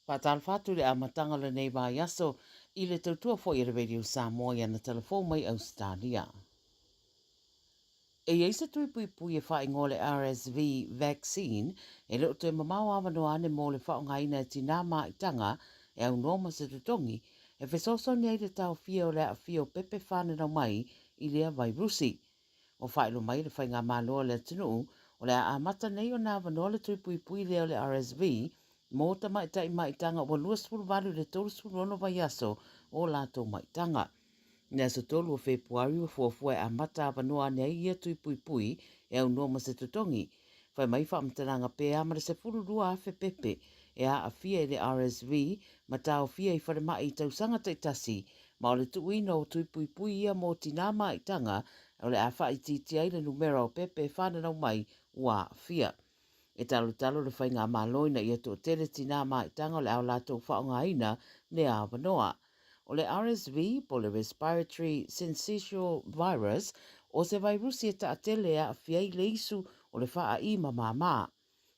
Faatalofa atu i le amataga o lenei vaiaso i le tautua foi a le Radio Samoa i ana talafou mai Ausetalia. E i ai se tui puipui e faaigoa le RSV vaccine e le o toe mamao avanoa ane mo le faaaogaina e tinā maitaga e aunoa ma se totogi e fesoasoani ai le taofia o le aafia o pepe fananau mai i lea vairusi. Ua faailoa mai le Faigamalo a le atunuu o le a amata nei ona avanoa le tui puipui lea o le RSV mo tamaitai maitaga ua 28 i le 36 vaiaso o latou maitaga. I le aso 3 o Fepuari ua fuafua e amata avanoa ane ai ia tui puipui e aunoa ma se totogi. Fai mai faamatalaga pe a ma le 12,000 pepe e aafia i le RSV ma taofia i falemai i tausaga taitasi ma o le tuuina o tui puipui ia mo tinā maitaga o le a faaitiitia ai le numera o pepe e fananau mai ua aafia. E talotalo le Faigamalo ina ia toatele tinā maitaga o le a o latou faaaogaina lea avanoa. O le RSV, po o le Respiratory Syncytial Virus, o se vairusi e taatele e aafia ai le isu o le faaaī ma māmā.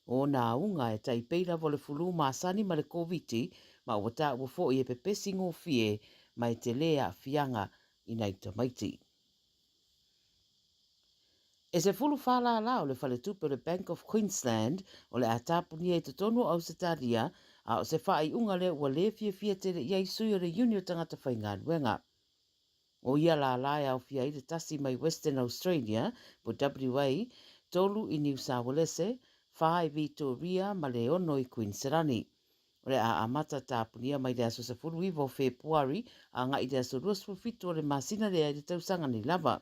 O ona auga e tai pei lava o le fulū masani ma le Koviti, ma ua taua foi e pepesi gofie ma e telē aafiaga i nai tamaiti. E 14 lālā o le faletupe o le Bank of Queensland o le a tapunia i totonu o Ausetalia, a o se faaiuga lea ua lē fiafia tele i ai sui o le iuni o tagata faigaluega. O ia lālā e aofia ai le tasi mai Western Australia, po WA, tolu i Niu Saualese, whā i Vitoria ma le ono i Kuiniselani. O le a amata tapunia mai le aso 19 o Fepuari agai i le aso 27 o le masina lea i le tausaga nei lava.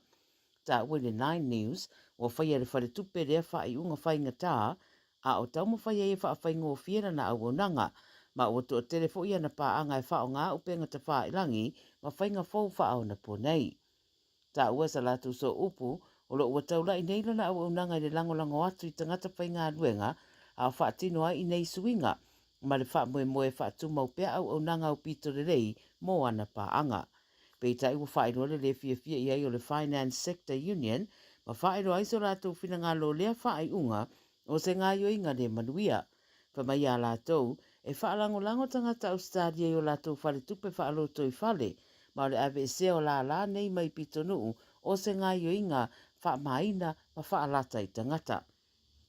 Taua i le Nine News, ua faia e le faletupe lea faaiuga faigata, a o taumafai ai e faafaigofie lana auaunaga, ma ua toatele foi ana paaga e faaaoga upega tafailangi ma faiga fou faaonaponei. Taua sa latou sooupu, o lo o ua taulai nei lana auaunaga i le lagolago atu i tagata faigaluega a o faatino ai i nei suiga, ma le faamoemoe e faatumau pea auaunaga aupito lelei mo ana paaga. Peitai ua faailoa le le fiafia i ai o le Finance Sector Union ma faailoa ai so latou finagalo lea faaiuga o se gaioiga le manuia. Fai mai iā latou, e faalagolago tagata Ausetalia i o latou faletupe faalotoifale, ma o le aveesea o lālā nei mai pitonuu o se gaioiga faamāina ma faalata i tagata.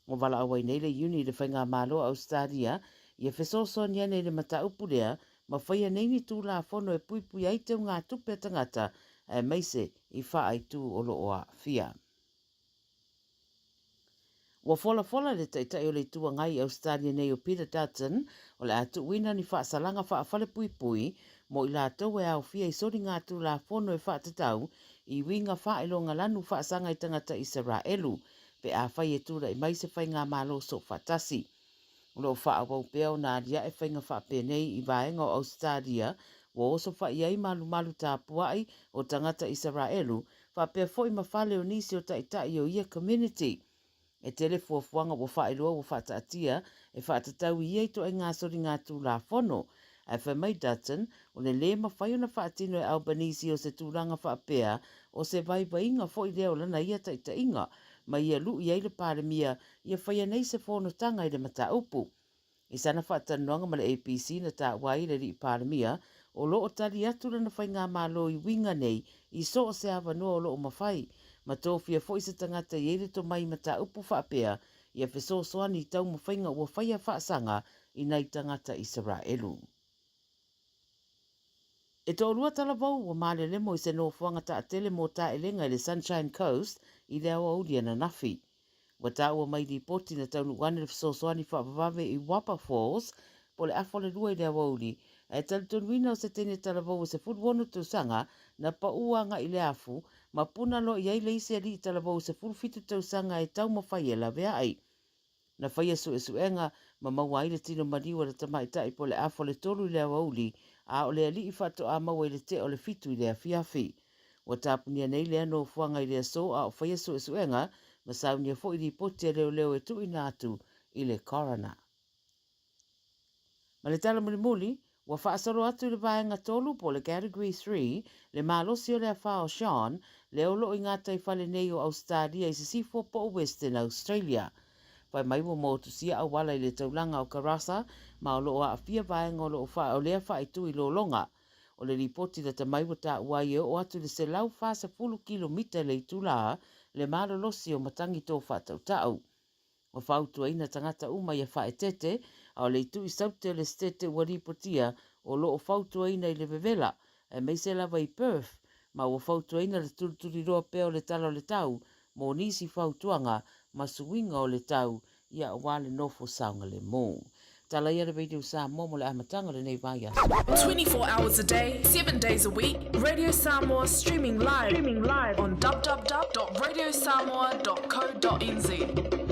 Ua valaau ai nei le Iuni i le Faigamalo a Ausetalia ia fesoasoani ane i le mataupu lea ma faia nei ni tulafono e puipui ai teugatupe a tagata aemaise i faaitū o lo o aafia. Ua folafola le Taitai o le Itu Agai i Ausetalia nei o Peter Dutton o le a tuuina ni faasalaga faafalepuipui mo i latou e aofia i soligatulafono e faatatau i uiga faailoga lanu faasaga i tagata Isaraelu pe afai e tulai mai se faigamalo soofaatasi. O lo o faaauau pea ona aliae faiga faapenei i vaega o Ausetalia ua oso fai ai malumalu tapuai o tagata Isaraelu faapea foi ma fale o nisi o taitai o ia community. E tele fuafuaga ua faailoa ua faataatia e faatatau i ia ituaiga soligatulafono. Ae fai mai Dutton, o le lē mafai ona faatino e Albanese o se tulaga faapea o se vaivaiga foi lea o lana ia taitaiga ma ia lu'i ai le Palemia ia faia nei se fonotaga i le mataupu. I sana faatalanoaga ma le ABC na taua ai le Alii Palemia, o lo o tali atu lana faigamalo i uiga nei i so o se avanoa o lo o mafai, ma tofia foi se tagata i ai le tomai mataupu faapea ia fesoasoani i taumafaiga ua faia faasaga i nai tagata Isaraelu. E toalua talavou ua malelemo i se nofoaga taatele mo taelega i le Sunshine Coast i le aoauli ananafi. Ua taua mai lipoti na taunuu ane le fesoasoani faavavave i Wappa Falls po o le afa o le lua i le aoauli, ae talitonuina o se teine talavou e 16 tausaga na paū agai i le afu ma puna loa i ai le isi alii talavou e 17 tausaga e taumafai e laveai. Na faia suesuega ma maua ai le tino maliu a le tamaitai po o le afa o le tolu i le aoauli, a o le alii faatoa maua i le tea o le fitu i le afiafi. Ua tapunia nei lea nofoaga i le aso a o faia suesuega ma saunia foi lipoti a leoleo e tuuina atu i le coroner. Ma le tala mulimuli, ua faasolo atu i le vaega tolu po o le Category Three le malosi o le afa o Sean, lea o lo o i gataifale nei o Ausetalia i sisifo po o Western Australia. Fai mai ua motusia auala i le taulaga o Karasa ma o lo o aafia vaega o lo o o lea faaitu i lologa. O le lipoti lata mai ua taua ai e oo atu i le 140 kilomita i le itula le malolosi o matagi to faatautau. Ua fautuaina tagata uma ia faaeteete, a o le itu i Saute o le Setete ua lipotia o lo o fautuaina i le vevela, aemaise lava i Perth, ma ua fautuaina le tulituliloa pea o le tala o le tau mo nisi fautuaga ma suiga o le tau ia aua le nofo saogalemu. Tala ia le Radio Samoa mo le amataga o lenei vaiaso. 24 hours a day, 7 days a week, Radio Samoa streaming live, streaming live on www.radiosamoa.co.nz.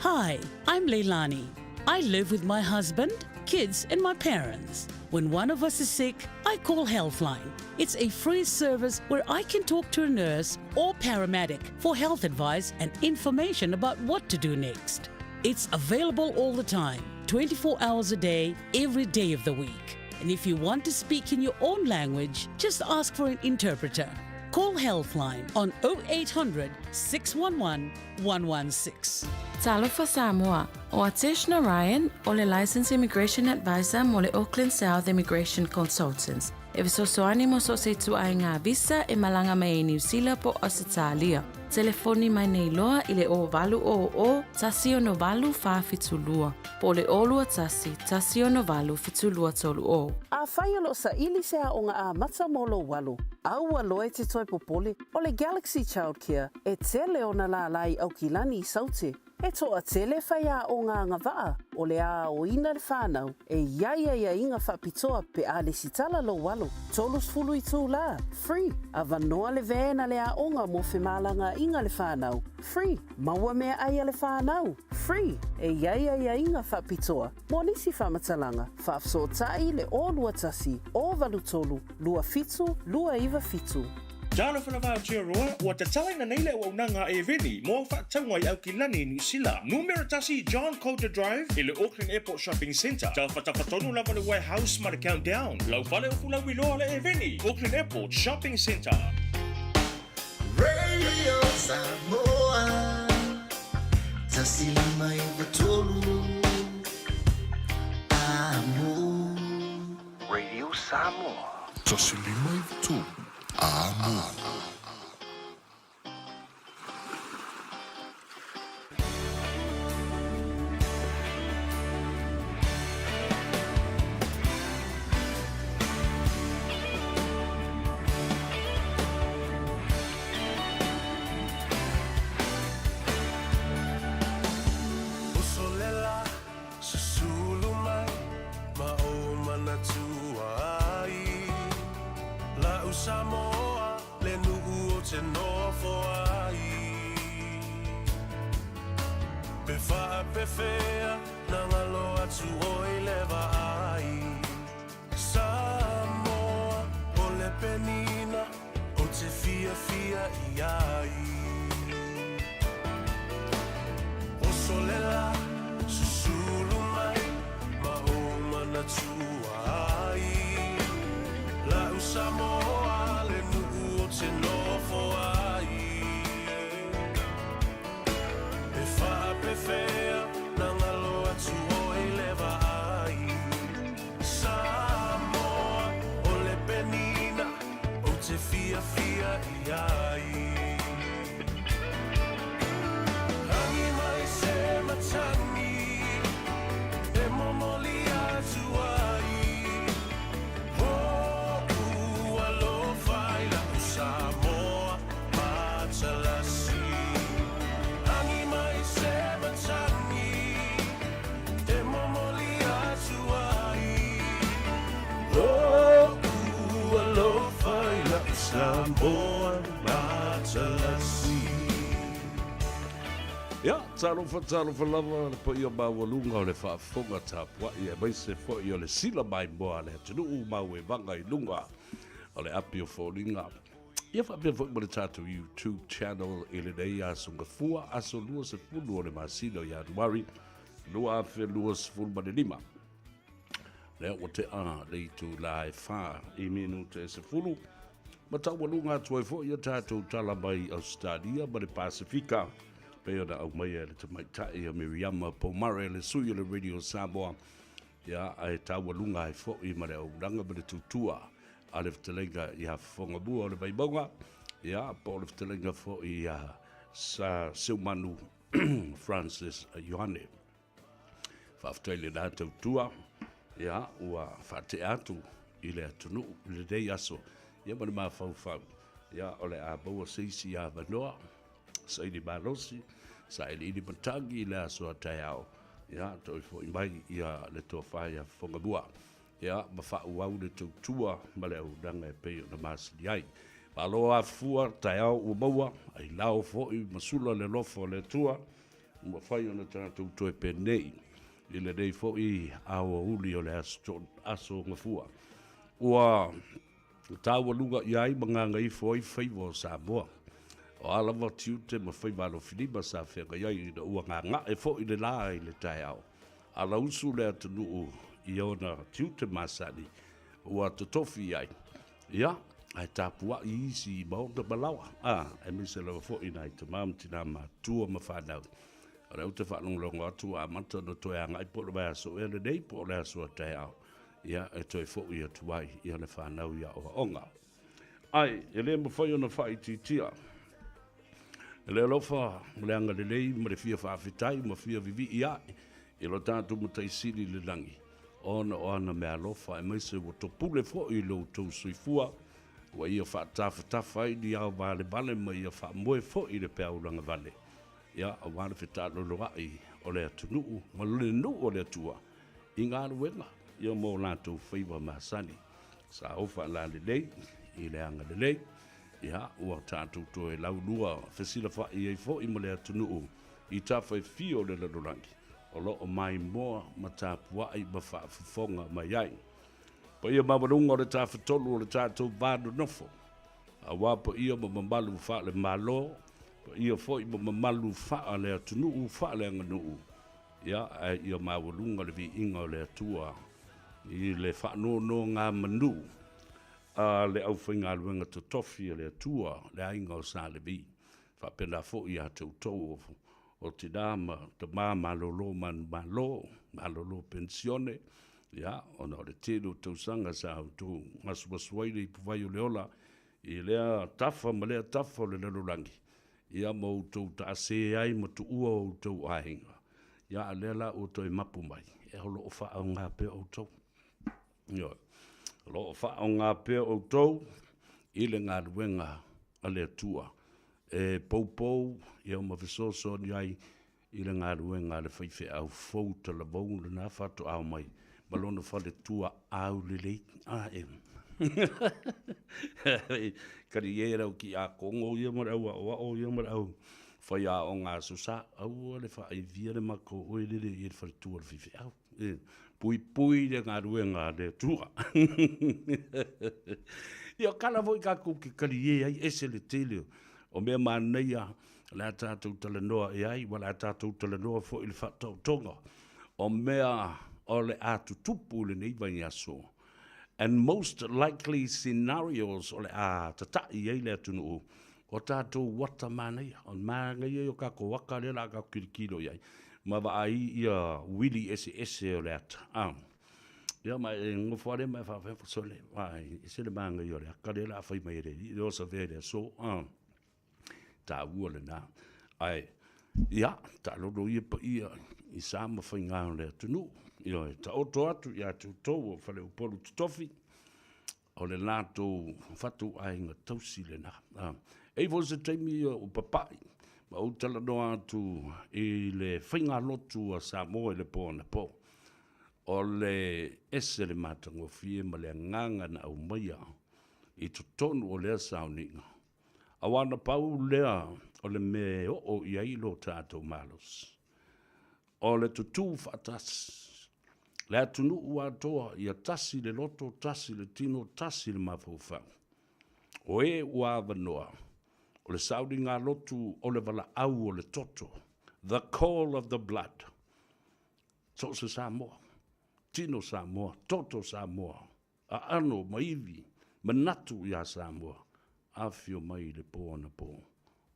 Hi, I'm Leilani. I live with my husband, kids, and my parents. When one of us is sick, I call Healthline. It's a free service where I can talk to a nurse or paramedic for health advice and information about what to do next. It's available all the time, 24 hours a day, every day of the week. And if you want to speak in your own language, just ask for an interpreter. Call Healthline on 0800 611 116. Talofa Samoa, ʻO Atesh Narayan, ʻo le Licensed Immigration Advisor mo le Auckland South Immigration Consultants. E fesoasoani mo so o se ituaiga visa e malaga mai ai Niu Sila po o Ausetalia. Telefoni mai nei loa i le 0800 168 472 po o le 021 168 7230. Afai o lo o saili se aoga amata mo lou alo, aua loa e te toe popole, o le Galaxy Childcare e tele ona lālā i Aukilani i Saute. E toatele faiaoga agavaa o le aoina le whanau e i ai aiaiga faapitoa pe a lesitala lou alo, 30 itulā, free, avanoa le van a le aoga mo femalagaaiga le whanau, free, maua meaai a le whanau, free, e i ai aiaiga faapitoa mo nisi faamatalaga, faafesootai le 021 083 27 297. Talofa lava Aotearoa, ua tatalaina nei le auaunaga a Eveni mo au faatauga i Aukilani i Niu Sila. Numera tasi John Coulter Drive i le Auckland Airport Shopping Centre. Tafatafa tonu lava le Warehouse ma le Countdown. Lau fale o Fulauiloa le Eveni, Auckland Airport Shopping Centre. Radio Samoa 153 Amo. Radio Samoa. 153 Amo. Uso le la, susulu mai ma ou manatua ai. La'u Samoa le nu'u ou te nofo ai. Pe faapefea na galo atu oi le vaai. Samoa o le penina ou te fiafia i ai. Oso le la, susulu mai ma ou manatua ai. La'u Samoa le nu'u ou te nofo ai. Pe faapefea na galo atu oi le vaai. Samoa o le penina ou te fiafia i ai. Agi mai se matagi e momoli atu ai. Ho'u alofa i la'u Samoa matalasi. Agi mai se matagi e momoli atu ai. Ho'u alofa i la'u Samoa matalasi. Ia, talofa, talofa lava le paia maualuga o le faafofoga tapuai aemaise foi o le sila maimoa a le atunuu ma uevaga i luga o le api o foliga. Ia faapea foi ma le tatou YouTube channel i lenei aso Gafua, aso 20 o le masina o Ianuari 2025. Lea ua tea le itulā e 4 i minute e 10, ma taualuga atu ai foi a tatou tala mai Ausetalia ma le Pasefika. Pei ona aumaia e le tamaitai a Miriama Pomare, le sui o le Radio Samoa, ia, ae taualuga ai foi ma le auaunaga ma le tautua a le fetalaiga ia Fofogamua o le Vaimauga, ia, po o le fetalaiga foi ia Sa Seumanu Francis Ioane. Faafetai i lena tautua, ia, ua faatea atu i le atunuu i lenei aso, ia ma le mafaufau, ia, o le a maua se isi avanoa, saili malosi, sailiili matagi i le aso a taeao, ia, toe foi mai ia le tofa ia Fofogamua, ia, ma faaauau le tautua ma le auaunaga e pei ona masani ai. Malo afua, taeao ua maua, ailao foi ma sula le alofa o le Atua, Ua mafai ona tatou toe penei i lenei foi aoauli o le aso Gafua. Ua taualuga i ai ma gagaifo ai faiva o Samoa. O a lava tiute ma faiva alofilima sa feagai ai ina ua gaga'e foi le la i le taeao, alausu le atunuu i ona tiute masani ua totofi ai, ia, ae tapuai isi i maota ma laoa, a, aemaise lava foi nai tama ma tina matutua ma fanau. O lea ou te faalogologo atu ua amata ona toe agai po o le vaiaso ea lenei po o le aso a taeao, ia, e toe foi atu ai ia le fanau i aoaoga. Ae, e le mafai ona faaitiitia le alofa ma le agalelei ma le fia faafetai ma fia vivii ae i lo tatou Matai Sili i le lagi, ona o ana meaalofa, aemaise ua topule foi i lo outou soifua, ua ia faatafatafa ai ni ao valevale ma ia faamoe foi i le peau lagavale, ia, aua le fetaaloloai o le atunuu ma le nuu o le Atua i galuega, ia ma o latou faiva masani. Sa ou faalalelei i le agalelei, ia, ua tatou toe laulua fesilafai ai foi ma le atunuu i tafa e fia o le lalolagi o lo o maimoa ma tapuai ma faafofoga mai ai. Paia maualuga o le Tafatolu o le tatou va nonofo, aua paia ma mamalu faale-Malo, paia foi ma mamalu faale-atunuu, faale-aganuu, ia, ae ia maualuga le viiga o le Atua i le faanonogamanu a le aufaigaluega totofi a le Atua, le aiga o Sa Levi, faapena foi ia te outou o tina ma tama malolo manumalo, malolo penisione, ia, ona o le tele o tausaga sa outou gasomasuai le ipuvai o le ola i lea tafa ma lea tafa o le lalolagi, ia ma outou taase ai ma tuua o outou aiga, ia a lea la ua toe mapu mai, o lo o faaaoga pea outou. Ioe. O lo o faaaoga pea outou i le galuega a le Atua e poupou ia ma fesoasoani ai i le galuega a le faifeau fou talavou lena faatoa omai ma lona faletua aulelei. A e kali e lau ki a kongo ia ma le au aoao ia ma le au faiaoga aso sa aua le faaivia le mako oe lele i le faletua o le faifeau. E puipui le galuega a le Atua. Ia kala foi kākou ke kali e ai ese le tele o mea manaia o le a tātou talanoa i ai, ua le a tātou talanoa foi i le faataotoga o mea o le a tutupu i lenei vaiaso and most likely scenarios o le a tata'i ai le atunuu o tatou ata manaia. O le manaia ia o kākou aka lea o le a kākou kilokilo i ai ma vaai ia uili eseese o le ata. A. Ia ma e nofo lava lea ma e faapea, sole, vaai, ese le manaia o le aka lea o le a fai mai e le alii lea o Savea i le aso. A. Taua lena. Ae, ia, taalolo ia paia i sa ma faiga o le atunuu. Ioe, taoto atu ia te outou o Faleupolu Totofi, o le latou fatuaiga tausi lena. E i ai foi se taimi o papai ma ou talanoa atu i le faigalotu a Samoa i le po anapo. O le ese le matagofie ma le agaga na aumaia i totonu o lea sauniga, aua na pau lea o le mea e oo i ai lo tatou malosi. O le tutū faatasi, le atunuu atoa ia tasi le loto, tasi le tino, tasi le mafaufau. O e ua avanoa, o le sauniga lotu o le valaau o le toto, the call of the blood. So o se Samoa, tino Samoa, toto Samoa, aano ma ivi, manatu iā Samoa, afifio mai i le po anapo.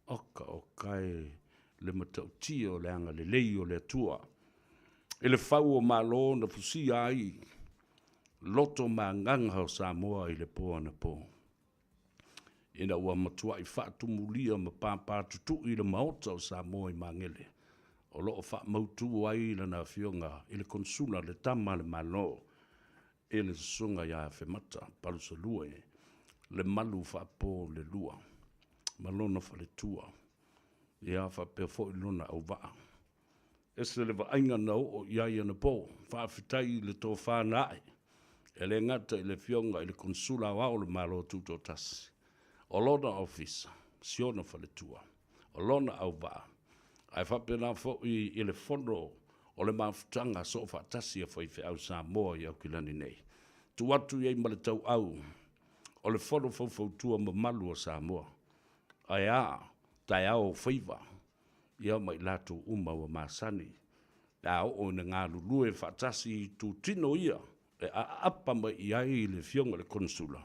Oka oka e. Le matautia o le agalelei o le Atua i le fau o Malo na fusia ai loto ma agaga o Samoa i le po anapo, ina ua matuai faatumulia ma pāpātutui le Maota o Samoa i Magele, o lo o faamautu ai lana Afioga i le Konesula le Tama a le Malo i le Susuga ia Afemata Palusalue Lemalu Faapo Lelua ma lona faletua, ia faapea foi lona auvaa. Ese le vaaiga na oo i ai anapo. Faafetai i le tofa na ae, e le gata i le Afioga i le Konesula Aoao o le Malo Tutoatasi, o lona ofisa, si ona faletua, o lona auvaa, ae faapena foi i le Fono o le Mafutaga Soofaatasi a Faifeau Samoa i Aukilani nei. Tuu atu i ai ma le tauau o le Fono Faufautua mamalu a Samoa, ae a taeao o faiva, ia ma i latou uma ua masani pe a oo ina galulue faatasi i itutino ia e aapa mai i ai le Afioga i le Konesula,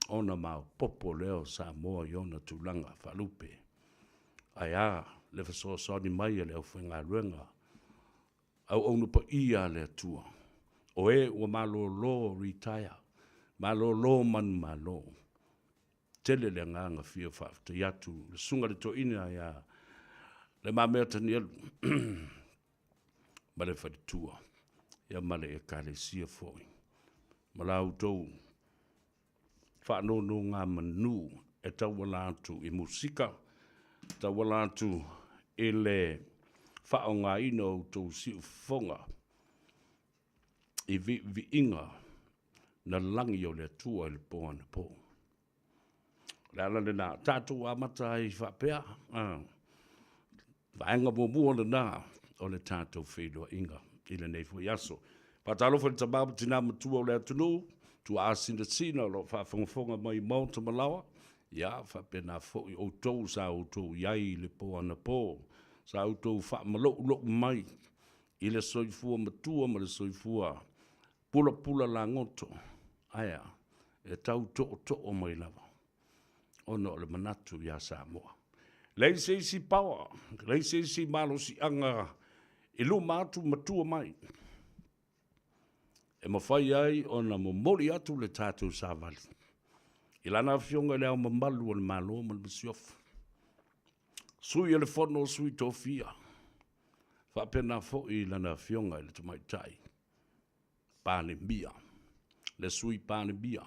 ona maopoopo lea o Samoa i ona tulaga faalupe. Ae a le fesoasoani mai a le aufaigaluega auauna paia a le Atua, o e ua malolo retire, malolo manumalo. Tele le agaga fia faafetai atu i le Susuga i le Toeaina ia Le Mamea Tanielu ma le faletua ia ma le Ekalesia foi ma la outou faanonogamanu e tauala atu i musika, tauala atu i le faaaogaina o outou siufofoga i viiviiga na lagi o le Atua i le po anapo. O le ala lena, tatou amata ai faapea, vaega muamua lena o le tatou feiloaiga i lenei foi aso. Faatalofa i le tama ma tina matua o le atunuu, tuaa sinasina o lo o faafogafoga mai i maota ma laoa, ia faapena foi outou sa outou i ai i le po anapo, sa outou faamaloulou mai i le soifua matua ma le soifua pulapula lagoto. Ae a? E tau tootoo mai lava ona o le manatu ia Samoa. Leai se isi power, leai se isi malosiaga i luma atu ma tua mai e mafai ai ona momoli atu le tatou savali i Lana Afioga i Le Ao Mamalu o le Malo ma le Masiofo, Sui o le Fono o Sui Tofia, faapena foi Lana Afioga i le Tamaitai Palemia, le Sui Palemia,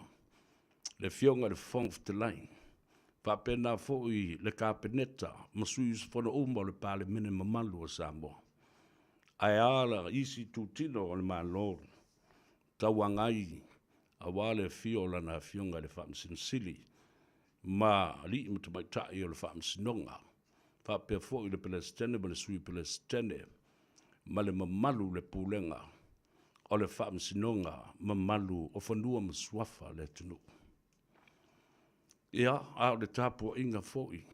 le Afioga i le Fofoga Fetalai, faapena foi le Kapeneta ma sui usufono uma o le Palemene mamalu o Samoa. Ae a isi itutino o le Malo tauagai aua le afio o Lana Afioga i le Faamasino Sili ma alii ma tamaitai o le Faamasinoga, faapea foi le Peresetene ma le Sui Peresetene ma le mamalu o le Pulega o le Faamasinoga mamalu o Fanua ma Suafa o le atunuu. Ia, a o le tapuaiga foi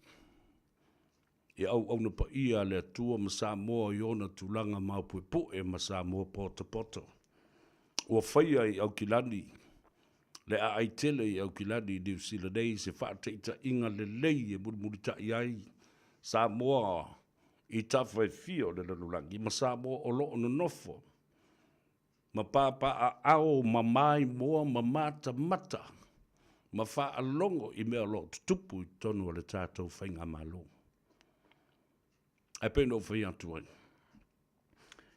i auauna paia a le Atua ma Samoa i ona tulaga maopuepue ma Samoa potopoto ua faia i Aukilani le aai tele i Aukilani i Niu Sila nei se faataitaiga lelei e mulimulitai ai Samoa i tafa e fia o le lalolagi ma Samoa o lo o nonofo ma papaaao ma maimoa ma matamata ma faalogo i mea o lo o tutupu i totonu o le tatou faigamalo. Ae pei ona ou fai atu ai,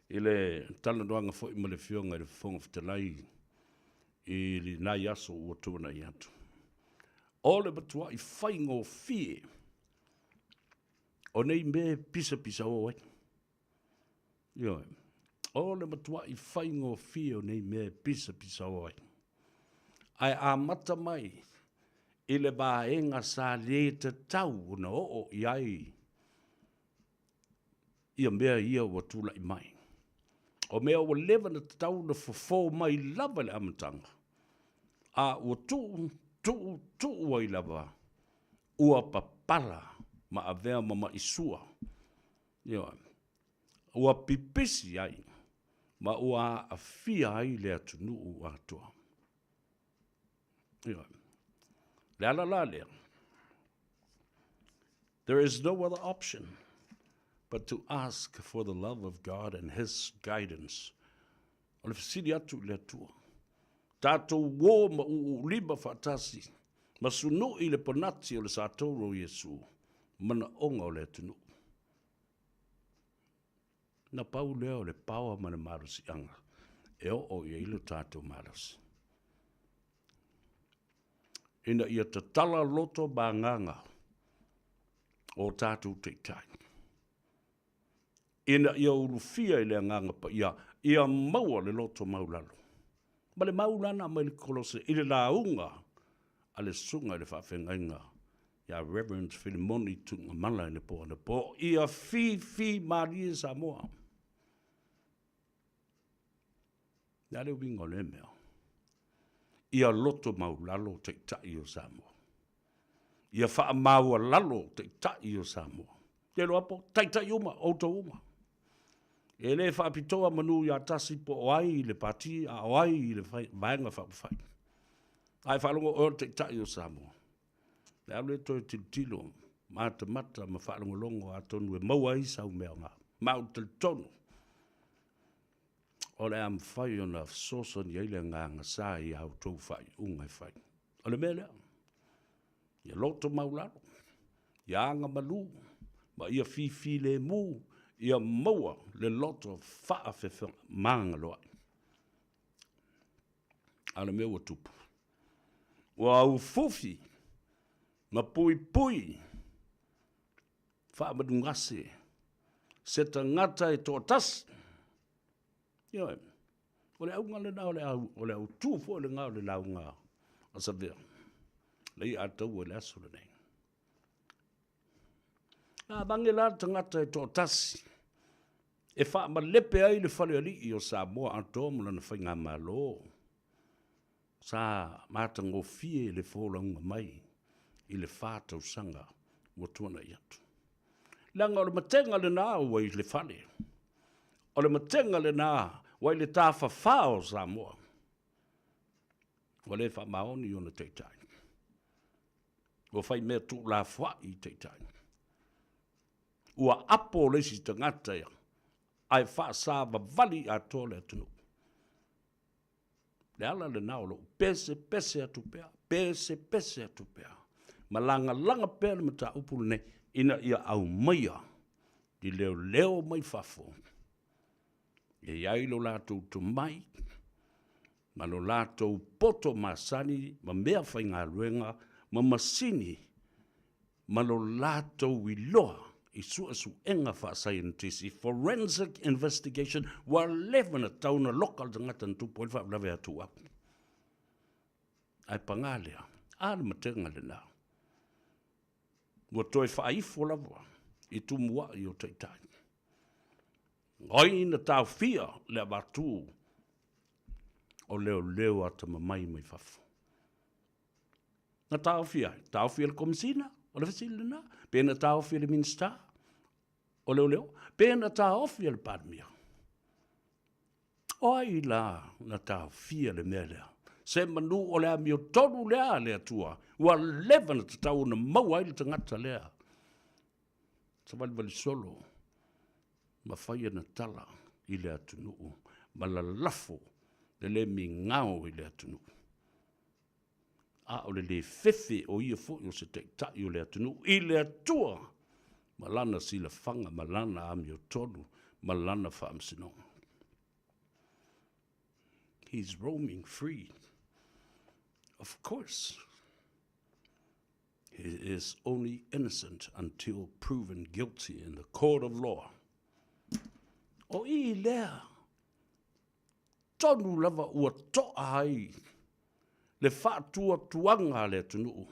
i le talanoaga foi ma le Afioga i le Fofoga Fetalai i nai aso ua tuanai atu, o le matuai faigofie o nei mea e pisapisao ai. Ioe. O le matuai faigofie o nei mea e pisapisao ai. Ae amata mai i le vaega sa le tatau ona oo i ai ia mea ia ua tulai mai. O mea ua leva ona tatau ona fofo mai lava i le amataga, a ua tuu, tuu, tuu ai lava, ua papala ma avea ma maisua. Ioe. Ua pipisi ai ma ua aafia ai le atunuu atoa. Ioe. Le ala la lea, there is no other option. But to ask for the love of God and His guidance. O le fesili atu i le Atua. Tatou uō ma ūūlima faatasi, ma sunuʻi le panati o le sātoru o Iesu, manaoga o le atunuu. Na pau lea o le paoa ma le malosiaga e oo i ai lo tatou malosi. Ina ia tatala loto ma agaga o tatou taitai. Ina ia ulufia i le Agaga Paia, ia maua le loto maulalo. Ma le mau lana mai le Kolose i le lauga a le susuga i le faafeagaiga ia Reverend Filimoni Tuigamala i le po anapo, ia fifi malie Samoa. Le a le uiga o lea mea? Ia loto maulalo Taitai o Samoa. Ia faamaualalo Taitai o Samoa. Te iloa po, taitai uma, outou uma. E le faapitoa manu ia tasi po o ai i le pati a o ai i le vaega faaupufai. A e faalogo oe o le Taitai o Samoa, le alu e toe tilotilo, matamata ma faalogologo atonu e maua ai sau mea aoga. Ma ou te talitonu, o le a mafai ona fesoasoani ai le Agaga Sa i a outou faaiuga e fai. O le mea lea, ia loto maulalo, ia agamalu, ma ia fifilemu, ia maua le loto faafefemagaloai. A o le mea ua tupu, ua ufufi ma puipui faamalugase se tagata e toatasi. Ioe, o le auga lena o le au, o le autū foi lena o le lauga a Savea, le i'a a taua i le aso lenei. A mange la le tagata e toatasi e faamalepe ai le falealii o Samoa atoa ma lana faigamalo, Sa matagofie le folauga mai i le fa tausaga ua tuanai atu. Leaga o le matega lena ua i le fale, o le matega lena ua i le tafafā o Samoa, ua le faamaoni ona taitai, ua fai mea tuulafoai i taitai, ua apo le isi tagata ae faasavavali atoa le atunuu. Le ala lena o lou pesepese atu pea, pesepese atu pea, ma lagalaga pea le mataupu lenei ina ia aumaia ni leoleo mai fafo e i ai lo latou tomai ma lo latou poto masani ma mea faigaluega ma masini ma lo latou iloa i suesuega faasaienitisi, forensic investigation, ua leva ona tatau ona loka le tagata na tupu ai le faalavelave ia Tuuau. Ae paga lea, a le matega lena, ua toe faaifo lava i tumuai o taitai. Ai na taofia le avatu o leoleo atamamai mai fafo. Na taofi ai? Taofi e le Komesina? O le fesili lena. Pe na taofi e le Minisita o Leoleo? Pe na taofi e le Palemia? O ai la na taofia le mea lea? Se manu o le amiotonu lea a le Atua, ua leva na tatau ona maua ai le tagata lea. Savalivali solo ma fai ana tala i le atunuu ma lalafo le le migao i le atunuu. A o le le fefe o ia foi o se taitai o le atunuu i le Atua ma lana silafaga ma lana amiotonu ma lana faamasinoga. He's roaming free. Of course. He is only innocent until proven guilty in the court of law. O i lea, tonu lava ua toa ai le faatuatuaga a le atunuu.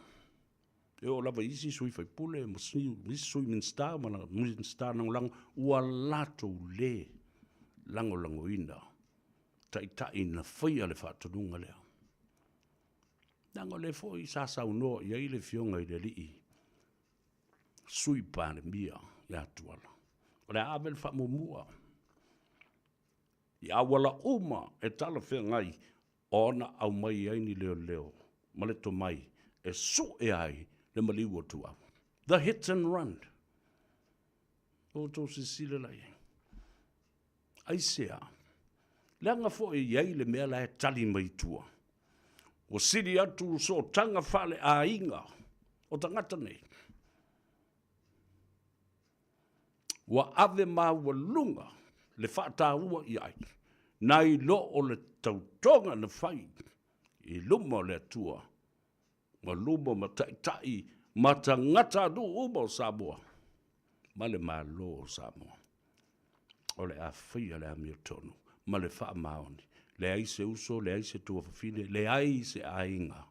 E oo lava i isi sui faipule, ma isi sui Minisita ma Minisita lagolago, ua latou le lagolagoina taitai na faia le faatonuga lea. Leaga o lea foi sa saunoa i ai le Afioga i le Alii Sui Palemia ia Tuala, o le a ave le faamuamua i auala uma e talafeagai ona aumai ai ni leoleo ma le tomai e sue ai le maliu o Tuau. The hit and run. Ua outou silasila la i ai. Aisea? Leaga foi e i ai le mea la e tali mai tua. Ua sili atu sootaga faaleaiga o tagata nei. Ua ave maualuga le faataua i ai, nai lo o le tautoga na fai i luma o le Atua ma luma ma taitai ma tagatanuu uma o Samoa ma le Malo o Samoa. O le a faia le amiotonu ma le faamaoni, leai se uso, leai se tuafafine, leai se aiga,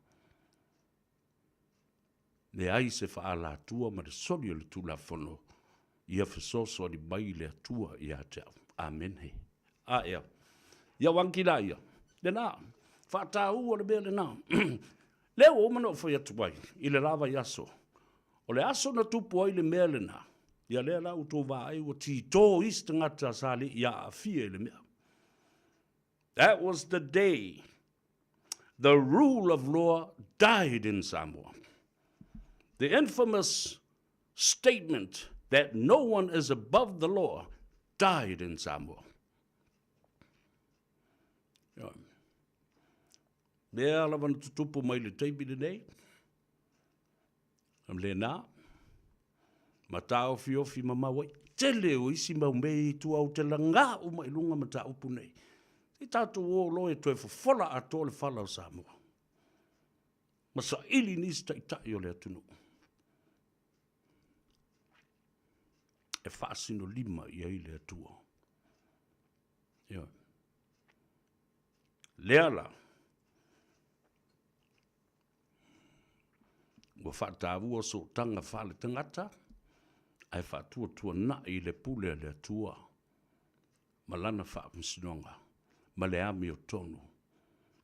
leai se faaalatua ma le soli o le Tulafono, ia fesoasoani mai le Atua ia te au. Amene. A ea. Ia uagi la ia. Lena. Faataua le mea lena. Lea ua uma ona ou fai atu ai i le la vaiaso, o le aso na tupu ai le mea lena, ia lea la ua outou vaai ua tito isi tagata sa le i aafia i le mea. That was the day the rule of law died in Samoa. The infamous statement that no one is above the law died in Samoa. Lea lava na tutupu mai le taimi lenei, lena, ma taofiofi mamao ai. Tele o isi mau mea i tua ou te laga uma i luga mataupu nei. Se i tatou o loa e toe fofola atoa le fala o Samoa. Ma saili nisi taitai o le atunuu. E faasinolima i ai le Atua. Ioe. Lea la, ua faataua sootaga faaletagata ae faatuatuanai i le pule a le Atua ma Lana faamasinoga ma le amiotonu,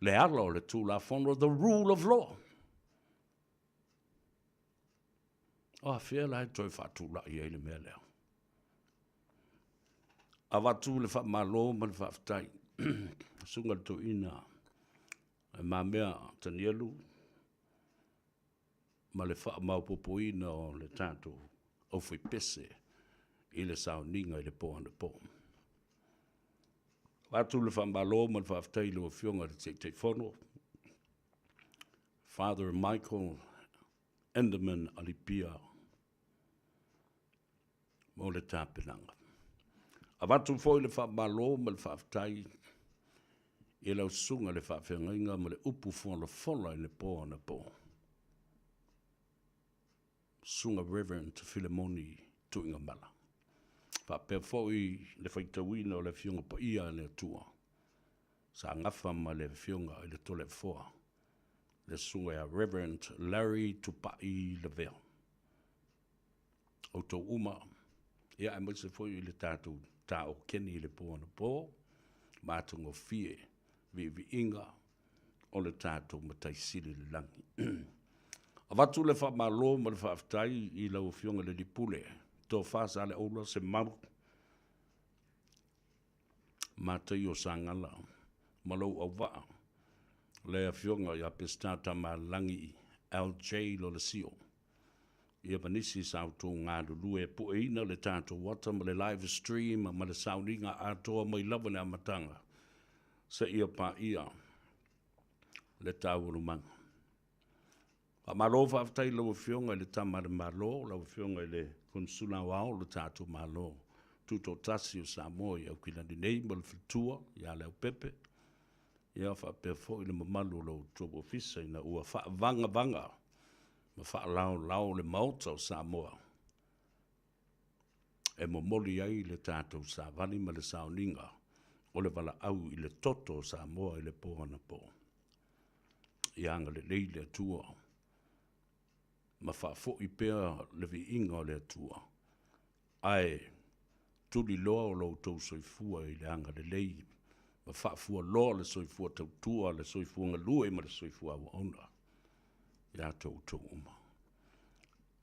le ala o le Tulafono, the rule of law. O afea la e toe faatulai ai le mea lea? Avatu le faamalo ma le faafetai susuga i le toeaina Le Mamea Tanielu ma le faamaopoopoina o le tatou aufaipese i le sauniga i le po anapo. Avatu le faamalo ma le faafetai i lau Afioga i le Taitaifono, Father Michael Enderman Alipia, mo le tapenaga. Avatu foi le faamalo ma le faafetai i lau susuga i le faafeagaiga ma le upu folafola i le po anapo, Susuga Reverend Filemoni Tuigamala. Faapea foi le faitauina o le Afioga Paia a le Atua, sa gafa ma le Afioga i le Toleafoa, le Susuga ia Reverend Larry Tupai Lavea. Outou uma, ia aemaise foi i le tatou taokeni i le po anapo, matagofie viiviiga o le tatou Matai Sili i le Lagi. Avatu le faamalo ma le faafetai i lau Afioga i le Alii Pule, Tofa Saleaula Semau Mataio Sagala ma lou auvaa, le Afioga ia Peseta Tamalagi LJ Lolesio, ia ma nisi sa outou galulue e pueina le tatou ata ma le live stream ma le sauniga atoa mai lava i le amataga seia paia le taualumaga. Faamalo faafetai i lau Afioga i le Tama a le Malo, lau Afioga i le Konesula Aoao o le tatou Malo Tutoatasi o Samoa i Aukilani nei ma le faletua ia Leaupepe, ia faapea foi le mamalu o lo outou ofisa ina ua faavagavaga ma faalaolao le Maota o Samoa e momoli ai le tatou savali ma le sauniga o le valaau i le toto o Samoa i le po anapo. Ia agalelei le Atua ma faafoi pea le viiga o le Atua, ae tuliloa o lo outou soifua i le agalelei ma faafualoa le soifua tautua, le soifua galue ma le soifua auauna ia te outou uma.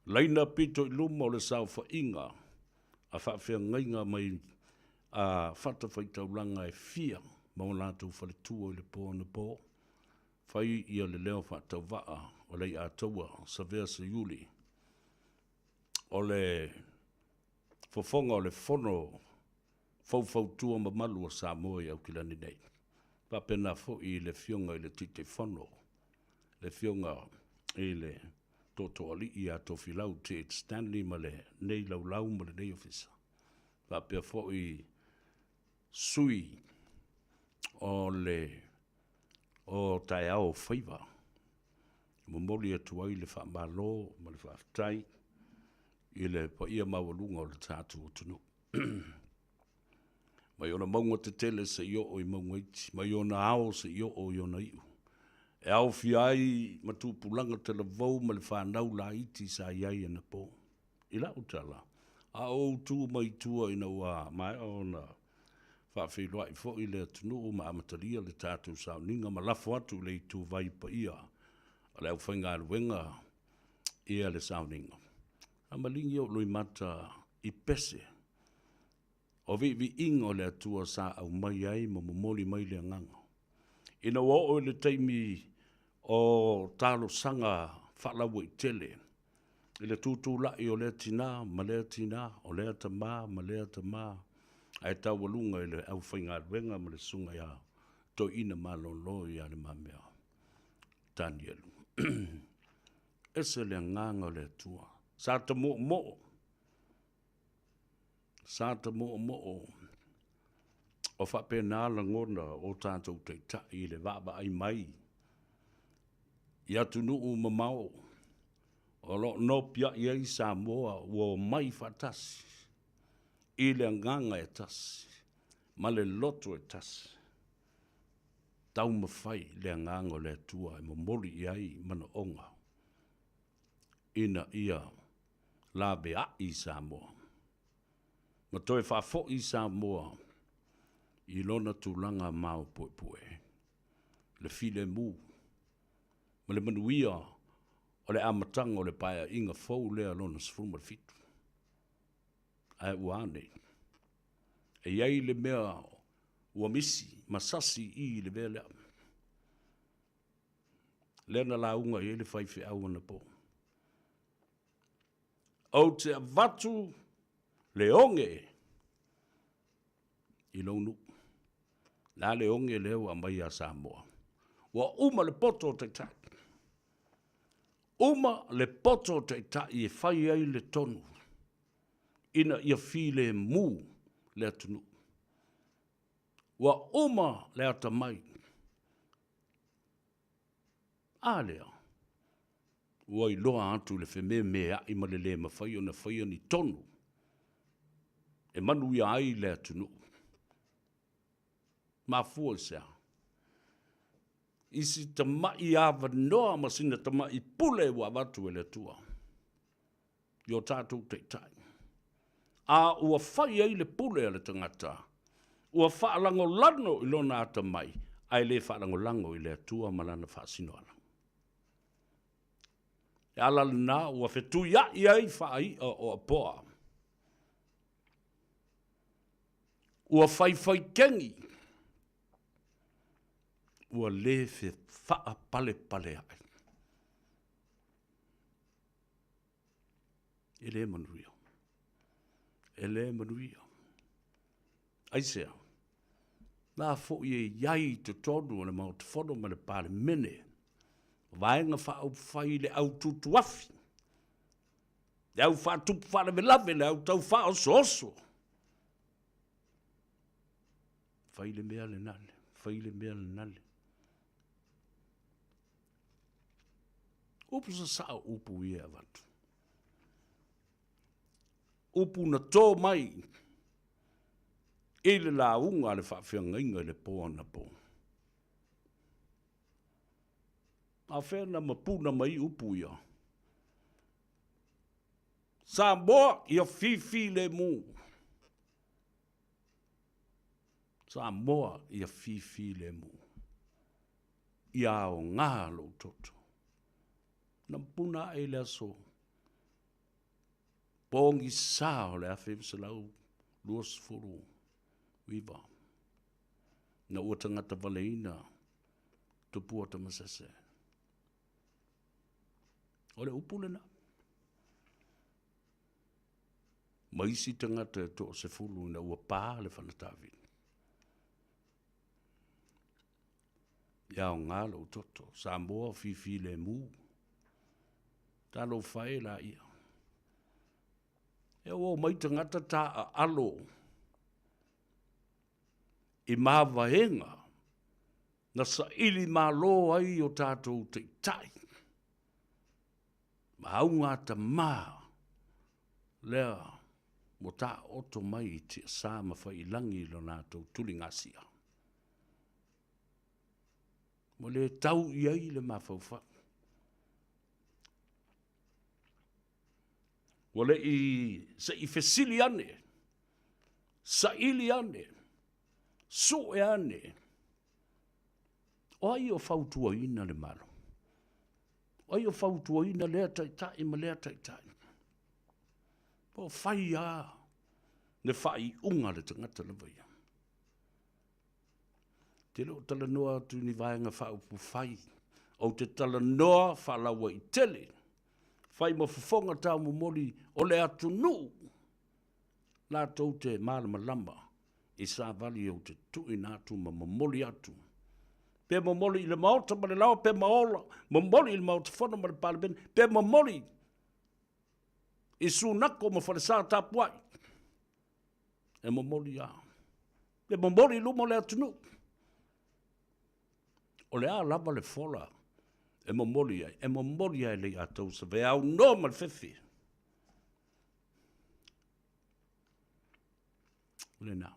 Laina pito i luma o le saofaiga a faafeagaiga mai a fatafaitaulaga e fia ma o latou faletua i le po anapo, fai ia le leo faatauvaa o Leiataua Savea Seiuli, o le. Fofoga o le Fono Faufautua Mamalu a Samoa i Aukilani nei. Faapena foi i le Afioga i le Taitaifono, le Afioga i le Tootooalii ia Tofilau TH Stanley ma lenei laulau ma lenei ofisa. Faapea foi sui o le o taeao o faiva. Momoli atu ai le faamalo ma le faafetai i le paia maualuga o le tatou atunuu. Mai ona mauga tetele seia oo i mauga iti, mai ona ao seia oo i ona iu. E aofia ai ma tupulaga talavou ma le fanau laiti sa i ai anapo. I lau tala, a ou tu mai tua ina ua maea ona faafeiloai foi le atunuu ma amatalia le tatou sauniga ma lafo atu i le ituvai paia o le aufaigaluega ia le sauniga, a maligi ou loimata i pese o viiviiga o le Atua sa aumai ai ma momoli mai le agaga. Ina ua oo i le taimi o talosaga faalauaitele i le tutulai o lea tina ma lea tina, o lea tama ma lea tama, ae taualuga i le aufaigaluega ma le susuga ia Toeaina Malolo ia Le Mamea Tanielu. Ese le agaga o le Atua. Sa ta moomoo Sa ta moomoo o faapena lagona o tatou taitai i le vaavaai mai i atunuu mamao o lo o nopiai ai Samoa ua omai faatasi i le agaga e tasi ma le loto e tasi. Taumafai le agaga o le Atua e momoli i ai manaoga ina ia laveai Samoa ma toe faafoi Samoa i lona tulaga maopuepue, le filemu ma le manuia o le amataga o le Paeaiga fou lea lona 17. Ae ua a nei? E i ai le mea ua misi ma sasi i i le mea lea. Lea na lauga i ai le faifeau anapo. Ou te avatu le oge i lou nuu. Le a le oge lea ua aumai ia Samoa? Ua uma le poto o taitai. Uma le poto o taitai e fai ai le tonu ina ia filemu le atunuu. Ua uma le atamai. A lea, ua iloa atu le fememeai ma le le mafai ona faia ni tonu e manuia ai le atunuu. Mafua i se a? I si tamai avanoa ma sina tamai pule ua avatu e le Atua i o tatou taitai. A ua fai ai le pule a le tagata, ua faalagolago i lona atamai, ae le faalagolago i le Atua ma lana faasinoala. E ala lena ua fetuiai ai faai'a o Apoa. Ua faifaikegi, ua le faapalepalea'i. E le manuia. E le manuia. Aisea? La foi e i ai i totonu o le Maota Fono ma le Palemene, Vaega Faaupufai i le au tutuafi, le au faatupu faalavelave, le au tau faaosooso. Fai le mea lena, fai le mea lena. Upu sasao upu ia e avatu. Upu na tō mai i le lauga a le faafeagaiga i le po anapo. A o fea na mapuna mai upu ia? Samoa ia fifilemu. Samoa ia fifilemu. Ia aoga lou toto. Na mapuna ae i le aso pogisa o le 1929 na ua tagata valeina Tupua Tamasese. O le upu lena. ma isi tagata e toasefulu ina ua pā le faletaavili. Ia aoga lou toto, Samoa fifilemu, talofa e laia. E ua omai tagata taaalo i mavaega na saili malo ai o tatou taitai ma augatama lea ua taooto mai i tiasa ma faiilagi i lo latou tuligasia. Ua le tau i ai le mafaufau. Ua le i se i fesili ane, saili ane, sue ane, o ai o fautuaina le Malo? O ai o fautuaina lea taitai ma lea taitai? Po o fai lava le faaiuga a le tagata lava ia. Te le o talanoa atu i ni vaega faaupufai, ou te talanoa faalauaitele, fai ma fofoga taumomoli o le atunuu latou te malamalama i savali ou te tuuina atu ma momoli atu. Pe momoli i le Maota ma le laoa, pe maola, momoli i le Maota Fono ma le Palemene, pe momoli i Sunako ma Falesa tapuai. E momoli lava. E momoli i luma o le atunuu. O le a lava le fola e momoli ai, e momoli lava e le i a outou e aunoa ma le fefe. O lena.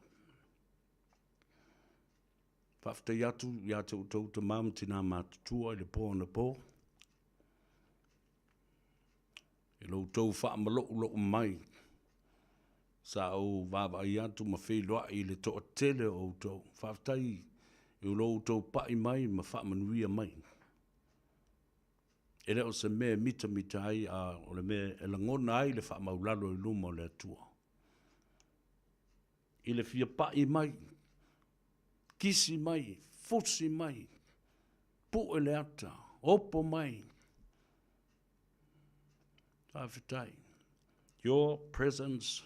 Faafetai atu ia te outou tama ma tina matutua i le po anapo. I lo outou faamaloulou mai, sa ou vaavaai atu ma feiloai i le toatele o outou. Faafetai i lo outou pai mai ma faamanuia mai. E le o se mea e mitamita ai, a o le mea e lagona ai le faamaulalo i luma o le Atua. I le fia pai mai, kisi mai, fusi mai, pue le ata, opo mai. Faafetai. Your presence,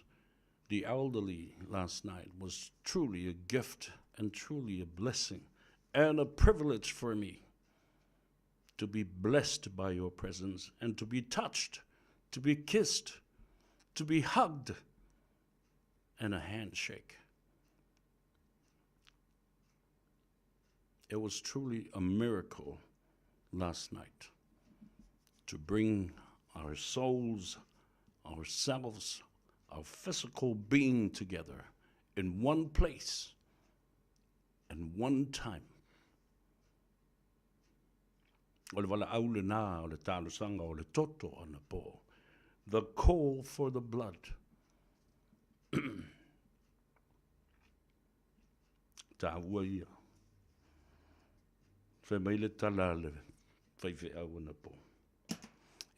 the elderly, last night was truly a gift and truly a blessing and a privilege for me to be blessed by your presence and to be touched, to be kissed, to be hugged, and a handshake. It was truly a miracle last night to bring our souls, ourselves, our physical being together in one place and one time. O le valaau lena o le talosaga o le toto anapo. The call for the blood. Taua ia. Fai mai le tala a le faifeau anapo.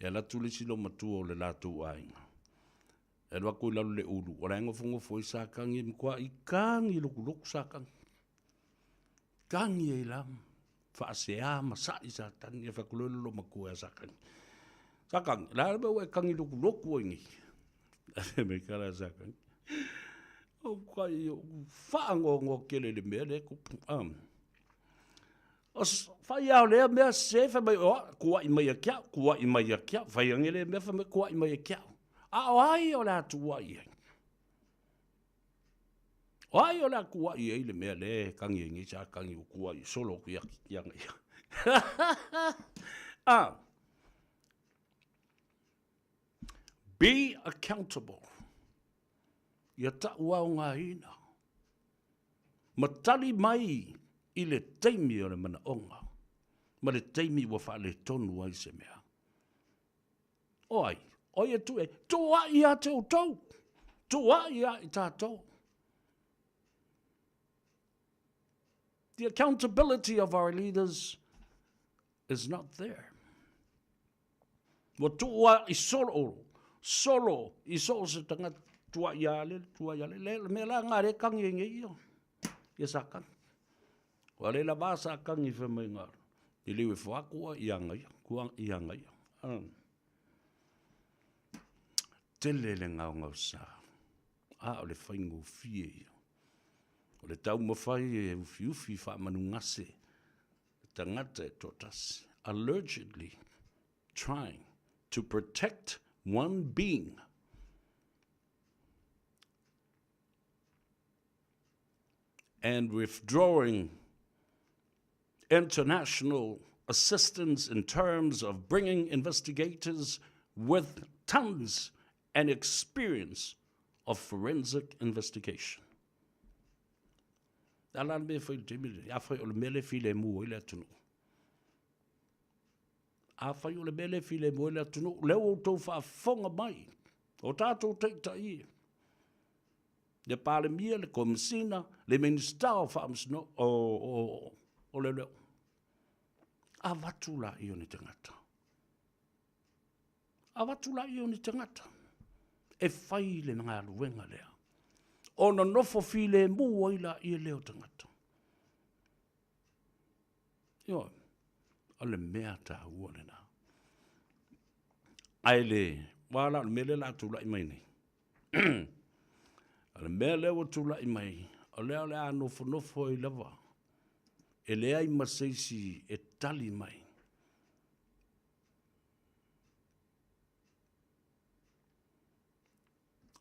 E alu atu le isi loomatua o le latou aiga. E alu atu i lalo le ulu, o la e nofonofo ai Satani e matuai kagi lokuloku Satani. Kagi ai la, faasea ma sa'i Satani, e fai atu loa le loomatua ia Satani. Satani, o le a le mea ua e kagi lokuloku ai nei? Ae fai mai ka la Satani, O kai ou faanoanoa tele i le mea lea e tupu. O fai lava o lea mea sese, fai mai, oa, kuaʻi mai ia te au, kuaʻi mai ia te au. Fai ane lea mea, fai mai, kuaʻi mai ia te au. A o ai o le a tuuaʻi ai? O ai o le a tuuaʻi ai le mea lea e kagi ai nei sa kagi ua tuuaʻi solo atu ia ia ia. Ah. Be accountable. Ia tauaogaina. Ma tali mai i le taimi o le manaoga ma le taimi ua faaletonu ai se mea. O ai? O ai e tuuai? Tuuai ia te outou! Tuuai ia i tatou! The accountability of our leaders is not there. Ua tuuai solo, solo i so o se tagata, tuuai ia le, tuuai ia le, le mea la ngā le kangi e ngei ia, ia sa kangi. Ua le lava sa kangi wha mai ngā, i liu e whakua i anga ia, kua i anga ia. Tele le ngao ngao sa. A o le faigofie ia. O le taumafai e ufiufi faamanugase le tagata e toatasi. Allegedly trying to protect one being. And withdrawing international assistance in terms of bringing investigators with tons and experience of forensic investigation. A la le mea fai le taimi lenei, afai o le mea lea e filemu ai le atunuu. Afai o le mea lea e filemu ai le atunuu, lea ua outou faafofoga mai, o tatou taitai e, le Palemia, le Komesina, le Minisita o Faamasino, o, o, o Leoleo. Avatu laia o ni tagata. Avatu laia o ni tagata e fai le galuega lea. Ona nofo filemu ai laia lea o tagata. Ioe, o le mea taua lena. Ae le, ua la o le mea lea o le a tulai mai nei. O le mea lea ua tulai mai, o lea o le a nofonofo ai lava, e leai ma se isi e tali mai.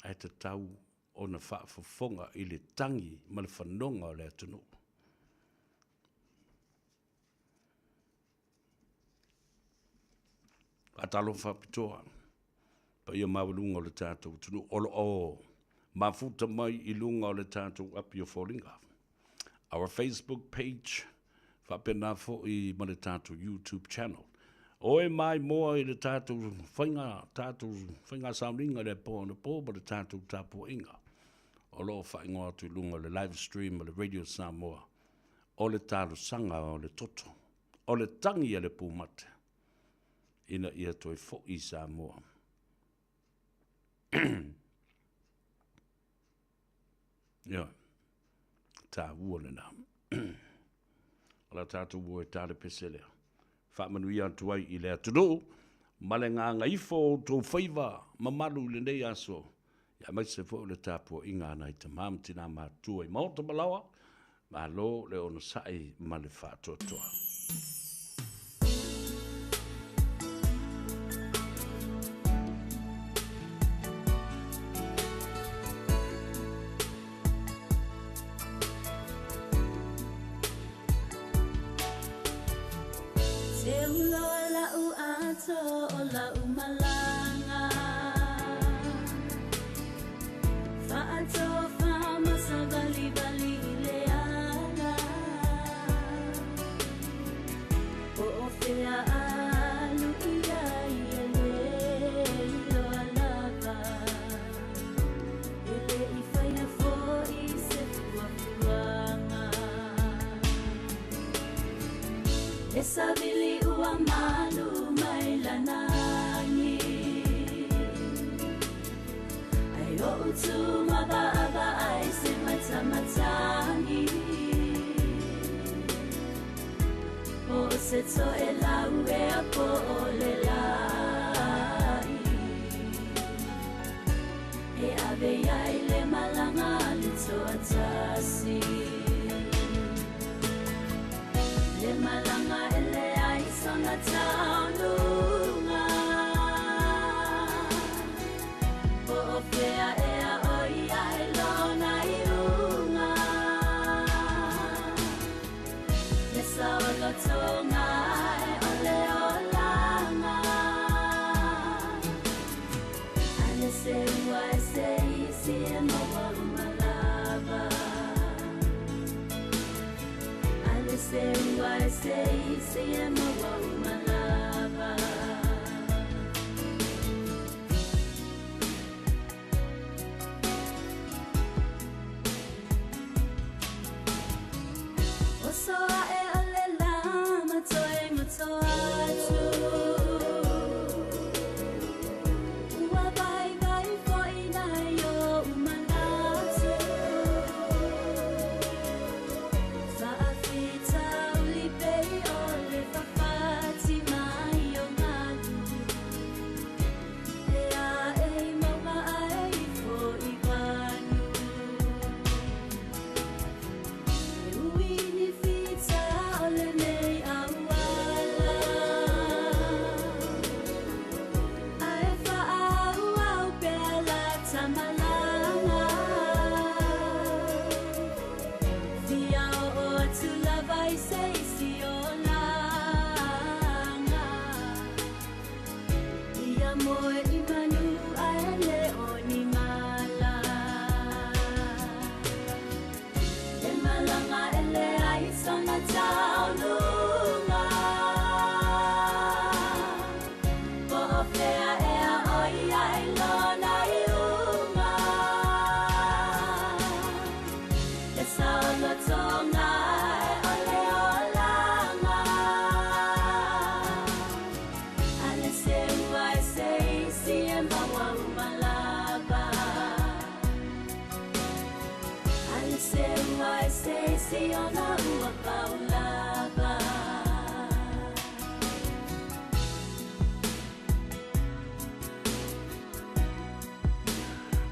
Ae tatau ona faafofoga i le tagi ma le fanoga o le atunuu. Faatalofa faapitoa paia maualuga o le tatou atunuu o lo o mafuta mai i luga o le tatou api o foliga. Our Facebook page, faapena foi ma le tatou YouTube channel. O e maimoa i le tatou faiga, tatou faiga sauniga i le po anapo ma le tatou tapuaiga o lo o faaigoa atu i luga o le live stream o le Radio Samoa, o le talosaga o le toto, o le tagi a le pumate ina ia toe foi i Samoa. Ioe, taua lena. O la tatou ua e talepese lea. Faamanuia atu ai i le atunuu ma le gagaifo o outou faiva mamalu i lenei aso, aemaise foi o le tapuaiga a nai tama ma tina matutua i maota ma laoa. Malo le onosai ma le faatoatoa. E savili ua malu mai lanagi Ai o utu mabaaba ai se matamatagi O se to e lau e a po o le lai E ave ai le malanga le toatasi Le malanga e le ai sona taununga Po o fea ea o ia e lona iunga Le saolotoga e o le olanga Ale se ua e se isi e maua umalava Ale se ua e se isi e maua umalava O soa e o le lama toe ngoto atu Ua vai vai foi nai o umalatu Faafita uli pei o le fafatu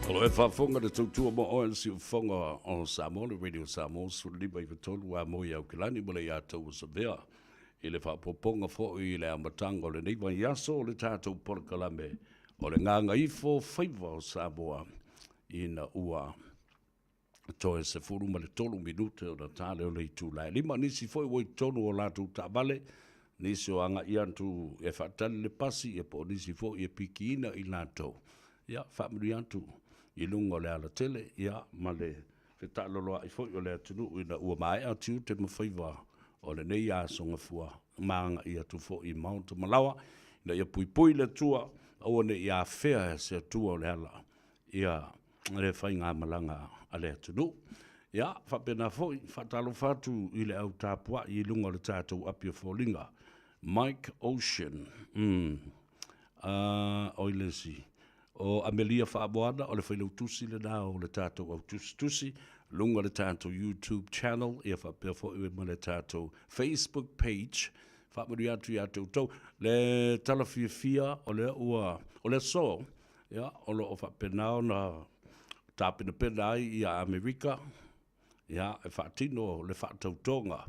O lo e faafofoga le tautua mo oe le siufofoga o Samoa, le Radio Samoa 15 93 a mo i Aukilani ma le ia tou Savea i le faapopoga foi i le amataga o lenei vaiaso o le tatou polokalame o le Gagaifo Faiva o Samoa ina ua toe 13 minute ona ta lea o le itula e lima. Nisi foi ua i totonu o latou taavale, nisi o agai atu e faatali le pasi, ia po o nisi foi e pikiina i latou. Ia, faamanuia atu i luga o le alatele, ia, ma le fetaaloloai foi o le atunuu ina ua maea tiute ma faiva o lenei aso gafua ma agai atu foi i maota ma laoa, ina ia puipui le Atua, aua ne i afea e se Atua o le ala ia le faigamalaga a le atunuu. Ia, faapena foi, faatalofa atu i le au tapuai i luga o le tatou api o foliga, Mike Ocean, mm, oi le isi, o Amelia Faamoana, o le failautusi lena o le tatou au tusitusi, luga o le tatou YouTube channel, ia faapea foi ma le tatou Facebook page, faamanuia atu ia te outou. Le tala fiafia o lea ua, o le aso, Ia, o lo o faapena ona tapenapena ai ia Amerika, ia, e faatino le faatautoga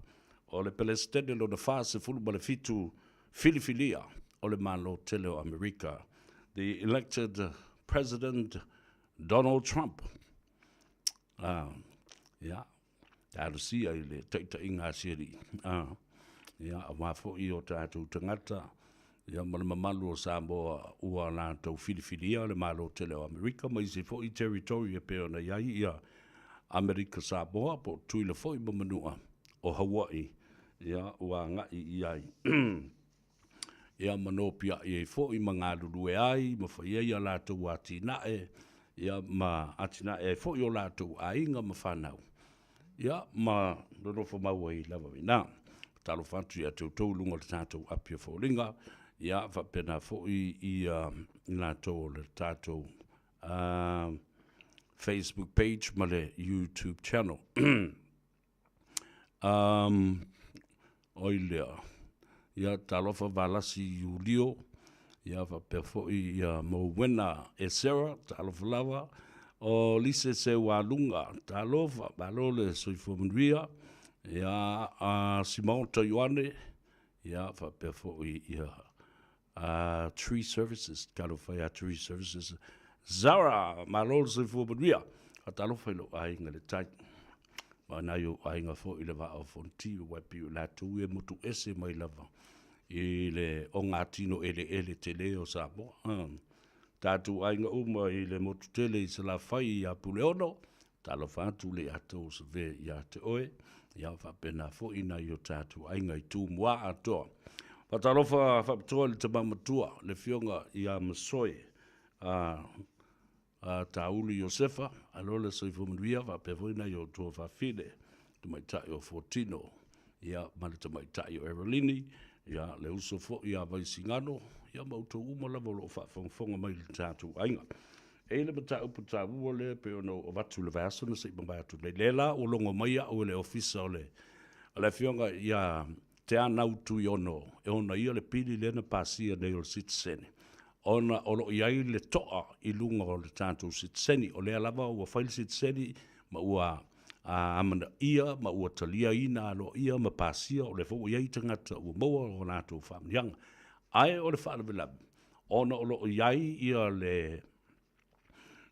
o le Peresetene lona 47 filifilia o le Malo tele o Amerika, the elected President Donald Trump. Ah, ia, talosia i le taitaiga a si alii, a, ia, aua foi o tatou tagata, ia, ma le mamalu o Samoa ua latou filifilia le Malo tele o Amerika ma isi foi territory e pei ona i ai ia Amerika Samoa po o Tutuila foi ma Manua o Hawaii, ia, ua agai i ai. ia ma nopiai ai foi ma galulue ai ma fai ai a latou atinae, ia ma atinae ai foi o latou aiga ma fanau, ia ma nonofo mau ai lava i ina. Talofa atu ia te outou i luga o le tatou api o foliga, ia faapena foi ia i latou o le tatou Facebook page ma le YouTube channel. Um, oi lea, ia talofa Valasi Iulio, ia faapea foi ia Mowena Esera, talofa lava, o Lise Seualuga, talofa, malo le soifua manuia, ia a Simaota Ioane, ia faapea foi ia Tree Services, talofa ia Tree Services, Zara, malo le soifua manuia, faatalofa i lou aiga i le tai, ma nai ou aiga foi i le Vaa o Fonoti, aua e pei o latou ia e motu ese mai lava i le ogatino eleele tele o Samoa. Tatou aiga uma i le motu tele i Salafai ia Puleono, Talofa atu le ato save ia te oe, ia faapena foi nai o tatou aiga i Tumua atoa. Faatalofa faapitoa i le tama matua, le afioga ia Masoe a, a Taulu Iosefa, alo le soifua manuia, faapea foi nai o tua fafine, tamaitai o Fuatino, ia ma le tamaitai o Erolini, ia le uso foi ia Vaisigano, ia ma outou uma lava o lo o faafogafoga mai i le tatou aiga. E i ai le mataupu taua lea e pei ona ou avatu i le vaiaso na se i mavae atu nei. Lea la ua logo mai au e le Ofisa o le, o le Afioga ia Teanau Tuiono e ona ia le pili lea na pasia nei o le sitiseni, ona o lo o i ai le toa i luga o le tatou sitiseni. O lea lava ua fai le sitiseni ma ua amanaia ma ua taliaina aloaia ma pasia, o lea foi ua i ai tagata ua maua o latou faamanuiaga. Ae o le faalavelave, ona o lo o i ai ia le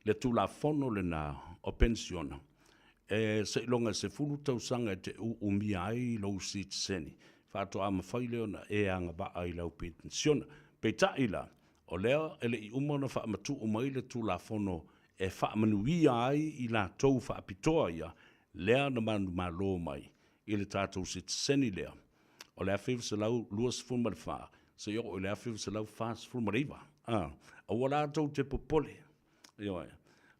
le Tulafono lena o Penisiona, e seiloga e 10 tausaga e te uumia ai lou sitiseni, faatoa mafai lea ona e agavaa i lau penisiona. Peitai la, o lea e le i uma ona faamatuu mai le Tulafono e faamanuia ai i latou faapitoa ia, lea na manumalo mai i le tatou sitiseni lea o le 1924 seia oo i le 1949. A, aua latou te popole, ioe,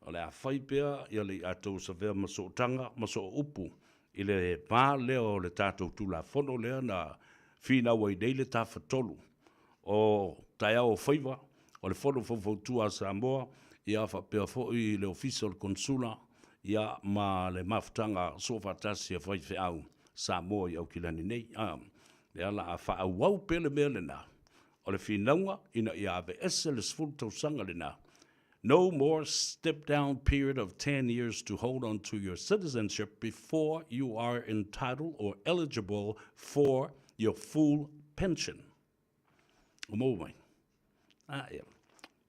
o le a fai pea ia le iatou savea ma sootaga ma sooupu i le va lea o le tatou Tulafono lea na finau ai nei le Tafatolu o Taeao o Faiva, o le Fono Faufautua a Samoa, ia faapea foi le Ofisa o le Konesula, ia ma le Mafutaga Soofaatasi a Faifeau Samoa i Aukilani nei. A, lea la a faaauau pea le mea lena, o le finauga ina ia aveese le 10 tausaga lena. No more step down period of 10 years to hold on to your citizenship before you are entitled or eligible for your full pension. O maua mai. A, ia.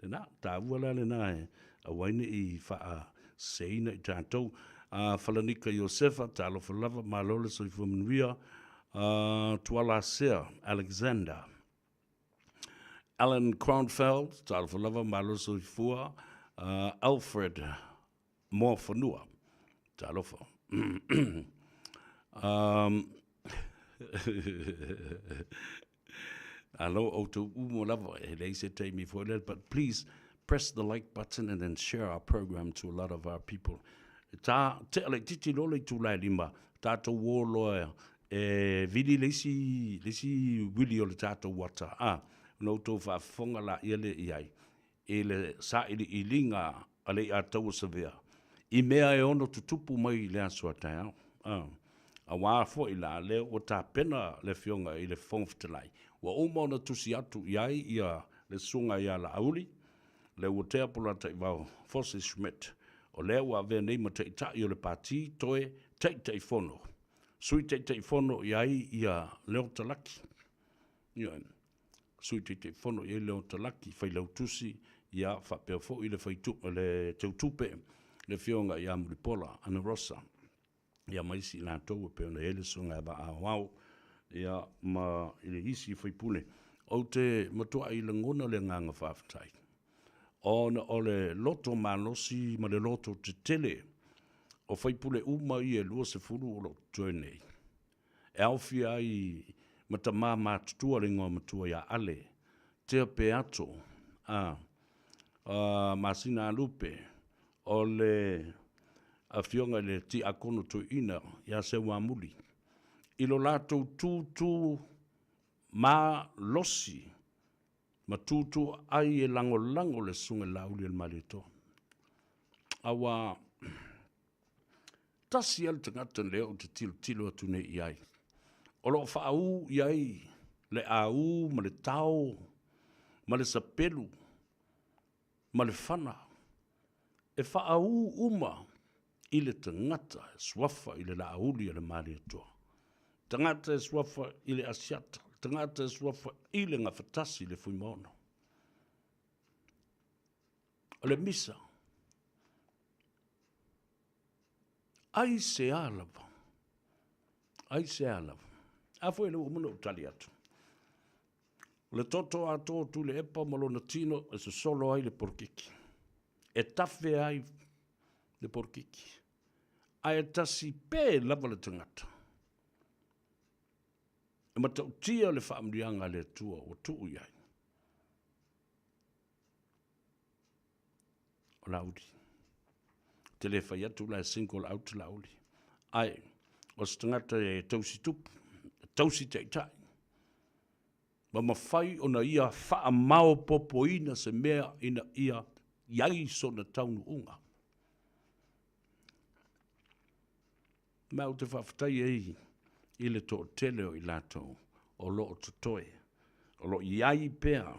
Lena, tāua la lena e aua ai ne i faaseseina i tātou. A, Falanika Iosefa, talofa lava, malo le soifua manuia. A, Tualasea Alexander. Alan Kronfeld, talofa lava, malo le soifua. A, Alfred Moafanua. Talofa. um, Alo outou uma lava, e leai se taimi foi lea, but please press the like button and then share our program to a lot of our people. Ta tea laitiiti loa le itula e lima, tatou o loa e vili le isi, le isi wili o le tatou ata, a, ona outou faafofoga laia lea i ai, i le sailiiliga a le Iataua Savea i mea e ono tutupu mai i le aso a taeao. A, auā foi la lea ua tapena le Afioga i le Fofoga Fetalai, ua uma ona tusi atu i ai ia le Susuga ia Laauli Leuatea Polataivao Fosi Schmidt, o lea ua avea nei ma Taitai o le Pati toe Taitaifono, Sui Taitaifono i ai ia Leota Laki. Ioe. Sui Taitaifono i ai Leota Laki, Failautusi, ia faapea foi le faitu, le Teutupe, le Afioga ia Mulipola Anarosa, ia ma isi i latou e pei ona i ai le Susuga ia Vaa Aoao, ia ma i isi faipule. Ou te matuai lagona le agaga faafetai, ona o le loto malosi ma le loto tetele o faipule uma ia e 20 o lo o totoe nei, e aofia ai ma tama matutua le igoa matua ia Ale, Tea Peato, a, a Masina Alupe, o le Afioga i le Tiakono Toeaina ia Seuamuli, i lo latou tūtū malosi ma tūtū ai e lagolago le Susuga i le Laauli o le Malietoa. Aua Tasi lava le tagata lea ou te tilotilo atu nei i ai, o lo o faaū i ai le āū ma le tao ma le sapelu ma le fana, e faaū uma i le tagata e suafa i le Laauli a le Malietoa, tagata e suafa i le Asiata, tagata e suafa i le Gafatasi i le Fuimaono. O le misa, Aisea lava? Aisea lava? A foi o lea ua uma ona ou tali atu. O le toto atoa o Tuilaepa ma lona tino e sosolo ai le polokiki. E tafe ai le polokiki. Ae tasi pe lava le tagata. E matautia le faamanuiaga a le Atua ua tuu i ai. O Laauli. Ou te le fai atu la e single out Laauli. Ae, o se tagata e tausi tupu, e tausi taitai, ma mafai ona ia faamaopopoina se mea ina ia i ai sona taunuuga. Ma ou te faafetai ai i le toatele o i latou o lo o totoe, o lo o i ai pea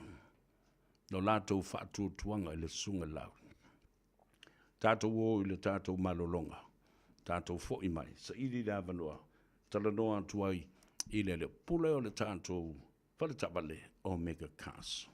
lo latou faatuatuaga i le Susuga i le Laauli. Tatou o i le tatou malologa, tatou foi mai, saili le avanoa, talanoa atu ai i le pule o le tatou faletaavale o Omega Cars.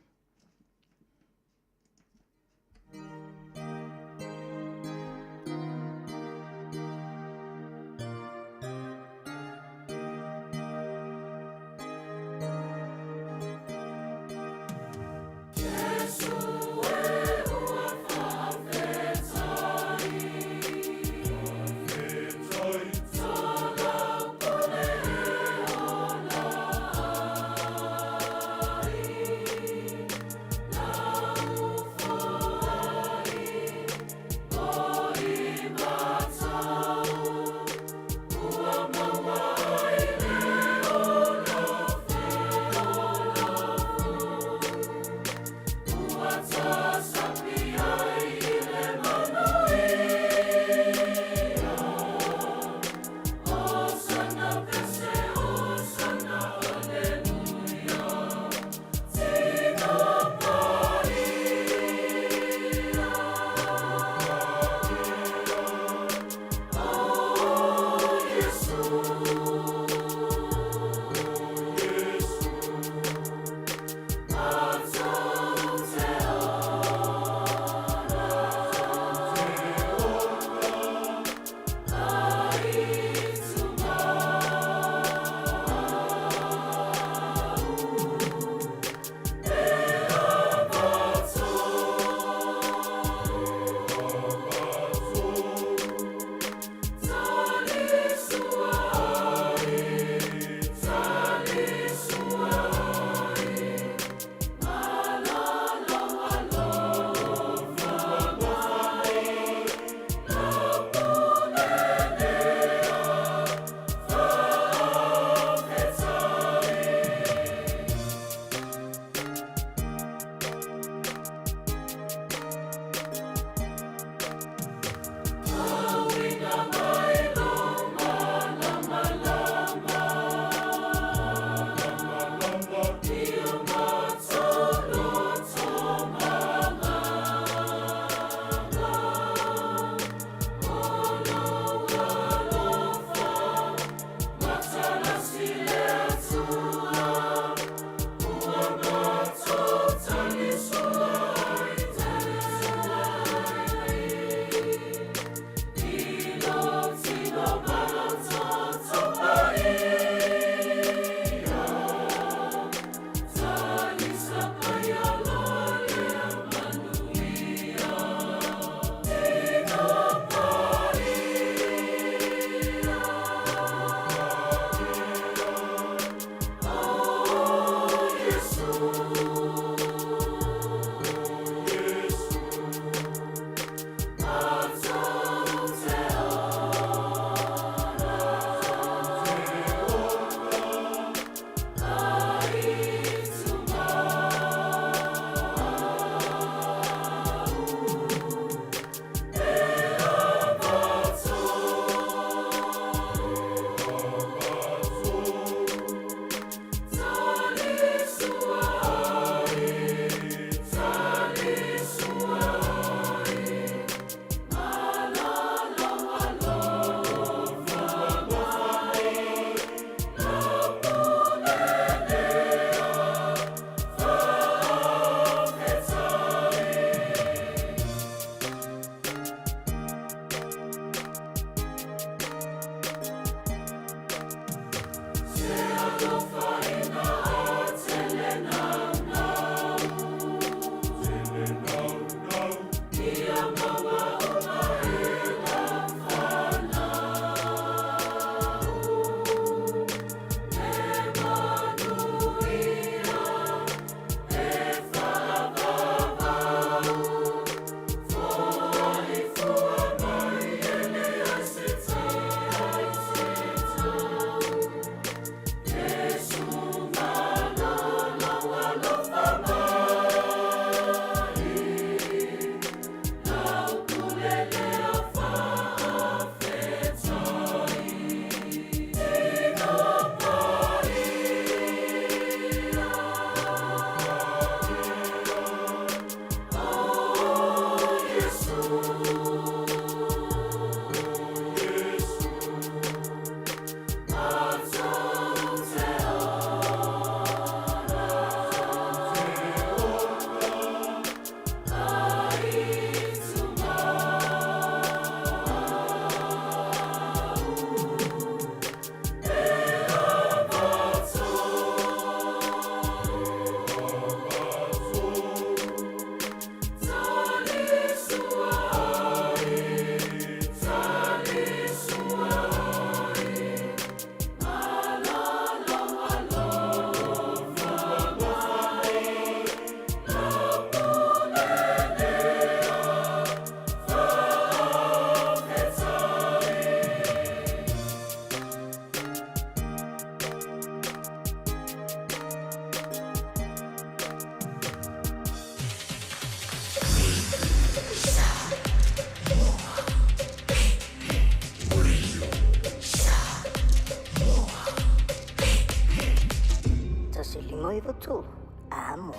193 Amo.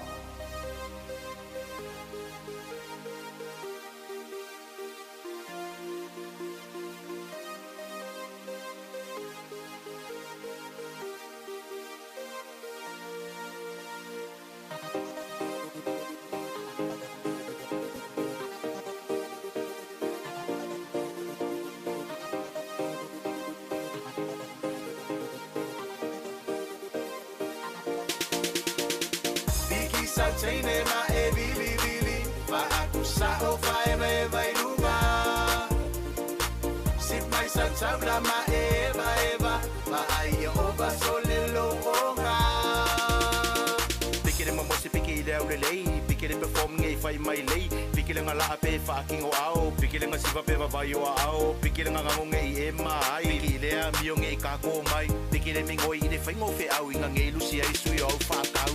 Piki sa teine ma e vili vili Faakusa'o faevaeva i luga Sip mai sa taula ma e eva eva Vaaia o vasole lo'oga Piki le mamosi piki i le aulelei Piki le performing e fai mai lei Piki le ngala'a pe faakigo ao Piki le ngasiva pe vavai o aao Piki le gagagoge i e maai Piki i lea amioge i kākō mai Piki le migoi i le faiga o feʻau i gagei lusi ai sui o au faakau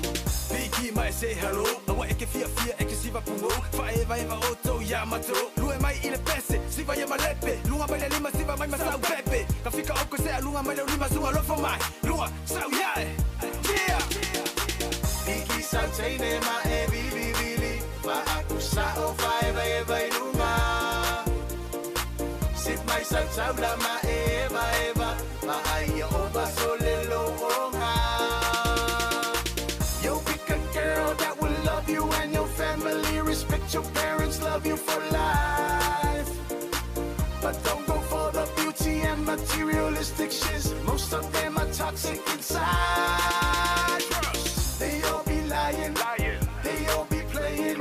Piki mai say hello Aua e ke fia fia e ke siva pungo Faevaeva o tou ia matou Lue mai i le pese siva ia malepe Luga mai le lima siva mai masau pepe Ka fika oko se lunga mai le lima sunga lofo mai Lunga sau ia e Yeah Piki sa teine ma e vili vili Faakusa'o faevaeva i luga Sip mai sa taula ma e eva eva Vaaia o vasole lo'oga Yo, pick a girl that will love you and your family, respect your parents, love you for life. But don't go for the beauty and materialistic shiz. Most of them are toxic inside. They all be lying, they all be playing,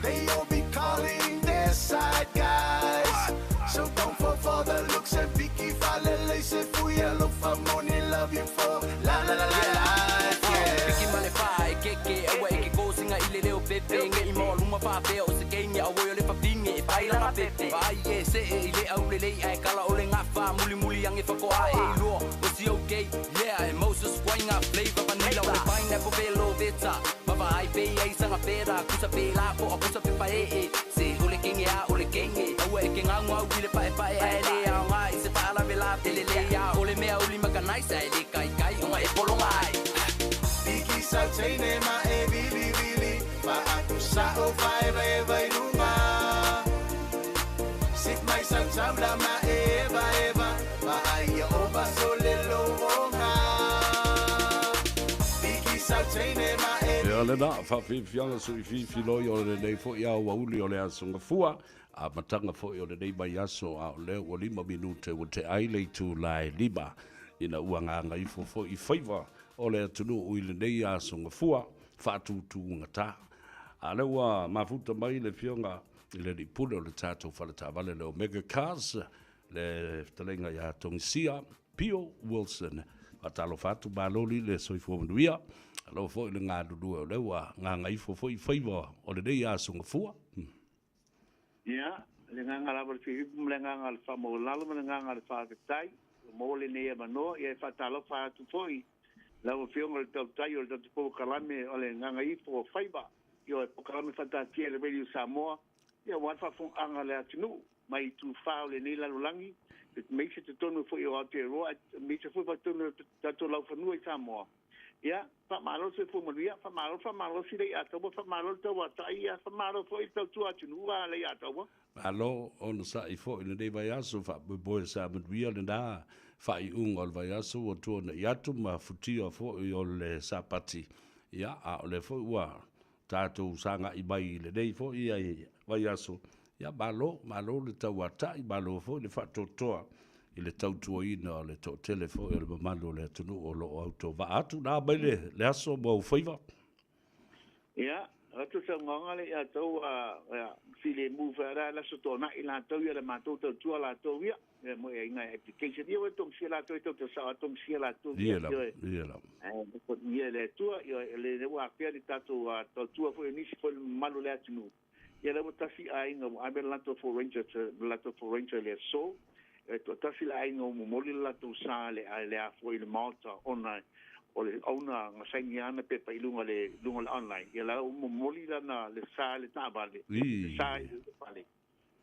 they all be calling their side guys. So don't fall for the looks and picky falele se fuya lo famoni love you for la la la la life. Yeah. Piki ma le fa e keke Aua e ke kōsinga i le leo pepe Nge i moa luma whāpea o se keinge A woi o le whawhinge e pai langa pepe Vai e se e i le au le lei Ae kala o le ngawha muli muli ange whakoa e i loa O si okay yeah E Moses kwainga flavor vanilla O le pineapple velo veta Mava ai pe ai sanga pera Kusa pe la po a kusa pe pa e e Se o le kenge a o le kenge Aua e ke ngau ngau i le pae pae Ae le ao ngā i se whaala vela Te le le ia o le mea uli maka nice Ae le kai kai onga e polonga ai Piki sa teine ma e vili vili Faakusa'o faevaeva i luga Sip mai sa taula ma e eva eva Vaaia o vasole lo'oga Piki sa teine ma e Ia le na, whawhiwhianga sui whiwhi loi o le nei fo ia ua uli o le aso ngafua, a matanga fo o le nei mai aso a o leo ua 5 minute ua te ai le itu lae 5 ina ua ngā ngā ifo fo i whaiva o le atunuu i lenei aso gafua faatutugata. A o lea ua mafuta mai le Afioga i le Alii Pule o le tatou faletaavale le Omega Cars, le fetalaiga ia Togisia Pio Wilson. Faatalofa atu, malo le soifua manuia. Alofa foi le galulue o lea ua gagaifo foi faiva o lenei aso gafua. Ia, le agaga lava o le fiafia ma le agaga o le faamaualalo ma le agaga o le faafetai ua maua lenei avanoa. Ia e faatalofa atu foi i lau Afioga i le Tautai o le tatou polokalame o le Gagaifo o Faiva, ioe, polokalame faataatia i le Radio Samoa, ia aua le faafofogaaga a le atunuu mai itu fa o lenei lalolagi, aemaise totonu foi o Aotearoa, aemaise foi totonu o tatou laufanua i Samoa. Ia, faamalo le soifua manuia, faamalo le faamalosi Leiataua, faamalo le tauatai, ia faamalo foi le tautua atunuu a Leiataua. Malo onosai foi i lenei vaiaso, faamoemoe sa manuia lena faaiuga o le vaiaso ua tuanai atu ma futia foi o le Sapati, ia, a o lea foi ua tatou sagai mai i lenei foi vaiaso, ia malo, malo le tauatai, malo foi le faatoatoa i le tautuaina o le toatele foi o le mamalu o le atunuu o lo o autovaa atu. Na mai le, le aso ma ou faiva. Ia, atu saunoaga le ia tau a filemu foi ala la so tona'i latou ia le matou tautua latou ia e mo e inga application ia ua tongisia latou e tau sa tongisia latou ia ia ia la e ko ia le tua ia le ua afea le tatou tautua foi nisi foi mamalu le atunuu. Ia le ua tasi aiga ua ave le latou Ford Ranger le latou Ford Ranger le aso e toatasi le aiga ua momoli le latou sa le le a foi le maota ona o le owner na saini ana pepa i luga le luga le online. Ia la ua momoli lana le sa le taavale le sa i le fale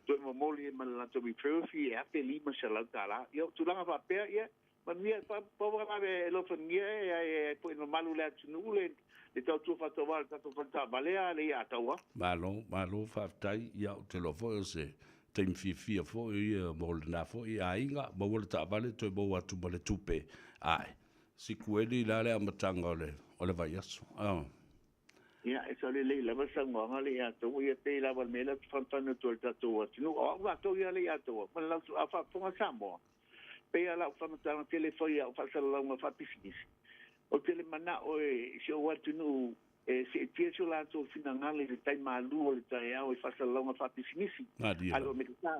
toe momoli ma le latou referral fee e $1,500. Ia o tulaga faapea ia manuia pa pa e lofagia e e foi mamalu le atunuu le le tautua faatauvā le tatou faletaavale a le ia taua. Malo, malo faafetai. Ia ou te iloa foi o se taimi fiafia foi ia mo lena foi aiga, maua le taavale toe maua atu ma le tupe. Ae, sikueli la le amataga o le, o le vaiaso. Ah. Ia, e sa lelei lava saunoaga le ia taua ia pei lava le mea lea fanafana atu ai le tatou atunuu. O au latou ia le ia taua, ma le lautu a faafofoga Samoa. Pei a lau faamatalaga tele foi au faasalalauga faapisinisi. O te le manao e si ou atunuu e seetia so latou finagalo i le tai malu o le taeao i faasalalauga faapisinisi. Malie A lo me ta.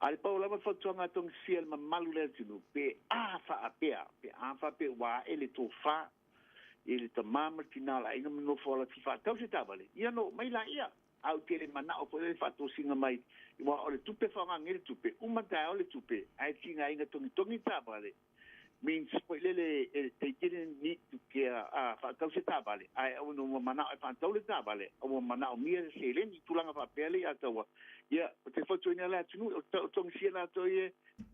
A le pau lava fautuaga a togisia le mamalu le atunuu, pe a faapea, pe a faapea ua ae le tofā i le tamā ma le tinā o le aiga ma nofo ala fia faatau se taavale, ia no mai laia. A ou te le manao foi le faatosina mai, aua o le tupe faaaogaina le tupe, uma taeao le tupe, ae tigaina togitogi taavale, means foi lele they didn't need to care a faatau se taavale, ae aua no ua manao e faatau le taavale, ua manaomia le seleni, tulaga faapea le ia taua. Ia, o te fautuaina le atunuu, o togisia latou ia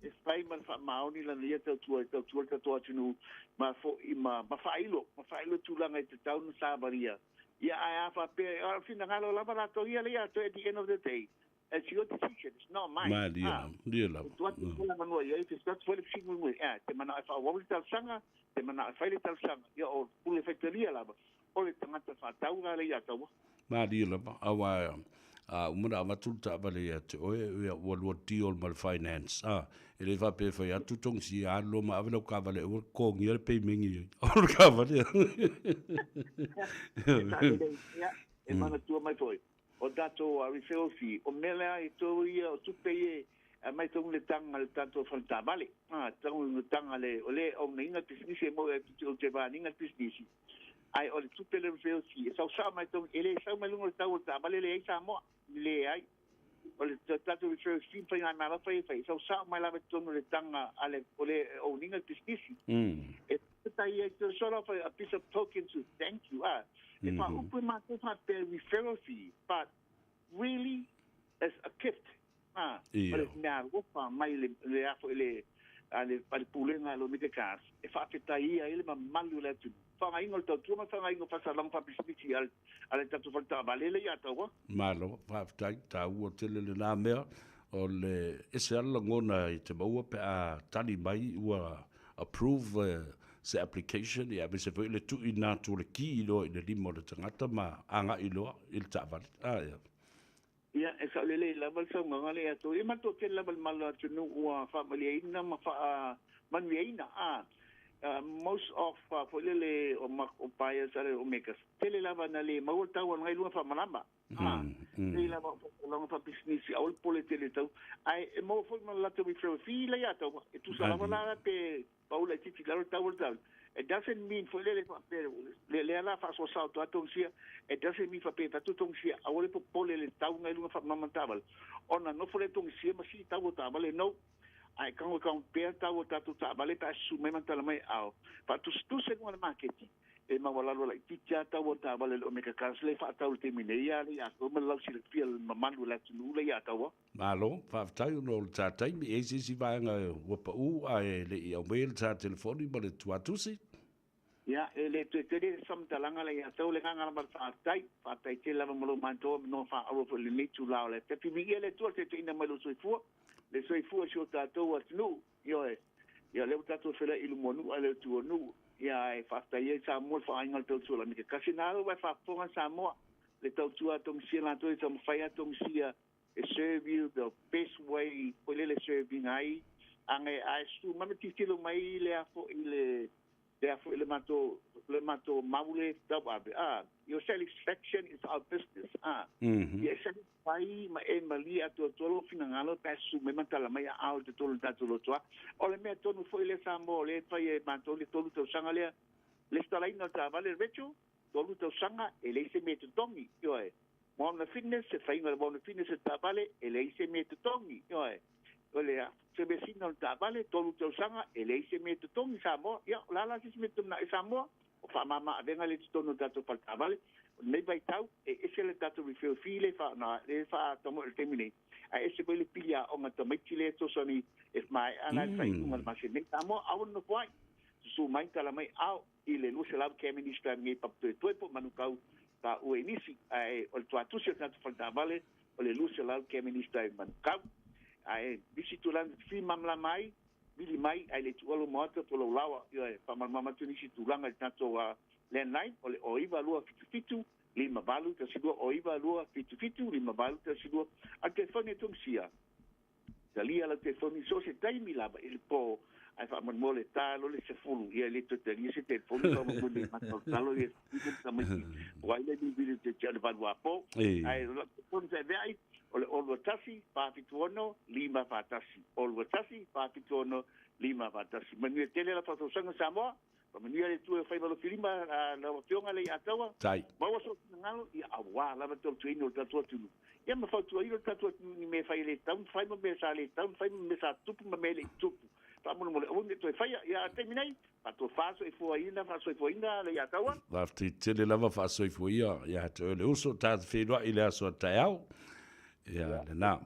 e fai ma le faamaoni lana ia tautua e tautua le tatou atunuu ma foi ma ma faailo, ma faailo tulaga e tatau ona savalia. Ia ae a faapea, o finagalo lava latou ia le ia at the end of the day, it's your decision, it's not mine. Malie lava, malie lava. Tu atu kula manua ia, te start foi le fisimu mui, te manao e whaawau le talosaga, te manao e fai le talosaga, ia o pule faitalia lava, o le tagata faatau le ia taua. Malie lava, aua a uma na avatu le taavale ia te oe, ia ua lua deal ma le finance. A, e le faapea e fai atu togisia alu loa ma ave lau kavale aua le totogia le payment i o le kavale. Ia, e manatua mai foi, o tatou referral fee, o mea lea i tau ia o tupe ia e mai tau le tanga le tatou faletaavale. Ah, tau le tanga le o le o neinga pisinisi e mo e o te vaninga pisinisi. Ai o le tupe le referral fee, e sau mai tau e le sau mai lunga le tau o le taavale le ai Samoa, le ai. O le tatou referral fee fai ngai mala fai fai, sau mai lava tonu le tanga ale o le o ninga pisinisi. E ta ia to sort of a piece of token to thank you. Ah, e whaupu mātou whapea referral fee, but really it's a gift. Ah, Ia. o le mea alofa mai le le afo i le a le a le pulega lo Omega Cars. E whaafetai ia i le mamalu le atunuu. Whangainga o le tautua ma whangainga o faasalaga faapisinisi a le tatou faletaavale le ia taua. Malo, faafetai, taua tele lena mea, o le ese lava le lagona i te maua pe a tali mai ua approve se application, ia aemaise foi le tuuina atu o le ki loa i le lima o le tagata ma agai loa i le taavale. Ah, ia. Ia, e saolelei lava le saunoaga le ia tou. Ia matou tele lava le malo atunuu ua faamaliaina ma faamanuiaina. Ah, Most of foi lele o o buyers a le Omegas, tele lava na le maua le tau o le luga faamalama. Tele lava o faatalaga faapisinisi aua le popole tele tau. Ae e maua foi ma le latou referral fee la ia tau. E tusa lava la pe pau laitiiti i lalo le tau o le tau. It doesn't mean foi lele faapea lea la faasoasao atu lava Tongisia, it doesn't mean faapea e fai atu Tongisia aua le popole le tau ngai luga faamalama taavale. Ona nofo lea Tongisia ma sii tau o taavale. No. Ae tago e compare tau o tatou taavale pe a susu mai ma tala mai ao faatusatusa i luga o le maketi e maualalo laitiiti lava tau o taavale a le Omega Cars lea e faatau i le taimi nei a le i atoa ma le lausilafia le mamalu o le atunuu lea i Ataua. Malo, faafetai ona o le ta taimi. E i ai se isi vaega ua pau ae le i aumaia le ta telefoni ma le tuatusi? Ia, e le toe tele se faamatalaga la ia te au le agaga lava o le faafetai. Faafetai tele lava mo lou manatoa ma noa faaauau foi i lenei itula o le afiafi. Viia le Atua i le taitaiina mai lou soifua, le soifua o si o tatou atunuu. Ioe, ia o lea ua tatou feiloai i luma o nuu ae le o tua o nuu. Ia, ae faafetai ai Samoa i le faaaiga o le tautua la me kasi na au e faafofoga Samoa, le tautua a Tongisia latou e taumafai a Tongisia e serve you the best way foi lele serve ina ai aga ae susu mai ma tilotilo mai le a foi le le a foi le matou le matou mau le tauave a your satisfaction is our business a ia e satisfy ma e malie atoatoa lou finagalo pe a susu mai ma tala mai aao i totonu o le tatou lotoa. O le mea tonu foi lea Samoa o lea e fai e matou le 3 tausaga lea lesitalaina o le taavale Rachel 3 tausaga e leai se mea e totogi ioe. Moana Fitness, se faiga o le Moana Fitness o le taavale, e leai se mea e totogi, ioe. O le service ina o le taavale, 3 tausaga, e leai se mea e totogi Samoa. Ia, o le a la se isi mea e totogi Samoa? O faamama avega lea i totonu o le tatou fale taavale. O lenei vaitau, e ese le tatou referral fee lea e faatamoe i le taimi nei, ae ese foi le pili aoga tamaiti lea e fesoasoani e maea la le faaiuga o le masina nei. Samoa, aua le nofo ai, susu mai, tala mai, ao i le 200 Cavendish Drive nei Papatoetoe po o Manukau taua i nisi, ae o le tuatusi o le tagata faletaavale o le 200 Cavendish Drive Manukau. Ae nisi tulaga e fia malamalama ai, vili mai ae le tuua lou maota po o lou laoa. Ioe, faamalamalama atu nisi tulaga i le tatou landline o le 09277 5812, 09277 5812. A o le telefoni a Tungisia, Talia lau telefoni so o se taimi lava i le po ae faamolemole ta loa le 10 ia e le toe talia se telefoni faamolemole i matalotalo ia tamaiti o ai le vili te te o le valu apo ae o lau telefoni feaveai o le 021 476 541 021 476 541. Manuia tele la faatausaga Samoa. Faamanuia le Atua i faiva lofilima lau Afioga Leiataua. Tai. Maua sou finagalo, ia auā lava le tautuaina o le tatou atunuu. Ia ma fautuaina le tatou atunuu i ni mea e fai e le tatau ona fai ma mea sa le tatau ona fai ma mea sa tutupu ma mea e le i tutupu. Faamolemole aua ne i toe faia. Ia a le taimi nei, faatofa soifuaina, faasoifuaina Leiataua. Faafetai tele lava faasoifuaia ia te oe le uso, ta te feiloai i le aso a taeao. Ia lena.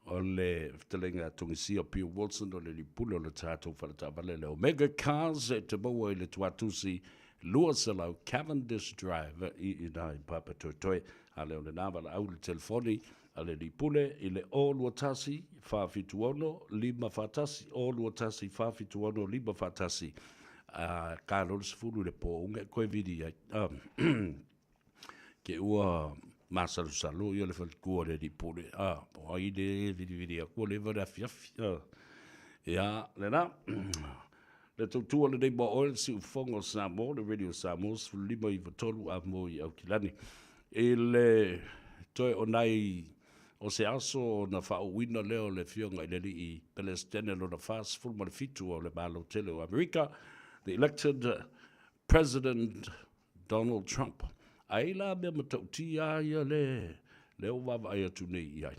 O le fetalaiga a Togisia Bill Wilson o le lipule o le tatou faletaavale le Omega Cars e te maua i le tuatusi 200 Cavendish Drive i ina i Papatoetoe. A lea o lena valaau le telefoni a le lipule i le 021 476 541 021 476 541 a ka loa le 10 i le po uga e koe vili ai. Ke ua masalosalo ia le faletua o le alii pule, a, po ai le vilivili aku ua leva le afiafi, a. Ia, lena, le tautua lenei mo oe le siufofoga o Samoa, le Radio Samoa 15 93 a mo i Aukilani. I le toe o nai o se aso ona faauuina lea o le afioga i le alii Pelestene lona 47 o le Malo tele o Amerika, the elected President Donald Trump. Ai la mea matautia a ia le lea ua vaavaai atu nei i ai.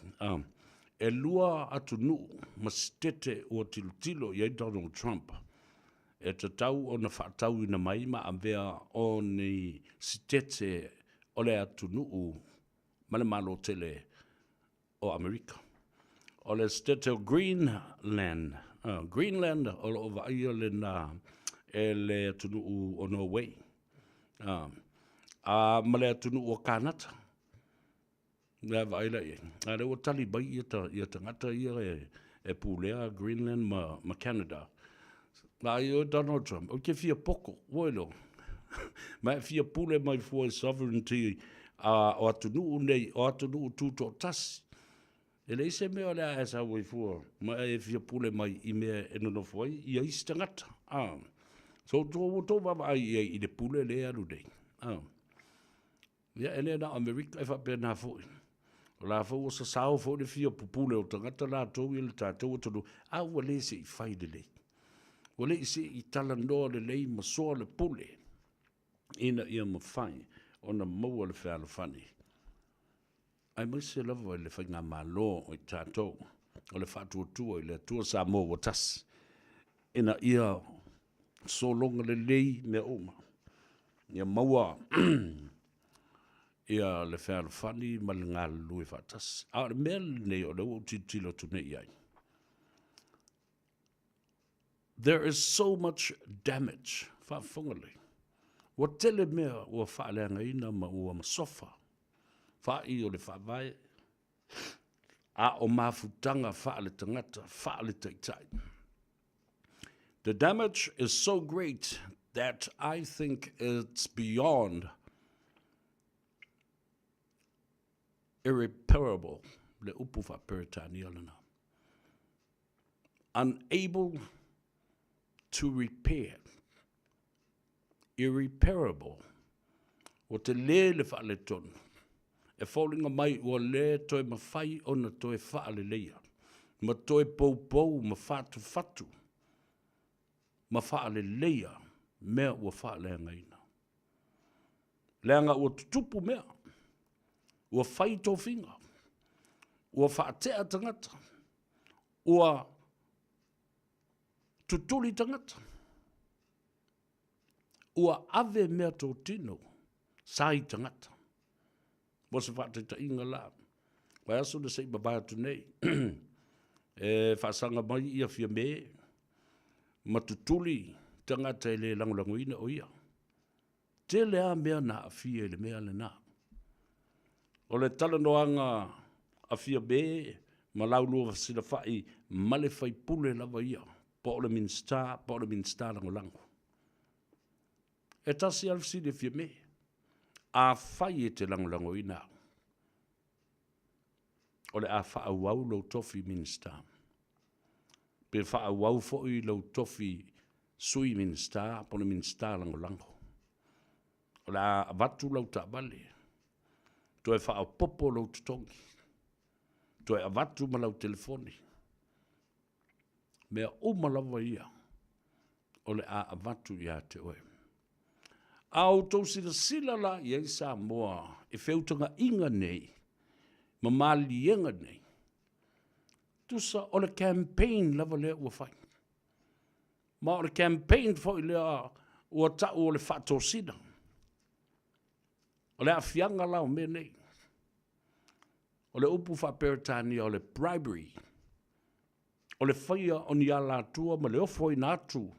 E lua atunuu ma sitete ua tilotilo i ai Donald Trump e tatau ona faatauina mai ma avea o ni sitete o le atunuu ma le Malo tele o Amerika. O le sitete o Greenland, Greenland o lo o vaaia lena e le atunuu o Norway, a ma le atunuu o Kanata. Lea vaai la i ai. A lea ua tali mai ia, ta, ia tagata ia e, e pulea Greenland ma, ma Canada. Vaai oe Donald Trump, ou te fia poko, ua iloa. Ma e fia pule mai fua i sovereignty a o atunuu nei, o atunuu tutoatasi. E leai se mea o le a e sau ai fua, ma e fia pule mai i mea e nonofo ai ia isi tagata. A. So tou ua tou vaavaai i ai i le pule lea e alu nei. Ah. Ia e le na o Amerika e faapena foi. O la foi ua sasao foi le fia pupule o tagata latou i le tatou atunuu, a ua le se i fai lelei. Ua le i se i talanoa lelei ma soa le pule ina ia mafai ona maua le fealofani aemaise lava i le faigamalo o i tatou o le Faatuatua i le Atua Samoa ua Tasi, ina ia sologa lelei mea uma, ia maua ia le fealofani ma le galulue faatasi. A o le mea lenei o lea ua ou tilotilo atu nei i ai, There is so much damage, faafofoga lelei, ua tele mea ua faaleagaina ma ua masofa fa'i o le Faavae, a o mafutaga faale-tagata, faale-taitai. The damage is so great that I think it's beyond irreparable, le upu faa-Peretania lena. Unable to repair, irreparable, ua telē le faaletonu, e foliga mai ua le toe mafai ona toe faaleleia, ma toe poupou ma fatufatu ma faaleleia mea ua faaleagaina. Leaga ua tutupu mea, ua fai tofiga, ua faatea tagata, ua tutuli tagata, ua ave mea totino sa i tagata. Mo se faataitaiga la, vaiaso na se i mavae atu nei, e faasaga mai ia Fiame ma tutuli tagata e le lagolagoina o ia. Tele lava mea na aafia i le mea lena. O le talanoaga a Fiame ma Laulua Fesilafai ma le faipule lava ia, po o le Minisita po o le Minisita Lagolago. E tasi lava le fesili a Fiame, afai e te lagolagoina au, o le a faaauau lou tofi Minisita, pe faaauau foi lou tofi Sui Minisita po o le Minisita Lagolago. O le a avatu lau taavale, toe faaopoopo lou totogi, toe avatu ma lau telefoni, mea uma lava ia o le a avatu ia te oe. A outou silasila la i ai Samoa i feutagaiga nei ma maliega nei, tusa o le campaign lava lea ua fai. Ma o le campaign foi lea ua tau o le faatosina. O le aafiaga la o mea nei, o le upu faa-Peretania o le bribery, o le faia o ni alatua ma le ofoina atu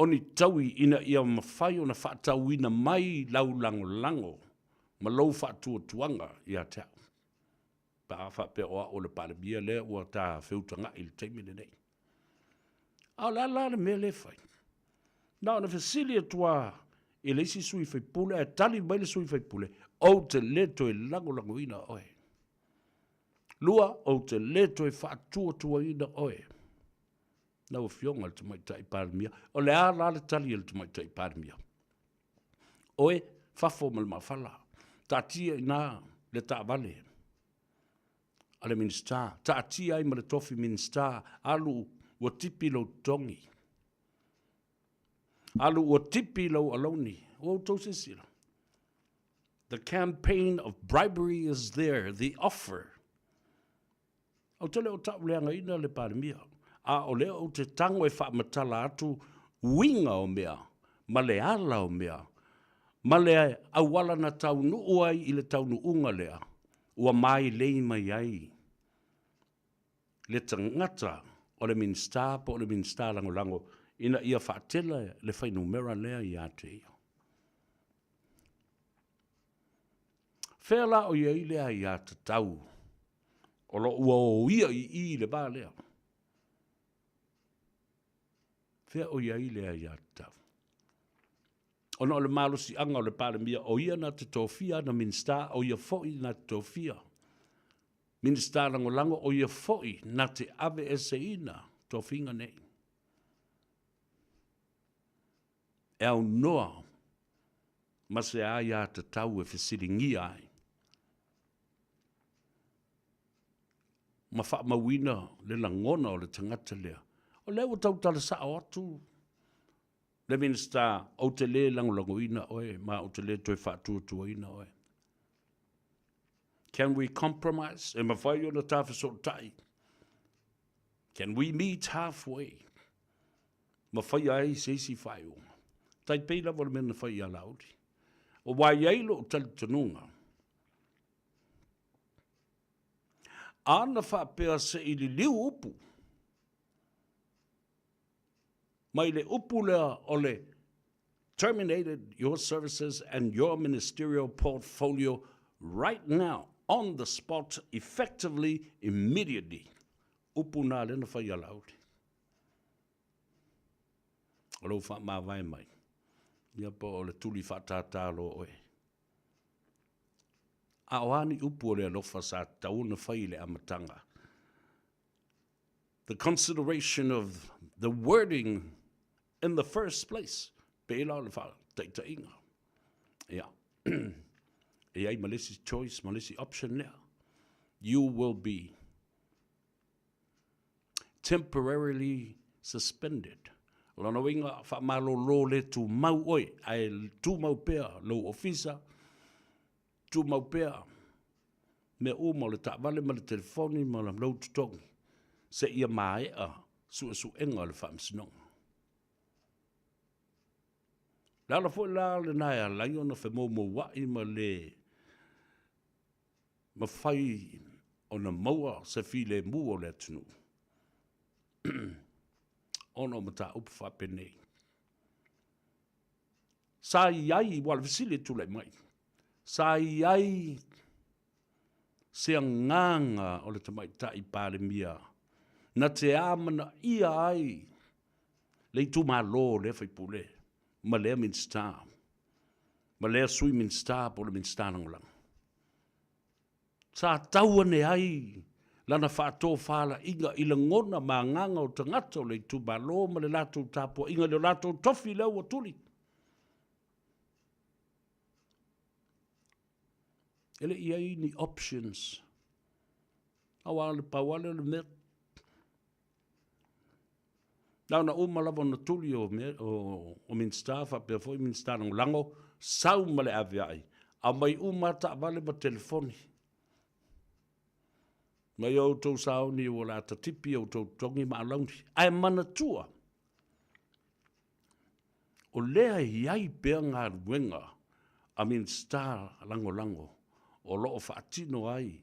o ni taui ina ia mafai ona faatauina mai lau lagolago ma lou faatuatuaga ia te au, pe a faapea o au o le Palemia lea ua ta feutagai i le taimi lenei. A o le a la le mea lea e fai? Na ona fesili atu lava i le isi sui usufono ae tali mai le sui usufono, ou te le toe lagolagoina oe. Lua, ou te le toe faatuatuaina oe. Lau Afioga i le Tamaitai Palemia, o le a la le tali a le Tamaitai Palemia? Oe, fafo ma le mafala, taatia i ina le taavale a le Minisita, taatia ai ma le tofi Minisita, alu ua tipi lou totogi. Alu ua tipi lou alauni. Ua outou silasila. The campaign of bribery is there, the offer. Ou te le o tauleagaina le Palemia, a o lea ou te tago e faamatala atu uiga o mea, ma le ala o mea, ma le auala na taunuu ai i le taunuuga lea, ua mailei mai ai le tagata o le Minisita po o le Minisita Lagolago ina ia faatele le fuainumera lea ia te ia. Fea la o i ai le aiatatau o lo o ua oia i i i le va lea? Fea o i ai le aiatatau? Ona o le malosiaga o le Palemia, o ia na te tofia ana Minisita, o ia foi na te tofia Minisita Lagolago, o ia foi na te aveeseina tofiga nei. e aunoa ma se aiatatau e fesiligia ai ma faamauina le lagona o le tagata lea. O lea ua tautala sao atu le Minisita, ou te le lagolagoina oe ma ou te le toe faatuatuaina oe. Can we compromise? E mafai ona tafesootai. Can we meet halfway? Ma faia ai se isi faaiuga. Tai pei lava o le mea na fai ia Laauli. Aua e i ai lou talitonuga, ana faapea se i liliu upu, mai le upu lea o le terminated your services and your ministerial portfolio right now, on the spot, effectively, immediately. Upu na lea na fai ia Laauli. O lou faamavae mai, ia po o le tuli faatātā loa oe. A o a ni upu o le alofa sa tatau ona fai i le amataga? The consideration of the wording in the first place, pei la o le faataitaiga. Ia, e i ai ma le isi choice ma le isi option lea. You will be temporarily suspended. O lona uiga, faamalolo le tumau oe, ae tumau pea lou ofisa, tumau pea mea uma o le taavale ma le telefoni ma lou totogi, seia maea suesuega o le Faamasinoga. O le ala foi la lena e ala ai ona femoumouai ma le mafai ona maua se filemu o le atunuu ona o mataupu faapenei. Sa i ai, ua o le fesili e tulai mai, sa i ai se agaga o le Tamaitai Palemia na te amanaia ai le itumalo o lea faipule ma lea Minisita ma lea Sui Minisita po o le Minisita Lagolago. Sa tau ane ai lana faatofalaiga i lagona ma agaga o tagata o le itumalo ma le latou tapuaiga i le latou tofi lea ua tuli. E le i ai ni options. Aua le pau lava lea o le mea, Na ona uma lava ona tuli o, o, o Minisita faapea foi Minisita Lagolago, sau ma le aveai, aumai uma taavale ma telefoni. Mai o outou sauni ua le a tatipi outou totogi ma alauni. Ae manatua, o lea e i ai pea galuega a Minisita Lagolago o lo o faatino ai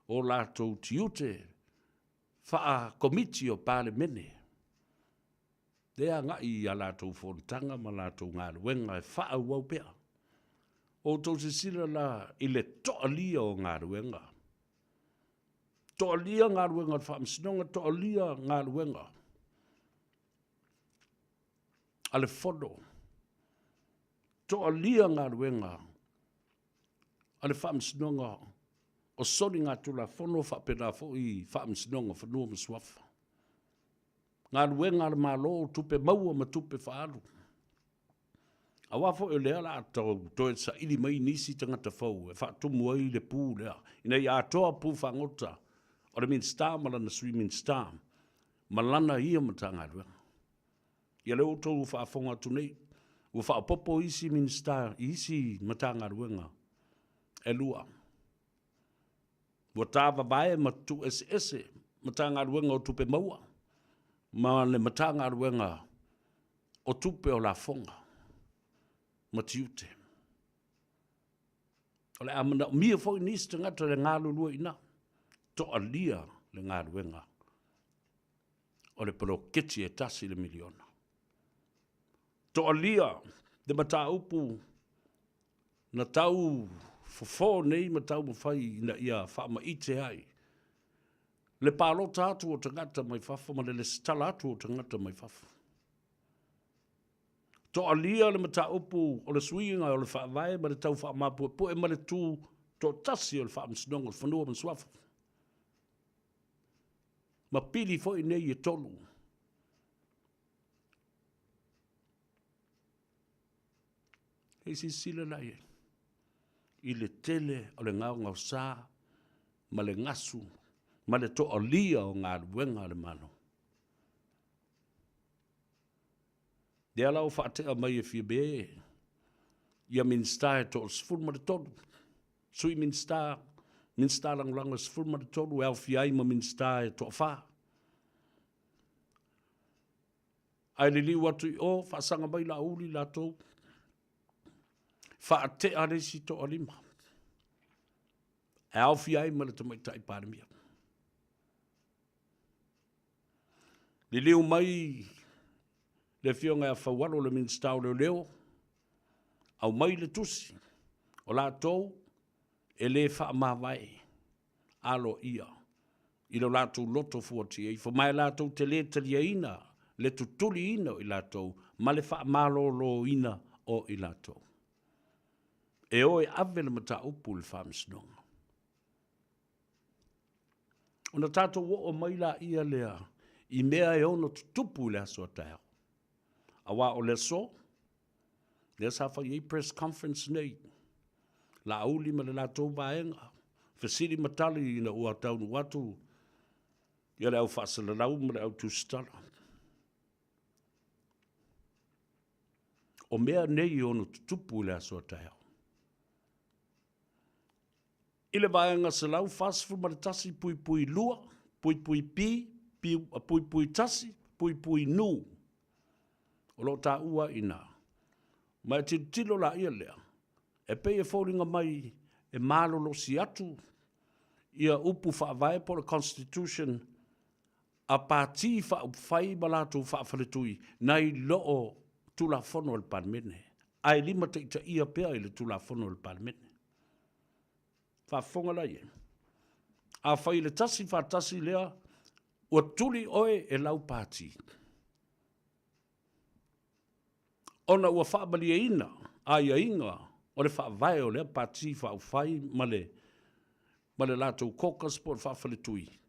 o latou tiute Faa-Komiti o Palemene, lea agai i a latou fonotaga ma latou galuega e faaauau pea. Ua outou silasila la i le toalia o galuega, toalia galuega o le Faamasinoga, toalia galuega a le Fono, toalia galuega a le Faamasinoga o Soligatulafono faapena foi Faamasinoga o Fanua ma Suafa. Galuega a le Malo, tupe maua ma tupe faaalu. Aua foi o lea o le a toe saili mai nisi tagata fou e faatumu ai le pu lea, ina ia atoa pu fagota o le Minisita ma lana Sui Minisita ma lana ia Matagaluega. Ia lea ua outou faafofoga atu nei, ua faaopoopo isi Minisita i isi Matagaluega e lua. Ua tavavae ma tuueseese Matagaluega o Tupe Maua ma le Matagaluega o Tupe o Lafoga ma Tiute. O le a manaomia foi nisi tagata e galulue i ina, toalia le galuega o le poloketi e $1 miliona. Toalia le mataupu na tau fofo nei ma taumafai ina ia faamaite ai le palota atu o tagata mai fafo ma le lesitala atu o tagata mai fafo. Toalia le mataupu o le suiga o le faavae ma le tau faamapuepue ma le tu toatasi o le Faamasinoga o Fanua ma Suafa. Ma pili foi nei e tolu. Se i silasila la i ai i le tele o le gaogaosa ma le gasu ma le toalia o galuega a le Malo. Lea la ua faatea mai e Fiame ia Minisita e 13, Sui Minisita, Minisita Lagolago e 13 e aofia ai ma Minisita e toafa. Ae liliu atu i o, faasaga mai Laauli latou, faatea le isi toalima e aofia ai ma le Tamaitai Palemia. Liliu mai le Afioga ia Faualo le Minisita o Leoleo, aumai le tusi, o latou e le faamavae aloaia i lo latou loto fuatia ifo, ma e latou te le taliaina le tutuliina o i latou ma le faamaloloina o i latou. E o e ave le mataupu i le Faamasinoga. Ona tatou oo mai laia lea i mea e ono tutupu i le aso a taeao. Aua o le aso, lea sa fai ai press conference nei, Laauli ma le latou vaega, fesili ma tali ina ua taunuu atu ia le au faasalalau ma le au tusitala. O mea nei e ono tutupu i le aso a taeao. I le Vaega 141.2, puipui B, puipui 1, puipui N, o lo o taua ai i ina. Ma e tilotilo laia lea, e pei e foliga mai e malolosi atu ia upu faavae po o le Constitution a Pati Faaupufai ma latou faafaletui nai loo Tulafono a le Palemene, ae limataitaia pea i le Tulafono a le Palemene. Faafofoga la i ai. Afai i le 141 lea ua tuli oe e lau pati, ona ua faamalieina aiaiga o le faavae o lea pati faaupufai ma le ma le latou caucus po o le faafaletui,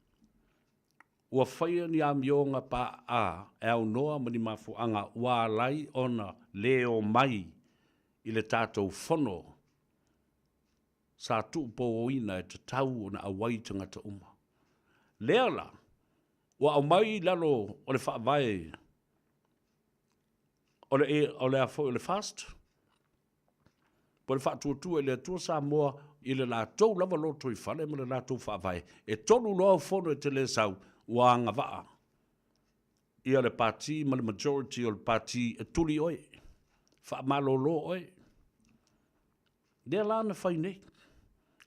ua faia ni amioga paaa e aunoa ma ni mafuaaga ua ala ai ona le omai i le tatou fono sa tuupouina e tatau ona auai tagata uma. Lea la, ua aumai i lalo o le faavae o le, o le a foi o le FAST, po o le Faatuatua i le Atua Samoa i le latou lava lotoifale ma le latou faavae, e tolu loa au fono e te le sau, ua agavaa ia le pati ma le majority o le pati e tuli oe, faamalolo oe. Lea la na fai nei.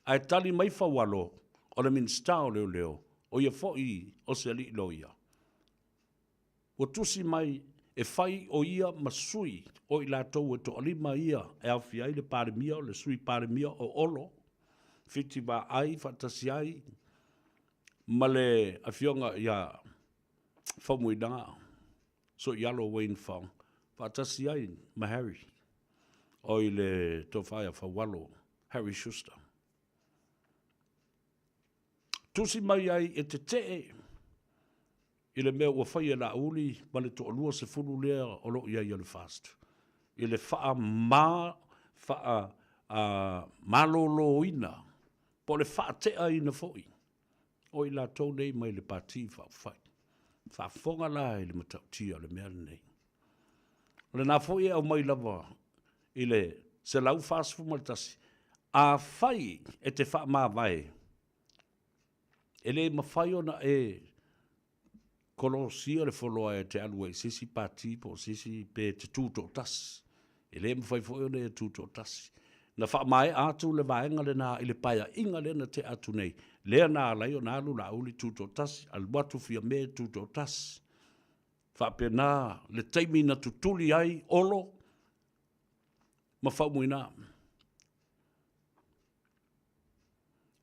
Ae tali mai Faualo, o le Minisita o Leoleo, o ia foi o se alii loia, ua tusi mai e fai o ia ma sui o i latou e toalima ia e aofia ai le Palemia, o le Sui Palemia o Olo, Fiti Vaai faatasi ai ma le Afioga ia Faumuina Soialo Wayne Fong, faatasi ai ma Harry, oi le tofa ia Faualo Harry Schuster. Tusi mai ai e tetee i le mea ua fai e Laauli ma le toalua sefulu lea o lo o i ai o le FAST, i le faa-ma, faa maloloina po o le faateaina foi o i latou nei mai le Pati Faaupufai. Faafofoga la i le matautia o le mea lenei. O lena foi e aumai lava i le 141, afai e te faamavae, e le mafai ona e kolosia le foloa e te alu ai i se isi pati po o se isi pe e te tutoatasi. E le mafai foi ona e tutoatasi. Na faamaea atu le vaega lena i le paeaiga lea na tea atu nei, lea na ala ai ona alu Laauli tutoatasi, alu atu Fiame tutoatasi. Faapena le taimi na tutuli ai Olo ma Faumuina.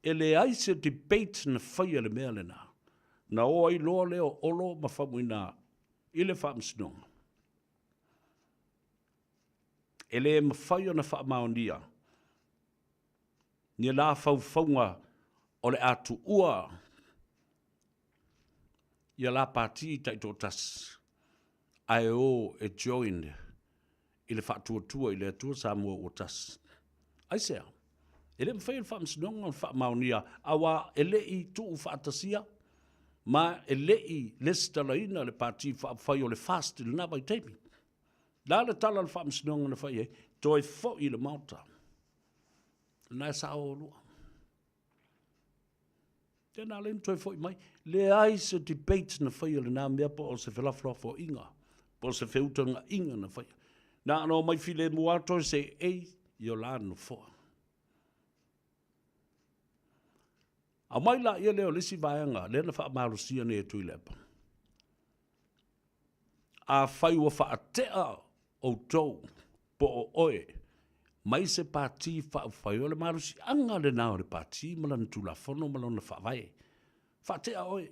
E leai se debate na faia i le mea lena. Na o ai loa lea o Olo ma Faumuina i le Faamasinoga. E le mafai ona faamaonia ni la faufauga o le a tuua ia la pati taitoatasi ae o e join. i le Faatuatua i le Atua Samoa ua Tasi. Aisea? E le mafai e le Faamasinoga ona faamaonia aua e le i tuufaatasia ma e le i lesitalaina le Pati Faaupufai o le FAST i lena vaitaimi. O le a le tala a le Faamasinoga na fai ai? Toe foi i le Maota. Lena e sao oulua. Tēnā lea na toe foi mai. Leai se debate na faia lena mea po o se felafolafoaiga, po o se feutagaiga na faia. Na ona omai filemu lava toe seei i o la nofoa. Aumai laia lea o le isi vaega lea na faamalosia nei e Tuilaepa. Afai ua faatea outou po o oe mai se Pati Faaupufai, o le malosiaga lena o le Pati ma lana Tulafono ma lona Faavae. Faatea oe.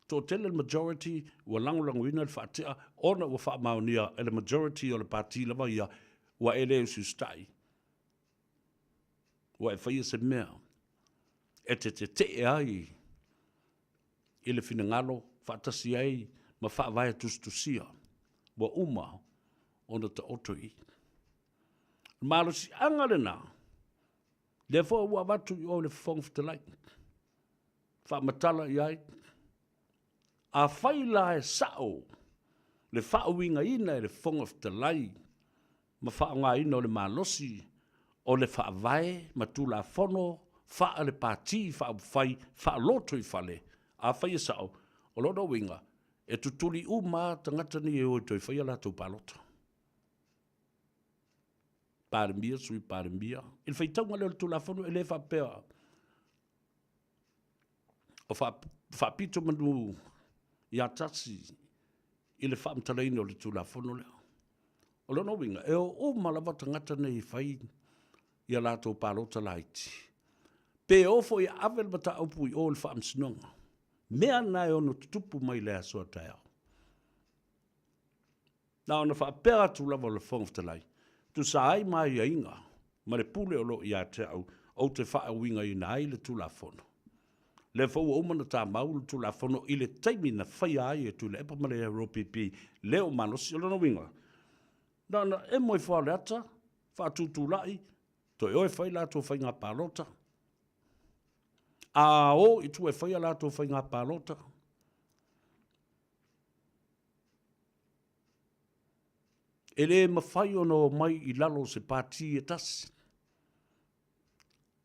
Toatele le majority ua lagolagoina le faatea ona ua faamaonia e le majority o le Pati lava ia ua e le usiusitai. Ua e faia se mea e te tetee ai i le finagalo faatasi ai ma faavae tusitusia ua uma ona taoto i i. O le malosiaga lena, lea foi ua avatu i o i le Fofoga Fetalai, faamatala i ai, afai la e sao le faauigaina e le Fofoga Fetalai ma faaaogaina o le malosi o le Faavae ma Tulafono faale-Pati Faaupufai faalotoifale, afai e sao, o lona uiga, e tutuli uma lava tagata nei e o e toe fai a latou palota. Palemia, Sui Palemia, i le faitauga lea o le Tulafono, e le faapea o faapito manu ia tasi i le faamatalaina o le Tulafono lea. O lona uiga, e o uma lava tagata nei e fai ia latou palota laiti, pe o foi e ave le mataupu i o i le Faamasinoga. Mea na e ono tutupu mai le aso a taeao. Na ona faapea atu lava o le Fofoga Fetalai, tusa ai ma aiaiga ma le pule o lo o ia te au, ou te faauigaina ai le Tulafono. Lea foi ua uma ona tamau le Tulafono i le taimi na faia ai e Tuilaepa ma le ROPP leo malosi. O lona uiga, na ona emo ifo lava o le ata, faatutulai, toe o e fai latou faiga palota. A o i tua e fai a latou faiga palota, E le mafai ona omai i lalo o se pati e tasi.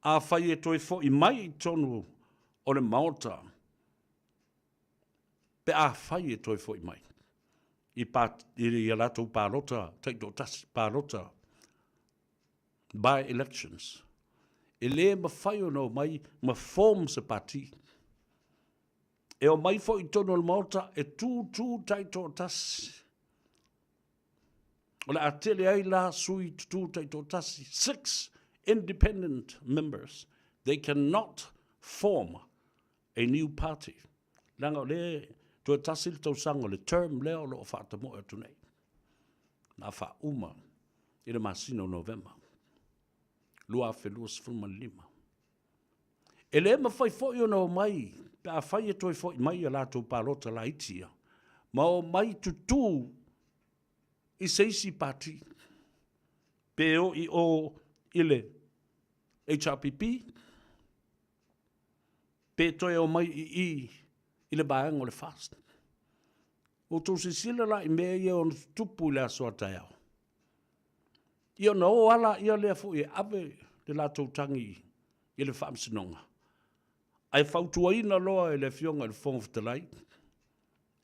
Afai e toe foi mai i totonu o le Maota, pe afai e toe foi mai i, i a latou palota taitoatasi, palota by elections, e le mafai ona omai ma form se pati. E omai foi i totonu o le Maota e tūtū taitoatasi. O le a tele ai la sui tutū taitoatasi, six independent members. They cannot form a new party. Leaga o lea toe tasi le tausaga o le term lea o lo o faatamoe atu nei. Na faauma i le masina o Novema 2025. E le mafai foi ona omai pe afai e toe foi mai a latou palota laiti ia, ma omai tutū i se isi pati, pe o i o i le HRPP, pe toe omai i i i le vaega o le FAST. Ua outou silasila la i mea ia e ono tutupu i le aso a taeao. Ia ona o lava laia lea foi e ave le latou tagi i le Faamasinoga, ae fautuaina loa e le Afioga i le Fofoga Fetalai,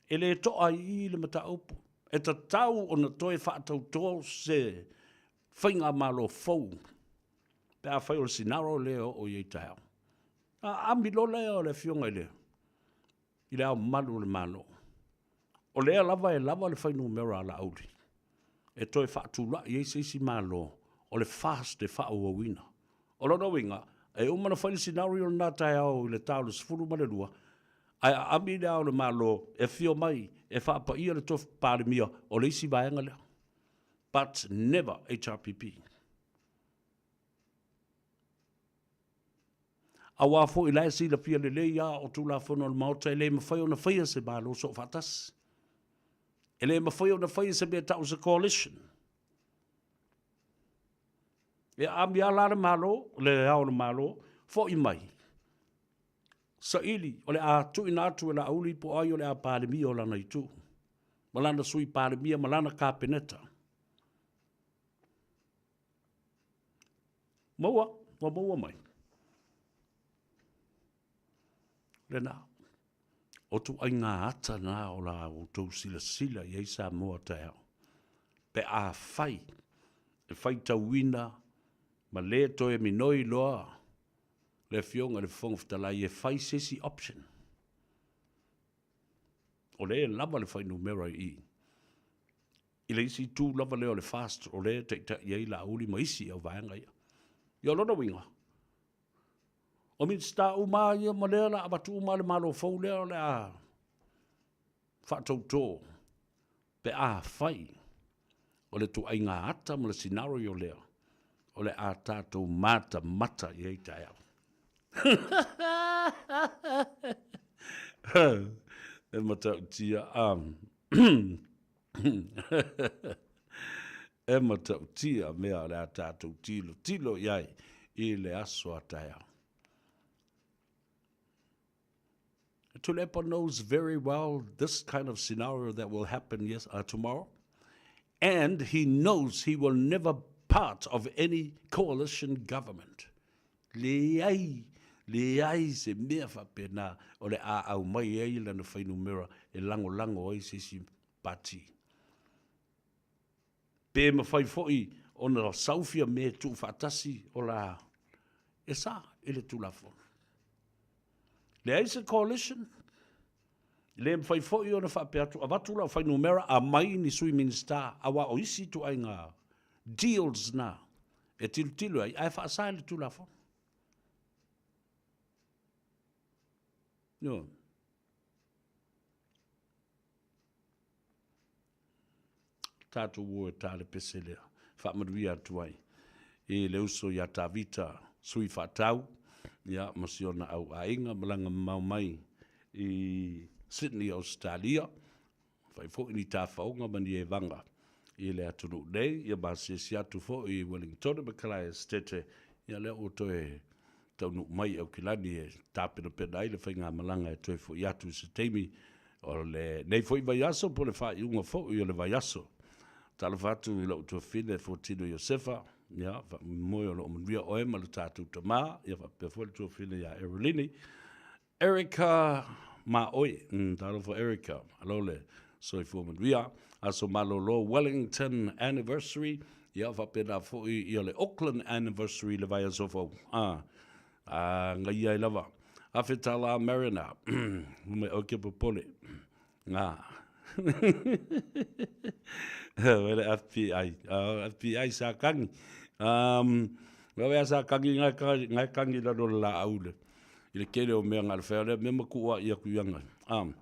e le to'a ai i i le mataupu, e tatau ona toe faatauto se faigamalo fou pe afai o le scenario lea e oo i ai taeao. Ona aami loa lea o le Afioga i le i Le Ao Mamalu o le Malo. O lea lava e lava le fuainumera a Laauli e toe faatulai ai se isi Malo o le FAST e faaauauina. O lona uiga, e uma ona fai le scenario lena taeao i le ta o le 12, ae aami Le Ao o le Malo e afio mai e faapaia le tofi Palemia o le isi vaega lea. But never HRPP. Aua foi la e silafia lelei lava o Tulafono a le Maota e le mafai ona faia se Malo soofaatasi. E le mafai ona faia se mea tau o se coalition. E aami lava la le Malo, le Ao o le Malo, fo'i mai, saili o le a tuuina atu e Laauli po o ai o le a Palemia o lana itu, ma lana Sui Palemia ma lana Kapeneta. Maua, ua maua mai. Lena. O ituaiga ata na o la outou silasila i ai Samoa taeao, pe afai e faitauina ma le toe minoi loa le Afioga i le Fofoga Fetalai e fai se isi option. O lea e lava le fuainumera i i. I le isi itu lava lea o le FAST o lea e taitai ai Laauli ma isi au vaega ia. Ia o lona uiga, O Minisita uma lava ia ma lea o le a avatu uma lava le Malo fou lea o le a faatouto pe afai o le ituaiga ata ma le scenario lea o le a tatou matamata i ai taeao. E matautia E matautia mea o le a tatou tilotilo i ai i le aso a taeao. Tuilaepa knows very well this kind of scenario that will happen yes, uh, tomorrow. And he knows he will never part of any coalition government. Leai, leai se mea faapena o le a aumai ai lana fuainumera e lagolago ai se isi pati. Pe mafai foi ona saufia me tuufaatasi o la e sa i le Tulafono. Leai se coalition, le mafai foi ona faapea atu, avatu lau fuainumera, aumai ni Sui Minisita, aua o isi ituaiga deals na e tilotilo ai, ae faasa e le Tulafono. Ioe. Tatou o e ta le pese lea. Faamanuia atu ai i le uso ia Tavita, sui faatau, ia, ma si ona au aiga, malaga mamao mai i Sydney, Ausetalia. Fai foi ni tafaoga ma ni evaga i le atunuu nei, ia masiasi atu foi i Wellingtone ma Kalae Esetete, ia lea ua toe taunuu mai i Aukilani e tapenapena ai le faigamalaga e toe foi atu i se taimi o lenei foi vaiaso po o le faaiuga foi o le vaiaso. Talofa atu i lou tuafafine Fuatino Iosefa, ia, faamoemoe o lo o manuia oe ma le tatou tama, ia faapea foi le tuafafine ia Erolini. Erica Maoi, talofa Erica, malo le soifua manuia. Aso malolo Wellington Anniversary, ia faapena foi ia le Auckland Anniversary le vaiaso fou. A, a ngaia ai lava. Afe tala Mariner, mai oe ke popole. Ngā. Wele FBI. FBI sa kangi. Um, Wawe sa kangi ngai kangi, ngai kangi lalo le la aule. I le kele o mea ngā le whea lea, mea maku a ia ku ianga. Um,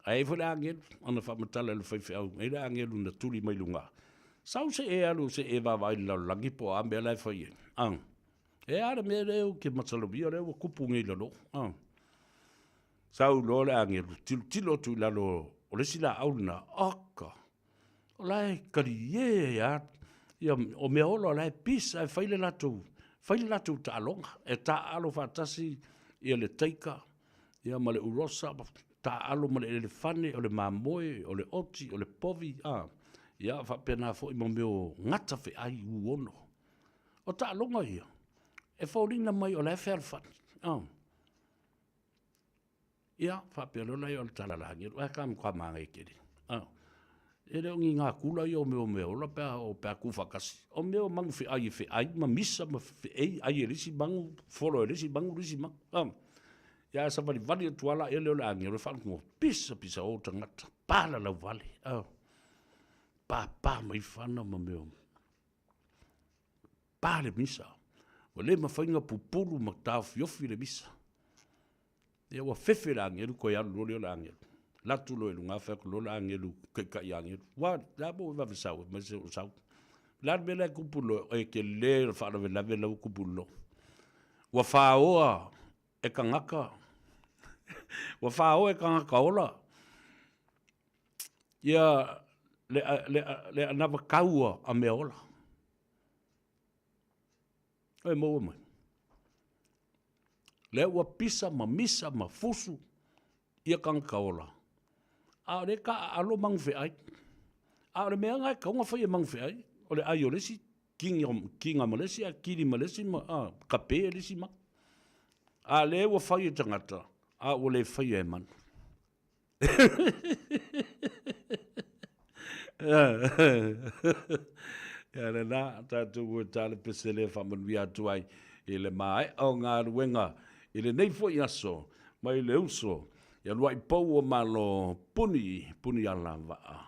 ai fo le angelu, ana whamatala le whaiwheau, ai le angelu na tuli mai lunga. Sau se e alu se e wawa ai le lalolagi po a mea la e whai e. Um, e a le mea leo ke matalomia leo ua kupu ngei lalo. Um, Sau loa le agelu, tilotilo atu i lalo o le isi laau lena, oka, o la e kalie a, ia, o mea ola o la e peace, ae fai le latou, fai le latou taaloga, e taaalo faatasi ia le taika, ia ma le urosa, taaalo ma le elefane, o le mamoe, o le oti, o le povi, a, ia faapena foi ma mea o gata feai uono. O taaloga ia, e foliga mai o la e fealofani, a. Ia, faapea loa lea o le tala a le agelu, ae ka matua māngai tele. Ah, e le o ni ngā kula ia o mea o mea ola pe a o pe a kū whakasi. O mea o manu wheai e wheai, ma misa ma wheei, ai e lisi manu, folo e lisi manu, lisi manu. Ah, ia a savali vali atu ala e leo le agelu, e whaangu, pisa pisa o tangata, pala lau vale. Ah, pa pa mai whana ma mea o Pa le misa. Ua le mafai ona pupulu ma taofiofi le misa. Ia ua fefe le agelu, koe alu loa lea o le agelu. Alu atu loa i luga, fai atu loa le agelu, taitai agelu. Ua, le a mo e vave sau, mai se o sau. Le a le mea la e tupu loa, e tele le faalavelave la ua tupu loa. Ua faoa e tagata, ua faoa e tagata ola, ia. le, le, le anava kaua a mea ola. E maua mai. Lea ua pisa ma misa ma fusu ia kangaka ola. A o le ka alo magufeai. A o le mea nga e kaunga fai e magufeai, o le ai o le isi, kinga ma le isi, a kili ma le isi, ma, a, kape e le isi ma. A le ua fai e tagata, a ua le faia e manu. Ia lena, tatou ua tale pese le faamanuia atu ai i le maea o galuega i lenei foi aso mai le uso ia lua'i pou o Malo puni, puni ala vaa.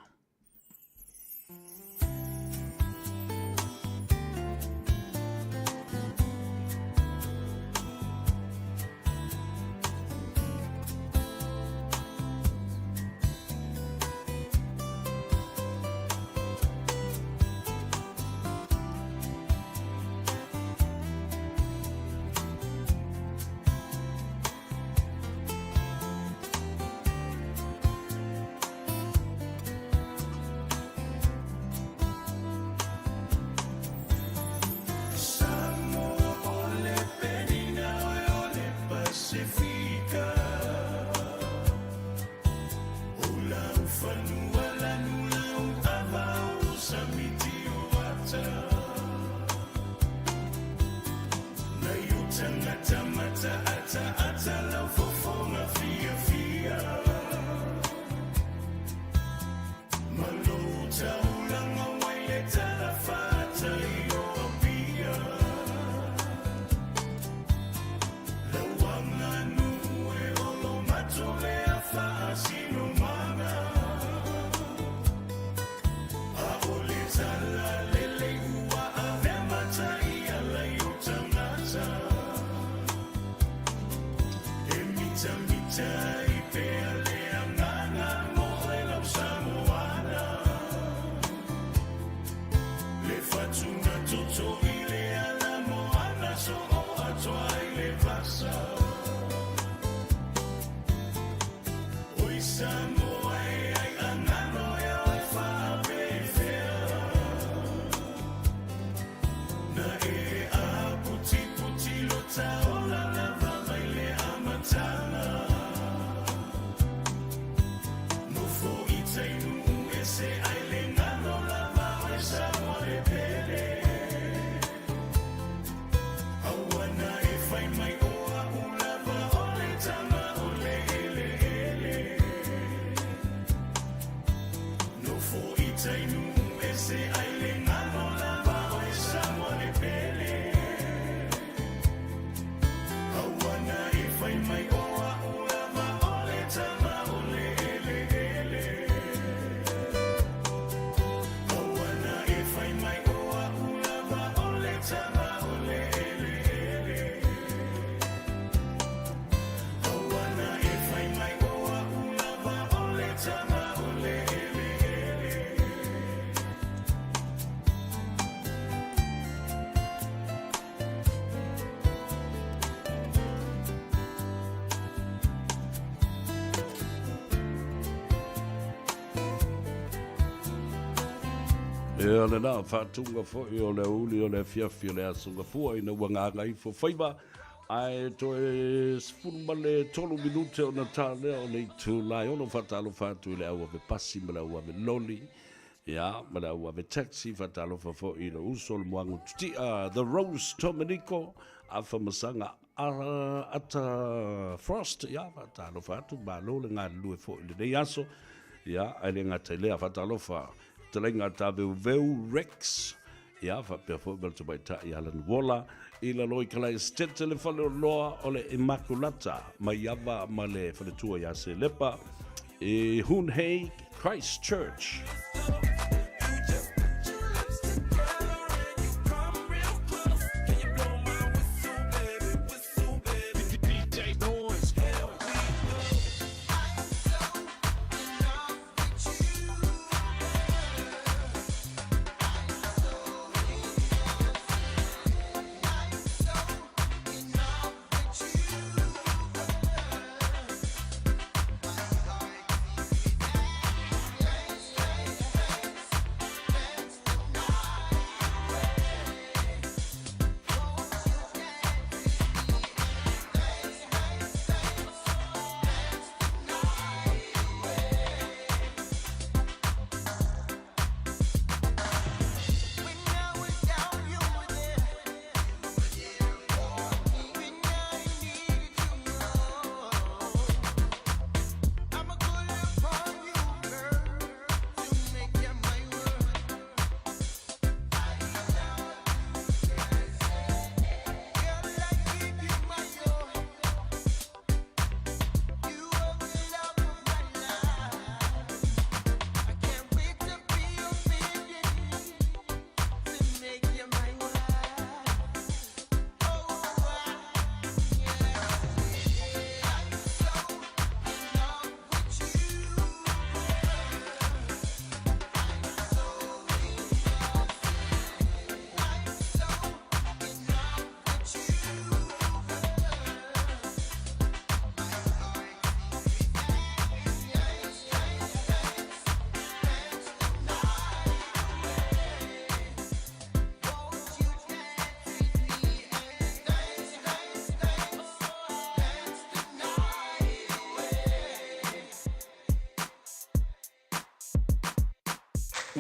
Ia lena faatuga foi o le aoauli o le afiafi o le Aso Gafua ina ua gagaifo faiva ae toe 13 minute ona ta lea o le itula e ono. Faatalofa atu i le au ave pasi ma le au ave loli, ia, ma le au ave taxi. Faatalofa foi i le uso o le Moagu Tutia, The Rose Dominico, Afa Masaga, Ata Frost, ia, faatalofa atu, malo le galulue foi i lenei aso. Ia, ae le gata i lea, faatalofa fetalaiga Taveuveu Rex, ia, faapea foi ma le tamaitai Alan Wola, i lalo i Kalaesetete le faleoloa o le Immaculata, Maiava ma le faletua ia Selepa i Hoon Hay, Christchurch.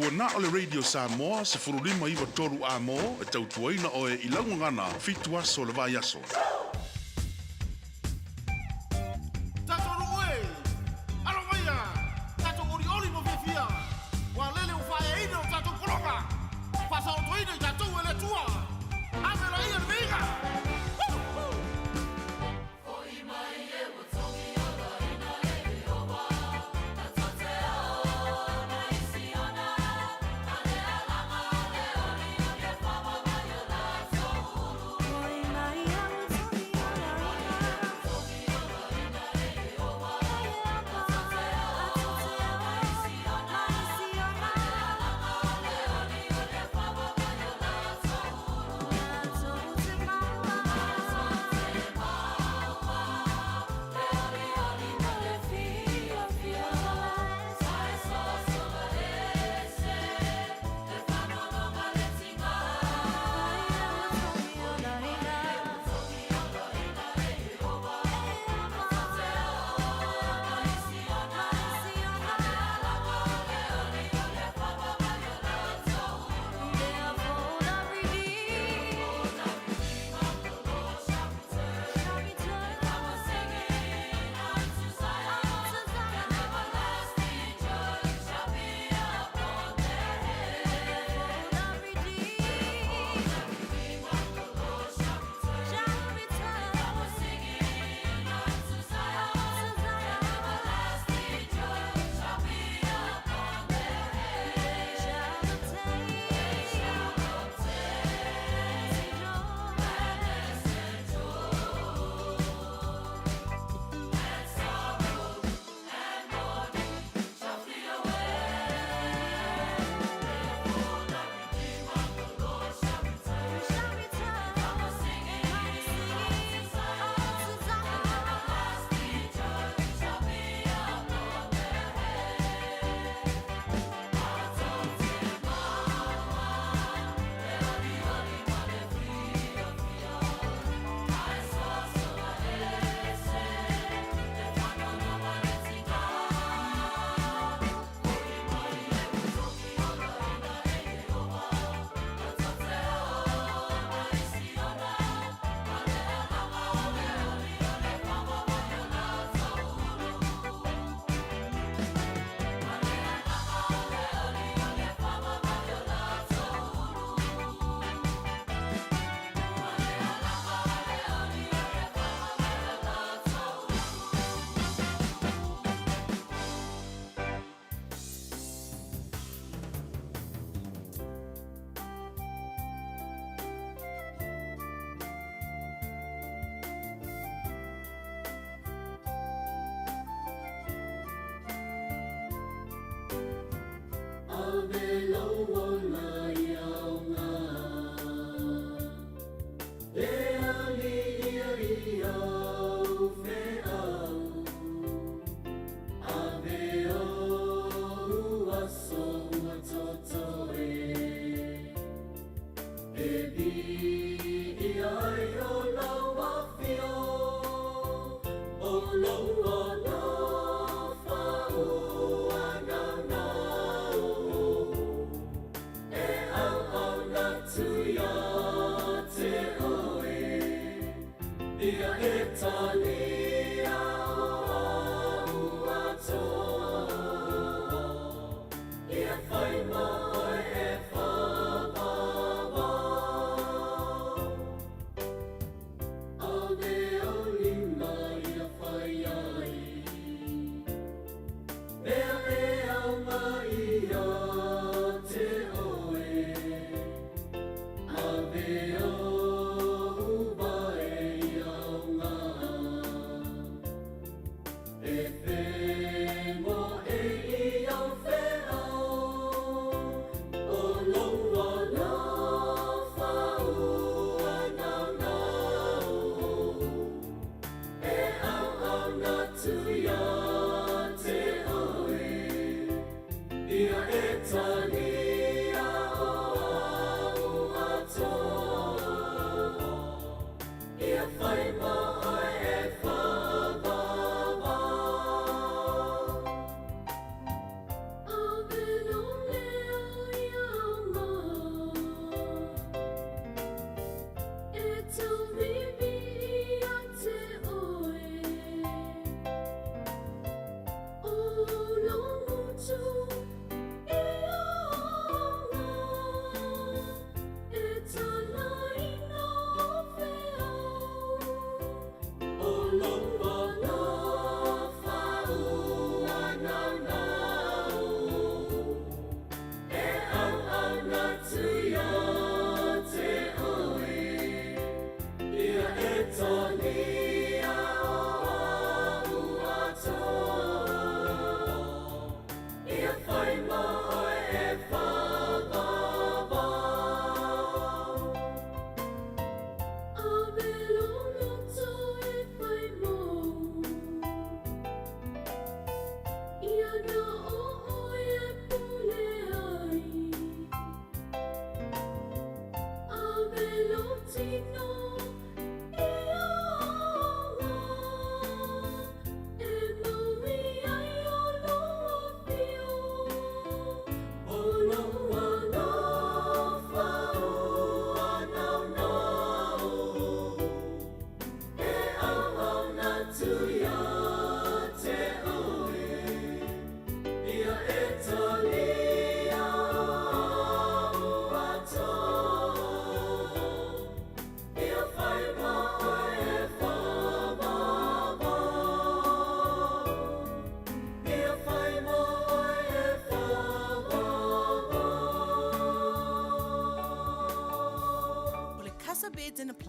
Ua na o le Radio Samoa 1593 Amo e tautuaina oe i lau gagana fitu aso o le vaiaso. Tatou nuu e! Alo maia! Tatou olioli ma fiafia! Ua lele ua faaeaina lo tatou pologa! Faasaotoina i tatou e le Atua! Ave laia le viiga!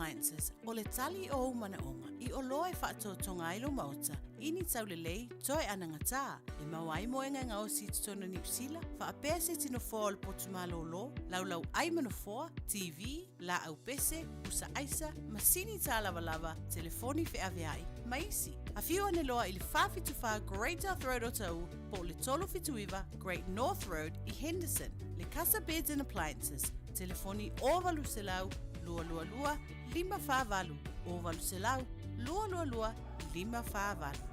Appliances o le tali o ou manaoga i oloa e faatotoga ai lou maota i ni taulelei toe anagatā e maua ai moega e gaosi i totonu o Niu Sila, faapea se tino foa o le potu malōlō, laulau ai ma nofoa, TV, laau pese, pusa aisa, masini tālavalava, telefoni feaveai, ma isi. Afio ane loa i le 474 Great South Road Otahuhu po o le 379 Great North Road i Henderson. Le Casa Beds and Appliances, telefoni 0800 222 548, 0800 222 548.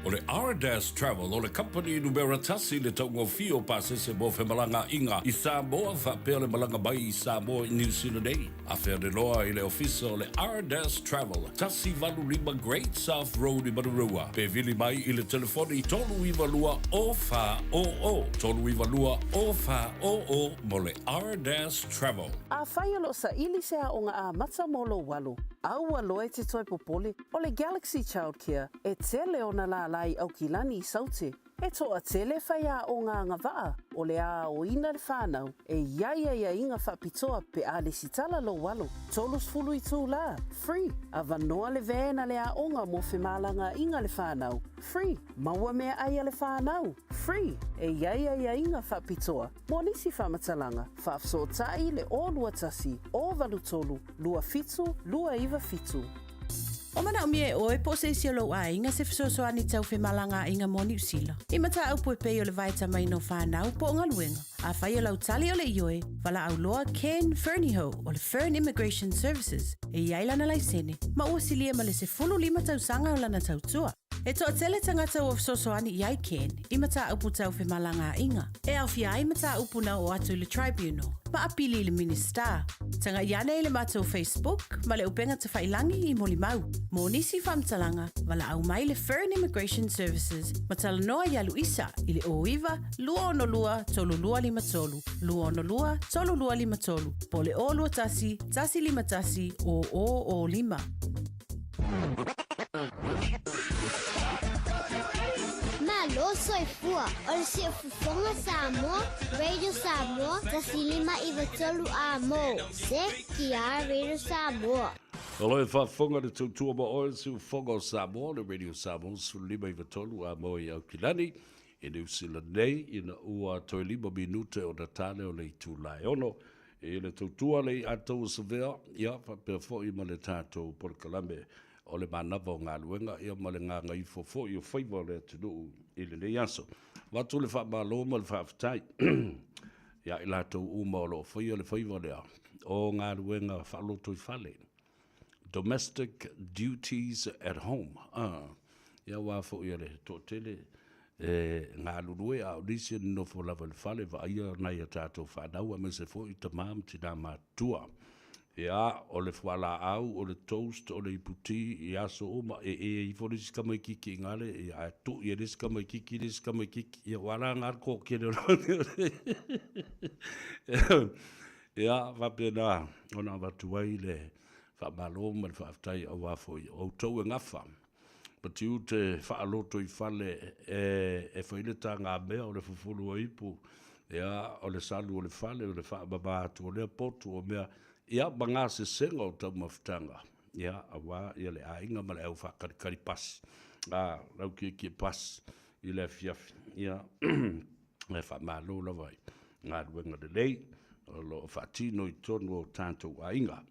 O le Ardas Travel o le kamupani numera tasi i le taugofie o pasese mo femalagaaiga i Samoa faapea le malaga mai i Samoa i Niu Sila nei. Afe ane loa i le ofisa o le Ardas Travel, 185 Great South Road i Manurewa, pe vili mai i le telefoni 392 0400, 392 0400 mo le Ardas Travel. Afai o lo o saili se aoga amata mo lou alo, aua loa e te toe popole, o le Galaxy Childcare e tele ona lālā i Aukilani i Saute, e toatele faiaoga agavaa o le aoina le whanau e i ai aiaiga faapitoa pe a lesitala lou alo, 30 itulā, free, avanoa le van a le aoga mo femalagaaiga le whanau, free, maua meaai a le whanau, free, e i ai aiaiga faapitoa mo nisi faamatalaga, faafesootai le 021 083 27 297. O manaomia e oe po o se isi o lou aiga se fesoasoani tau femalagaaiga mo Niu Sila. I mataupu e pei o le vaetamaina o whanau po o galuega. Afai o lau tali o le ioe, valaau loa Ken Fernihough o le Fern Immigration Services e i ai lana laisene ma ua silia ma le 15 tausaga o lana tautua. E toatele tagata ua fesoasoani i ai Ken i mataupu tau femalagaaiga, e aofia ai mataupu na oo atu i le Tribunal, ma apili i le Minisita. Tagai ane i le matou Facebook ma le upega tafailangi i molimau. Mo nisi faamatalaga, valaau mai le Fern Immigration Services ma talanoa ia Luisa i le 09 262 3253, 262 3253, po o le 021 151 0005. Malo soifua, o le Siufofoga Samoa, Radio Samoa, 1593 A mo, CKR Radio Samoa. O lo e faafofoga le tautua ma oe le Siufofoga o Samoa, le Radio Samoa 1593 A mo i Aukilani, i Niu Sila nei, ina ua toe lima minute ona tale o le itula e ono. I le tautua le i atou o Savea, ia, faapea foi ma le tatou polokalame o le manava o galuega, ia, ma le gagaifo foi o faiva o le atunuu i lenei aso. Avatu le faamalo ma le faafetai ia i latou uma o lo o faia le faiva lea o galuega faalotoifale, domestic duties at home, ia aua foi o le toatele e galulue a o nisi e nonofo lava i le fale vaaia nai a tatou fanau aemaise foi tama ma tina matutua. Ia, o le fualaau, o le toast, o le iputi i aso uma, e e ifo le isi tamaititi i gale, ia, ae tui e le isi tamaititi le isi tamaititi, ia ua ala ga le toatele o le Ia, faapena ona avatu ai le faamalo ma le faafetai aua foi o outou e gafa ma tiute faalotoifale e, e fai le tagamea o le fufulu o ipu, ia, o le salu o le fale, o le faamama atu o lea potu o mea, ia, ma gasesega o taumafataga, ia, aua ia le aiga ma le au faakalikali pasi, a, lau kiekie pasi i le afiafi, ia, e faamalo lava i galuega lelei o lo o faatino i totonu o tatou aiga.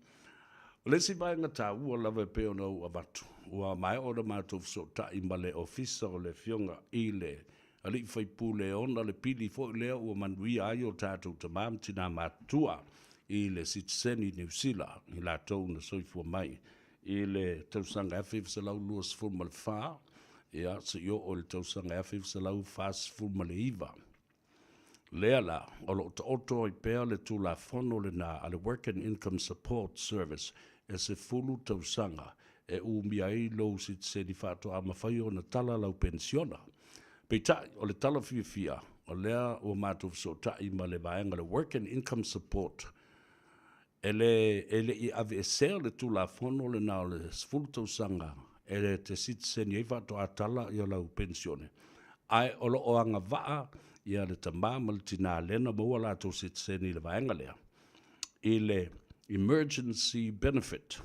O le isi vaega taua lava e pei ona ou avatu, ua maea ona matou fesootai ma le Ofisa o le Afioga i le Alii Faipule e ona le pili foi lea ua manuia ai o tatou tama ma tina matutua i le sitiseni Niu Sila i latou na soifua mai i le tausaga 1924 ia seia oo i le tausaga 1949. Lea la, o lo o taoto ai pea le Tulafono lena a le Work and Income Support Service e 10 tausaga e umia ai lou sitiseni faatoa mafai ona tala lau penisiona. Peitai, o le tala fiafia, o lea ua matou fesootai ma le vaega o le Work and Income Support, E le, e le i aveesea le Tulafono lena o le 10 tausaga e te sitiseni ai faatoa tala ia lau penisione, ae o lo o agavaa ia le tama ma le tina lea na maua latou sitiseni i le vaega lea, i le emergency benefit.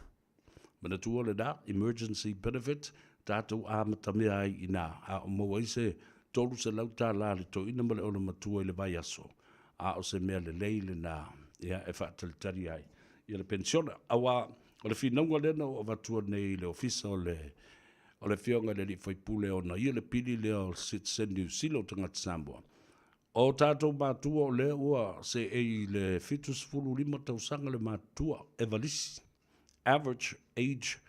Manatua lenā, emergency benefit, tatou amatamea ai i ina, a o maua ai se $300 a le toeaina ma le olomatua i le vaiaso, a o se mea lelei lenā, ia, e faatalitali ai ia le penisiona. Aua o le finauga lea na ou avatua nei i le Ofisa o le o le Afioga i le Alii Faipule ona ia le pili lea o Citizen Niu Sila o tagata Samoa, o tatou matua o lea ua seei i le 75 tausaga le matutua, Evalisi, average age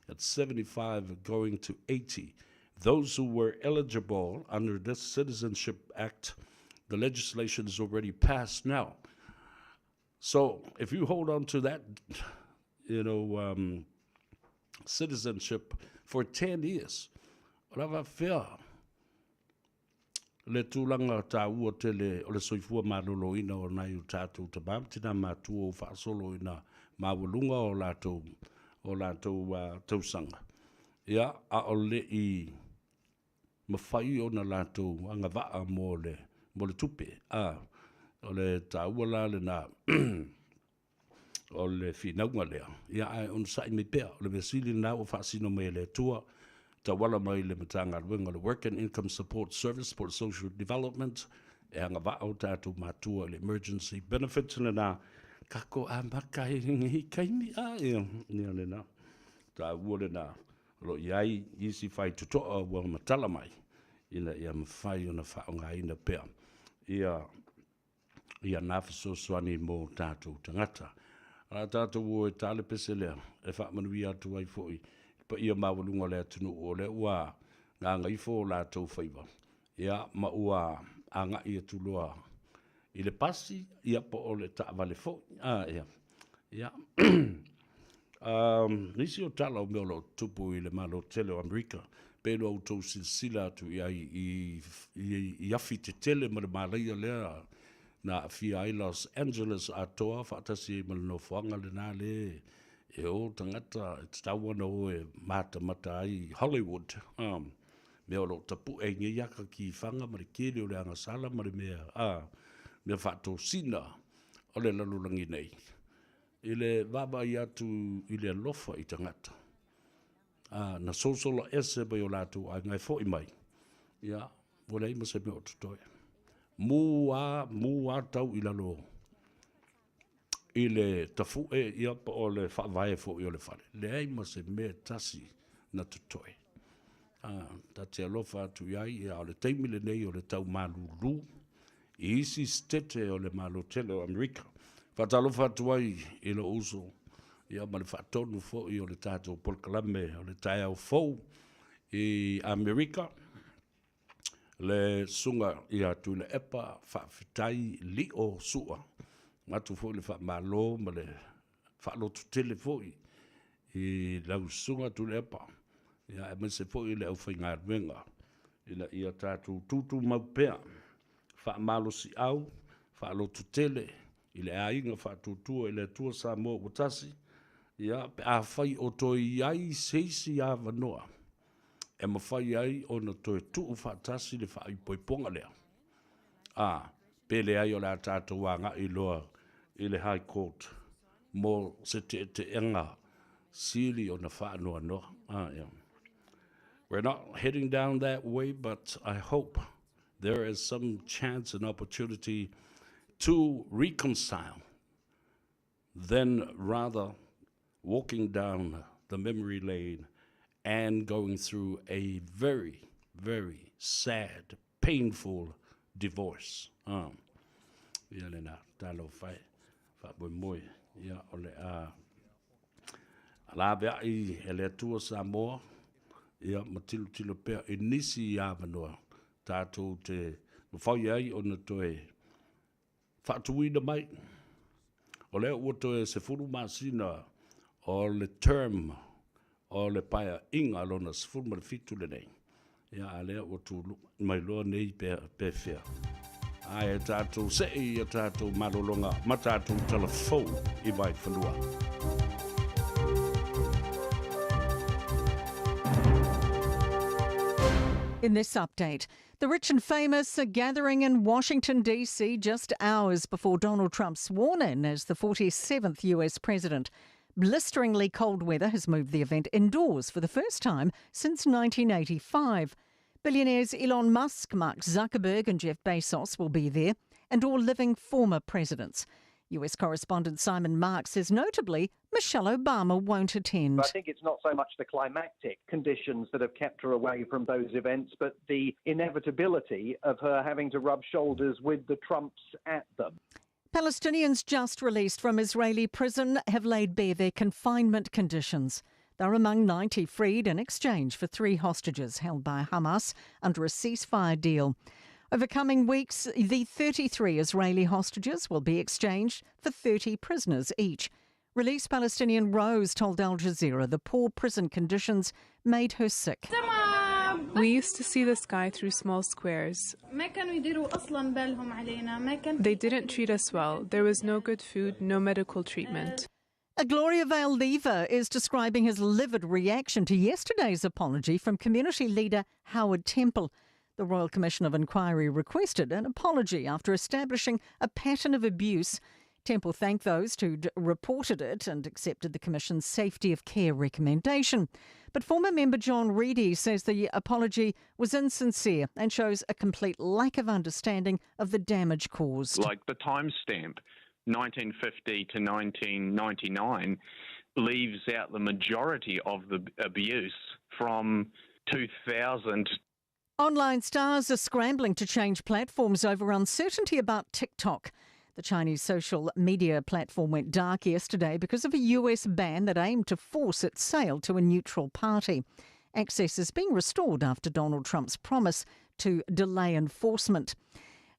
at 75 going to 80. Those who were eligible under this Citizenship Act, the legislation is already passed now. So if you hold on to that, you know, um, citizenship for 10 years, o lava fea le tulaga tāua tele o le soifua maloloina o nai o tātou tamā ma tinā matua o faasolo ina maualuga o latou o latou uh, tausaga. Ia, a o le i mafai ona latou agavaa mo le, mo le tupe. A, o le tāua la lena o le finauga lea, ia ae onosai mai pea. O le mea sili lena ua faasino mai e le Atua, tauala mai le Matagaluega o le Work and Income Support Service po o le Social Development, e agavaa o tatou matua i le emergency benefit lena, kako amata ai lenei taimi, a ia, ia lena, taua lena. O lo o i ai isi faitotoa ua matala mai ina ia mafai ona faaaogaina pea ia ia na fesoasoani mo tatou tagata. O le a tatou o e ta le pese lea e faamanuia atu ai foi i le paia maualuga o le atunuu o lea ua gagaifo o latou faiva, ia ma ua agai atu loa i le pasi, ia po o le taavale foi. A, ia. Ia. Um, nisi o tala o mea o lo o tutupu i le Malo tele o Amerika, pe lua outou silasila atu i ai i, i, i afi tetele ma le malaia lea na aafia ai Los Angeles atoa faatasi ai ma le nofoaga lena le e o tagata e tatau ona o e matamata ai i Hollywood. Um, mea o lo o tapue ai nei aka ki whanga ma le kele o le agasala ma le mea, a, mea faatosina o le lalolagi nei. I le vaavaai atu i le alofa i tagata, a, na sosola ese mai o latou aiga e fo'i mai, ia, ua leai ma se mea o totoe. Mū a, mū a tau i lalo i le tafu'e, ia, po o le faavae foi o le fale. Leai ma se mea e tasi na totoe. A, ta te alofa atu i ai, ia, o le taimi lenei o le tau malūlū i isi sitete o le Malo tele o Amerika. Faatalofa atu ai i lou uso, ia, ma le faatonu foi o le tatou polokalame o le taeao fou i Amerika, le Susuga ia Tuilaepa Faafetai Lio Sua. Avatu foi le faamalo ma le faalototele foi i lau Susuga Tuilaepa, ia, aemaise foi le aufaigaluega ina ia tatou tutumau pea faamalosiau, faalototele i le aiga faatuatua i le Atua Samoa ua tasi, ia, pe afai o toe i ai se isi avanoa e mafai ai ona toe tuu faatasi le faaipoipoga lea, a, pe leai o le a tatou agai loa i le High Court mo se teeteega sili ona faanoanoa. Ah, yeah. We're not heading down that way, but I hope there is some chance and opportunity to reconcile than rather walking down the memory lane and going through a very, very sad, painful divorce. Um, ia lena, talofa e, faamoemoe, ia o le a laveai e le Atua Samoa, ia ma tilotilo pea i nisi avanoa tatou te mafai ai ona toe faatuina mai. O lea ua toe 10 masina o le term o le Paeaiga lona 17 lenei, ia a lea ua tulai mai loa nei pe, pe fea. Ae tatou se'i i a tatou malologa ma tatou tala fou i Vaifanua. In this update, the rich and famous are gathering in Washington, D.C. just hours before Donald Trump's sworn in as the 47th US president. Blisteringly cold weather has moved the event indoors for the first time since 1985. Billionaires Elon Musk, Mark Zuckerberg, and Jeff Bezos will be there, and all living former presidents. US correspondent Simon Marks says notably, Michelle Obama won't attend. I think it's not so much the climactic conditions that have kept her away from those events, but the inevitability of her having to rub shoulders with the Trumps at them. Palestinians just released from Israeli prison have laid bare their confinement conditions. They're among 90 freed in exchange for three hostages held by Hamas under a ceasefire deal. Over coming weeks, the 33 Israeli hostages will be exchanged for 30 prisoners each. Released Palestinian Rose told Al Jazeera the poor prison conditions made her sick. We used to see the sky through small squares. They didn't treat us well. There was no good food, no medical treatment. A Gloriavale leaver is describing his livid reaction to yesterday's apology from community leader Howard Temple. The Royal Commission of Inquiry requested an apology after establishing a pattern of abuse. Temple thanked those who'd reported it and accepted the Commission's safety of care recommendation. But former member John Reidy says the apology was insincere and shows a complete lack of understanding of the damage caused. Like the timestamp, 1950 to 1999, leaves out the majority of the abuse from 2000. Online stars are scrambling to change platforms over uncertainty about TikTok. The Chinese social media platform went dark yesterday because of a US ban that aimed to force its sale to a neutral party. Access is being restored after Donald Trump's promise to delay enforcement.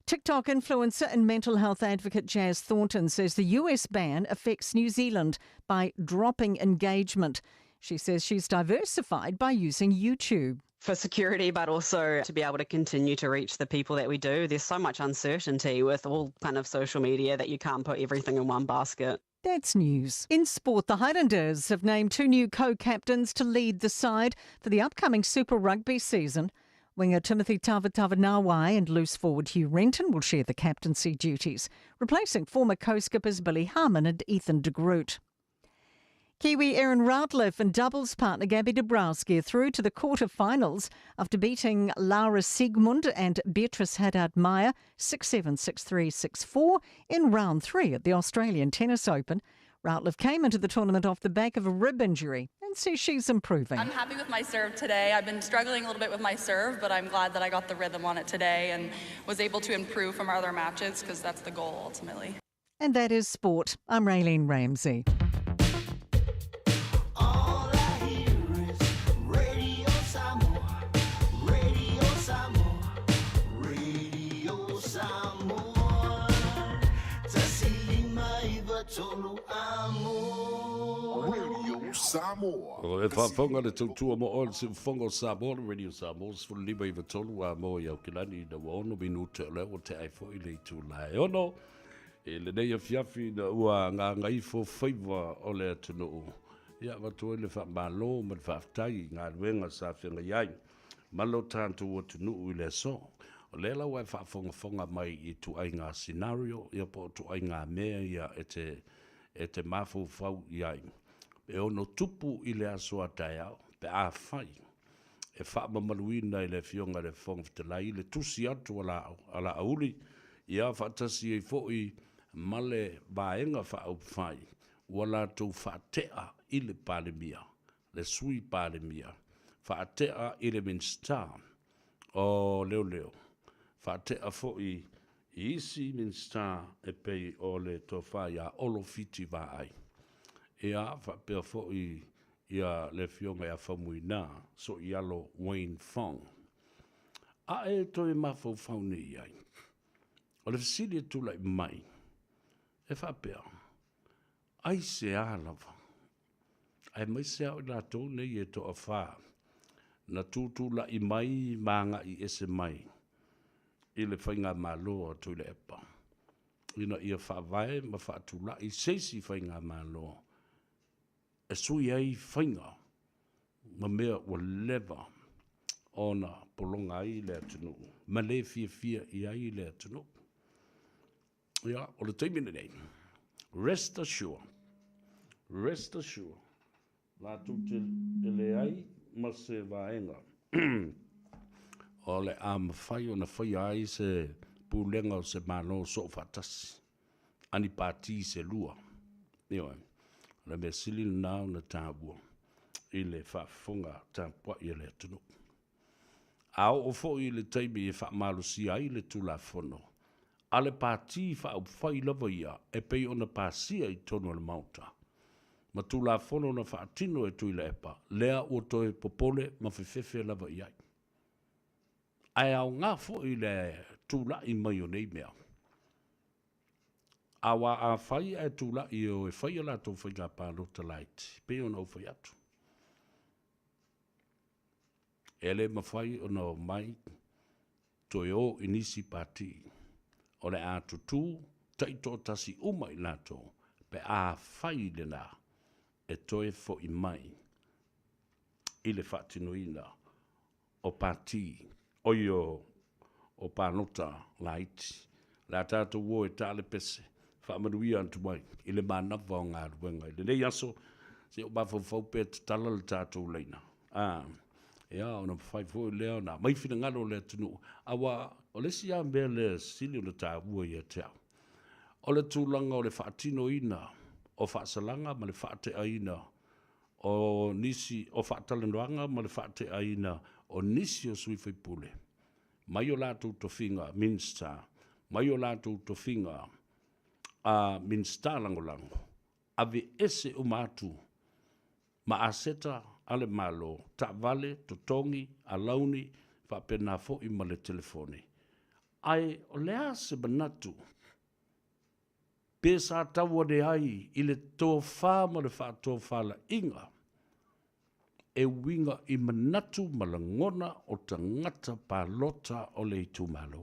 TikTok influencer and mental health advocate Jazz Thornton says the US ban affects New Zealand by dropping engagement. She says she's diversified by using YouTube. For security, but also to be able to continue to reach the people that we do. There's so much uncertainty with all kind of social media that you can't put everything in one basket. That's news. In sport, the Highlanders have named two new co-captains to lead the side for the upcoming Super Rugby season. Winger Timothy Tavatavanawai and loose forward Hugh Renton will share the captaincy duties, replacing former co-skippers Billy Harmon and Ethan de Groot. Kiwi Erin Routliffe and doubles partner Gabby Dabrowski are through to the quarterfinals after beating Laura Siegemund and Beatrice Haddad-Maia 6-7, 6-3, 6-4 in round three at the Australian Tennis Open. Routliffe came into the tournament off the back of a rib injury and says she's improving. I'm happy with my serve today. I've been struggling a little bit with my serve, but I'm glad that I got the rhythm on it today and was able to improve from our other matches, because that's the goal ultimately. And that is sport. I'm Raylene Ramsey. All I hear is Radio Samoa, Radio Samoa, Radio Samoa. Tasi lima iva tolu amo. Radio Samoa. O e faafofoga le tautua mo oe le Siufofoga o Samoa, le Radio Samoa, 15 93 a mo i Aukilani ina ua ono minute o lea ua tea ai foi le itula e ono i lenei afiafi ina ua gagaifo faiva o le atunuu. Ia avatu ai le faamalo ma le faafetai i galuega sa feagai ai ma lo tatou atunuu i le aso. O lea la ua e faafogafoga mai i ituaiga scenario ia po o ituaiga mea ia e te e te mafaufau i ai e ono tupu i le aso a taeao pe afai e faamamaluina e le Afioga i le Fofoga Fetalai le tusi atu a la a Laauli ia faatasi ai foi ma le Vaega Faaupufai ua latou faatea i le Palemia, le Sui Palemia, faatea i le Minisita o Leoleo, faatea foi i isi Minisita e pei o le Tofa ia Olo Fiti Vaai, ia faapea foi ia le Afioga ia Faumuina Soialo Wayne Fong. A e toe mafaufau nei i ai, o le fesili e tulai mai, e faapea, aisea lava, aemaise lava o i latou nei e toafa na tutulai mai ma agai ese mai i le faigamalo a Tuilaepa, ina ia faavae ma faatulai se isi faigamalo e sui ai faiga ma mea ua leva ona pologa ai le atunuu ma le fiafia i ai le atunuu. Ia, o le taimi lenei, rest assure, Rest assured, latou te leai ma se vaega o le a mafai ona faia ai se pulega o se Malo soofaatasi, a ni pati se lua. Ioe. O le mea sili lena ona taua i le faafofoga tapuai a le atunuu. A oo foi i le taimi e faamalosia ai le Tulafono a le Pati Faaupufai lava ia e pei ona pasia i totonu o le Maota, ma Tulafono na faatino e Tuilaepa, lea ua toe popole ma fefefe lava i ai. Ae aoga foi le tulai mai o nei mea, aua afai ae tulai e o e fai a latou faiga palota laiti, pei ona ou fai atu, E le mafai ona omai toe o i nisi pati. O le a tutū taitoatasi uma i latou pe a fai lena e toe fo'i mai i le faatinoina o pati, oi o, o palota laiti. O le a tatou o e ta le pese, faamanuia atu ai i le manava o galuega i lenei aso, se i ou mafaufau pe tatala le tatou laina. A, ia, ona mafai foi lea ona aumai finagalo o le atunuu, aua o le isi lava mea lea e sili ona taua ia te au, o le tulaga o le faatinoina o faasalaga ma le faateaina o nisi o faatalanoaga ma le faateaina o nisi o sui usufono mai o latou tofiga Minisita, mai o latou tofiga a Minisita Lagolago, aveese uma atu ma aseta a le Malo, taavale, totogi, alauni, faapena foi ma le telefoni. Ae o le a se manatu pe sa tau ane ai i le tofa ma le faatofalaiga e uiga i manatu ma lagona o tagata palota o le itumalo.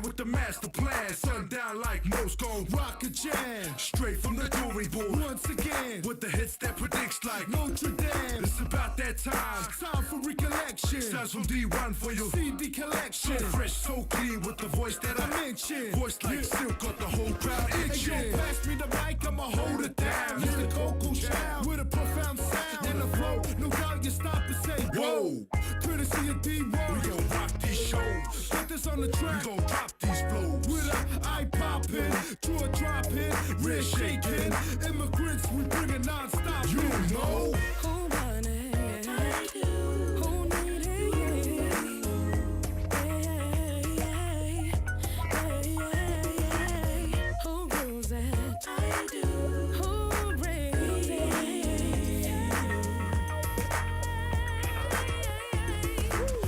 man with the master plan. Sundown like most gon' rock a jam. Straight from the drawing board. Once again, with the hits that predicts like Notre Dame. It's about that time. Time for recollection. Sounds from D1 for your CD collection. So fresh, so clean with the voice that I mentioned. Voice like silk, got the whole crowd itching. Hey, yo, pass me the mic, I'ma hold it down. Mr. Coco Chow with a profound sound and the flow. No doubt you stop and say, Whoa. Courtesy of D1. We gon' rock these shows. Put this on the track. We gon' drop these flows. With a eye poppin', jaw dropping, wrist shaking. Immigrants, we bring it non-stop. You know. Who want it? I do. Who need it? Yeah, yeah, Who rules it? I do. Who brings it?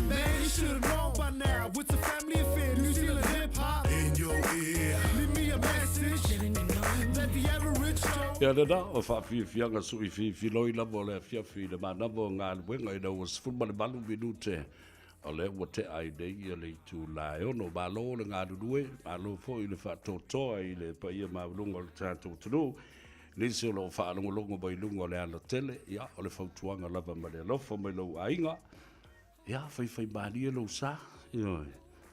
Man, you should've known by now. It's a family affair. New Zealand hip hop. In your ear. Leave me a message. Let the average Joe. Ia lena, o faafiafiaga sui fifiloi lava o le afiafi i le manava o galuega ina ua 18 minute o lea ua tea ai nei ia le itula e 6. Malo le galulue, malo foi le faatoatoa i le paia maualuga o le tatou atunuu. Nisi o lo o faalogologo mai luga o le alatele, ia, o le fautuaga lava ma le alofa mai lou aiga, ia, faifaimalie lou sa, ioe,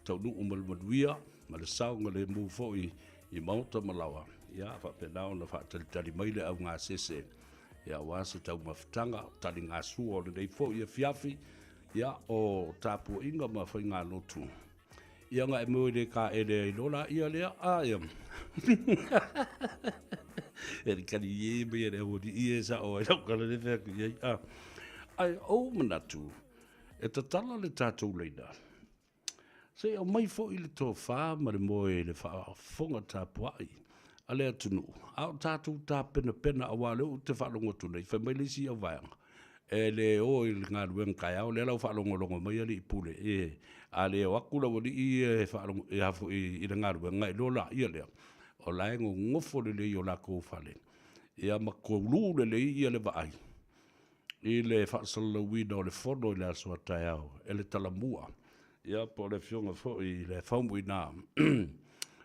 taunuu ma le manuia, ma le saogalemu foi i maota ma laoa, ia, faapena ona faatalitali mai le augasese, ia, aua se taumafataga, o taligasua o lenei foi afiafi, ia, o tapuaiga ma faigalotu. Ia nga e moe le ka ele ai lola ia lea a ia. E le kani ye me le o di ie sa o ai lau kala le fea ku iai a. Ai ou manatu e tatala le tatou leina. Se i aumai foi le tofa ma le moe i le faafofoga tapuai a le atunuu, a o tatou tapenapena aua o lea ou te faalogo atu nei, fai mai le isi au vaega, e le o i le galuega taeao, lea la ua faalogologo mai alii pule, e, a le o atu lau alii e faalogo, e a foi i le galuega, iloa laia lea, o la e gogofo lelei i o latou fale, ia ma toulu lelei ia le vaai i le faasalalauina o le fono i le aso a taeao e le talamua, ia po o le afioga foi i le Faumuina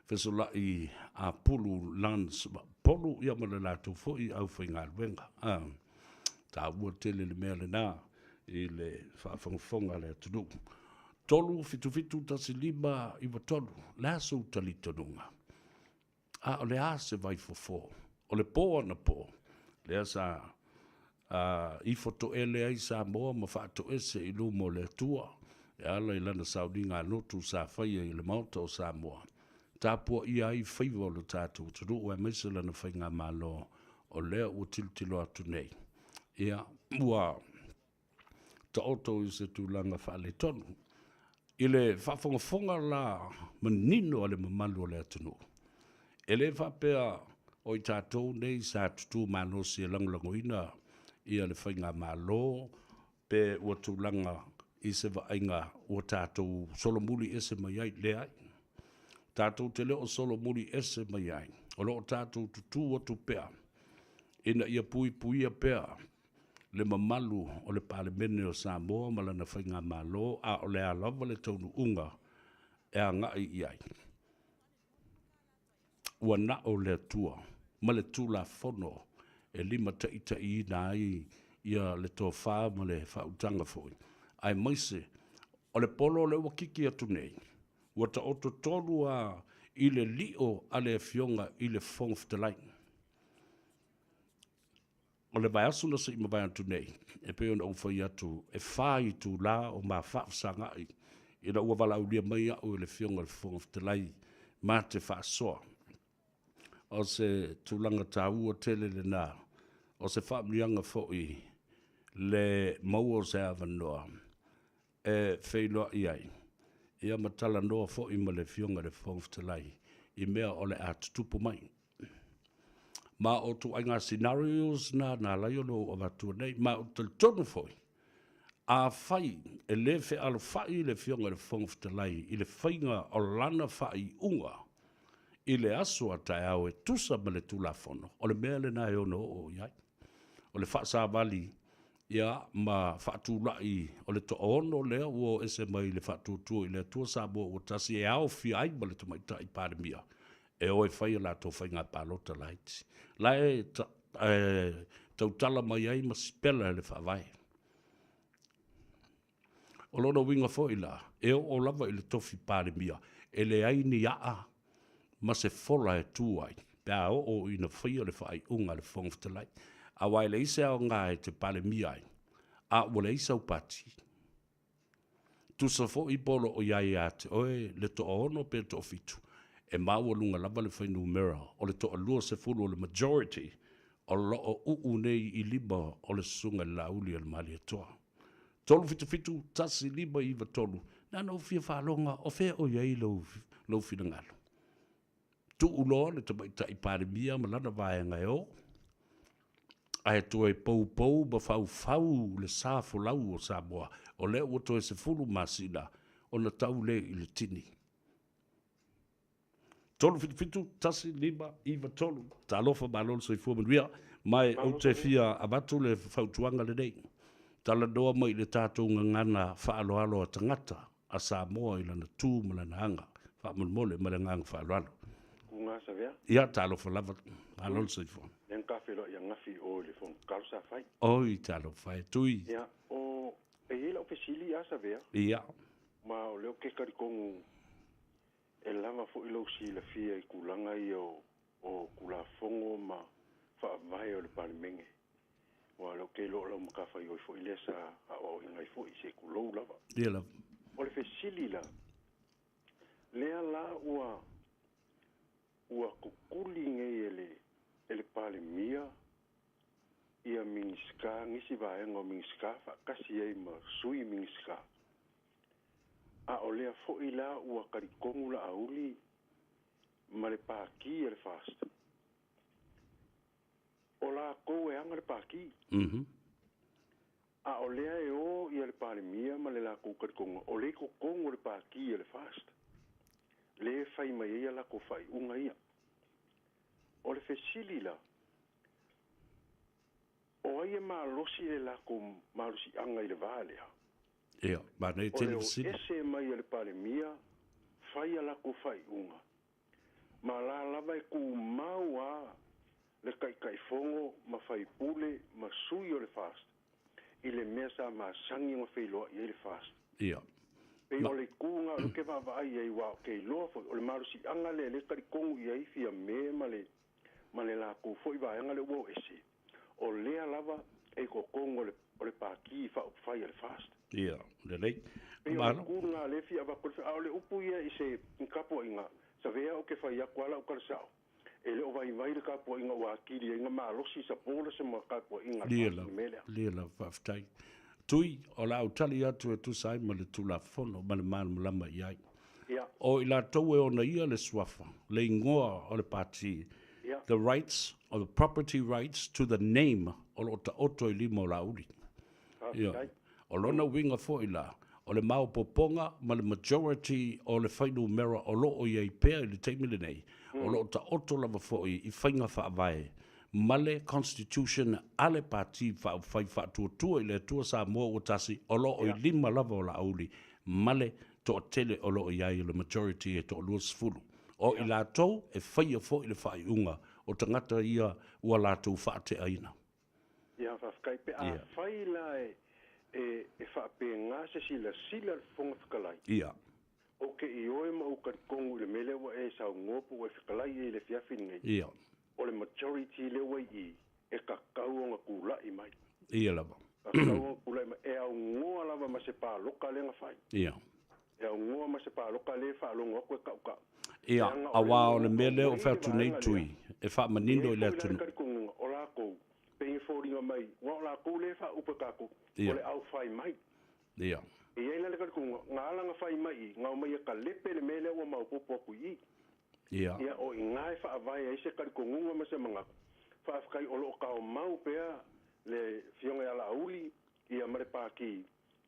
Fesolai a Pulu Lance Polu, ia ma le latou foi aufaigaluega. A, taua tele le mea lena i le faafogafoga a le atunuu. 3 7 7 1 5 9 3, le a sou talitonuga? A o le a se vaifofo? O le pō anapo, lea sa a ifo toele ai Samoa ma faatoese i luma o le Atua e ala i lana sauniga lotu sa faia i le Maota o Samoa, tapuaia ai faiva o le tatou atunuu aemaise lana faigamalo o lea ua tilotilo atu nei. Ia, ua taoto i se tulaga faaletonu. I le faafogafoga la manino a le mamalu o le atunuu, e le faapea o i tatou nei sa tutū malosi e lagolagoina ia le faigamalo pe ua tulaga i se vaaiga ua tatou solomuli ese mai ai, leai. Tatou te le o solomuli ese mai ai, o lo o tatou tutū atu pea ina ia puipuia pea le mamalu o le Palemene o Samoa ma lana faigamalo, a o le a lava le taunuuga e agai i ai. Ua na'o le Atua ma le Tulafono e limataitaiina ai ia le tofa ma le faautaga foi, aemaise o le polo lea ua kiki atu nei, ua taoto tonu lava i le lio a le Afioga i le Fofoga Fetalai. O le vaiaso na se i mavae atu nei, e pei ona ou fai atu, e fa itulā o ma faafesagaʻi ina ua valaaulia mai au e le Afioga i le Fofoga Fetalai ma te faasoa. O se tulaga taua tele lena, o se faamanuiaga foi le maua o se avanoa e feiloai ai, ia ma talanoa foi ma le Afioga i le Fofoga Fetalai i mea o le a tutupu mai. Ma o ituaiga scenarios na na ala ai ona ou avatua nei. Ma ou te talitonu foi, afai e le fealofai le Afioga i le Fofoga Fetalai i le faiga o lana faaiuga i le aso a taeao e tusa ma le Tulafono, o le mea lena e ono oo i ai. O le faasavali Ia, ma faatulai o le toaono lea ua o ese mai le Faatuatua i le Atua Samoa ua tasi e aofia ai ma le Tamaitai Palemia e o e fai a latou faiga palota laiti. La e tautala mai ai ma sipela e le Faavae. O lona uiga foi la, e oo lava i le tofi Palemia, e leai ni aa ma se fola e tu ai pe a oo ina faia le faaiuga a le Fofoga Fetalai. Aua e leai se aoga e te Palemia ai, a ua leai sau pati. Tusa foi po o lo o i ai ia te oe le toaono pe toafitu, e maualuga lava le fuainumera o le toaluasefulu o le majority o lo o uu nei i lima o le Susuga i le Laauli a le Malietoa. 377 1593, Na ona ou fia faaloga o fea o i ai lou, lou finagalo. Tuu loa le Tamaitai Palemia ma lana vaega e o, ae toe poupou ma faufau le sa folau o Samoa, o lea ua toe 10 masina ona tau lea i le tini. 377 1593. Talofa malo le soifua manuia. Ma ou te fia avatu le fautuaga lenei. Talanoa mai i le tatou gagana faaaloalo a tagata a Samoa i lana tu ma lana aga. Faamolemole ma le agaga faaaloalo. Kuga Savea. Ia, talofa lava. Malo le soifua. Lea na ta feiloai ananafi i o i le Fono Tatalo sa fai. Oi, talofa e Tui. Ia, o, e i ai lau fesili a Savea. Ia. Ma o lea ou te talitonu E lava foi lou silafia i tulaga ia o Tulafono ma Faavae o le Palemene, aua o lea ou te iloa o lau matafaioi foi lea sa aoaoina ai foi, se tulou lava. Ia lava. O le fesili la, lea la ua ua tutuli nei e le e le Palemia ia Minisita, nisi vaega o Minisita faatasi ai ma Sui Minisita, A o lea foi la ua talitonu Laauli ma le Pati a le FAST, o latou e ana le Pati. A o lea e o ia le Palemia ma le latou talitonuga, o lea i totonu o le Pati a le FAST lea e fai mai ai a latou faaiuga ia. O le fesili la, o ai e malosi le latou malosiaga i le va lea? Ia, manaia tele fesili. O le o ese mai e le Palemia, fai a latou faaiuga. Ma la lava e tumau a le Taitaifono ma faipule ma sui o le FAST i le mea sa masani ona feiloai ai le FAST. Ia. Pei o le itu na o lea ou te vaavaai i ai aua ou te iloa foi o le malosiaga lea lea e talitonu i ai Fiame ma le ma le latou foi vaega lea ua o ese, o lea lava e i totonu o le o le Pati Faaupufai a le FAST. Ia, lelei. Pei o le itu lena lea e fia avatu ai le, a o le upu ia i se tapuaiga, savea ou te fai atu lava lau tala sao, e le o vaivai le tapuaiga ua atili ai na malosi supporters ma tapuaiga a le FAST i le mea lea. Lia lava, faafetai. Tui, o le a ou tali atu e tusa ai ma le Tulafono ma le malamalama i ai. Ia. O i latou e onaia le suafa, le igoa o le Pati, Ia. the rights or the property rights to the name o lo o taoto i lima o Laauli. Ia. Faafetai. O lona uiga foi la, o le maopoopoga ma le majority o le fuainumera o lo o i ai pea i le taimi lenei, o lo o taoto lava foi i faiga faavae ma le Constitution a le Pati Faaupufai Faatuatua i le Atua Samoa ua tasi, o lo o i lima lava o Laauli ma le toatele o lo o i ai o le majority e toaluasefulu. O i latou e faia foi le faaiuga o tagata ia ua latou faateaina. Ia, faafetai. Pe afai la e, e, e faapena se silasila a le Fofoga Fetalai, Ia. ou te ioe ma ou talitonu i le mea lea ua e saunoa po ua e fetalai i ai i le afiafi lenei, Ia. o le majority lea ua i i, e tatau ona tulai mai. Ia lava. Tatau ona tulai mai. E aunoa lava ma se palota lea na fai. Ia. E aunoa ma se palota lea e faalogo atu e tautau. Ia, aua o le mea lea o fai atu nei Tui, e faamanino i le atunuu. E i ai foi la le talitonuga o latou, pei e foliga mai, aua o latou lea e faaupu e tatou, o le au fai mai. Ia. E i ai la le talitonuga, na ala ona fai mai i, na omai e kalepe le mea lea ua maopoopo atu i i. Ia. Ia, o i ina e faavae ai se talitonuga ma se manatu, faafetai o lo o taomau pea le Afioga ia Laauli, ia ma le Pati,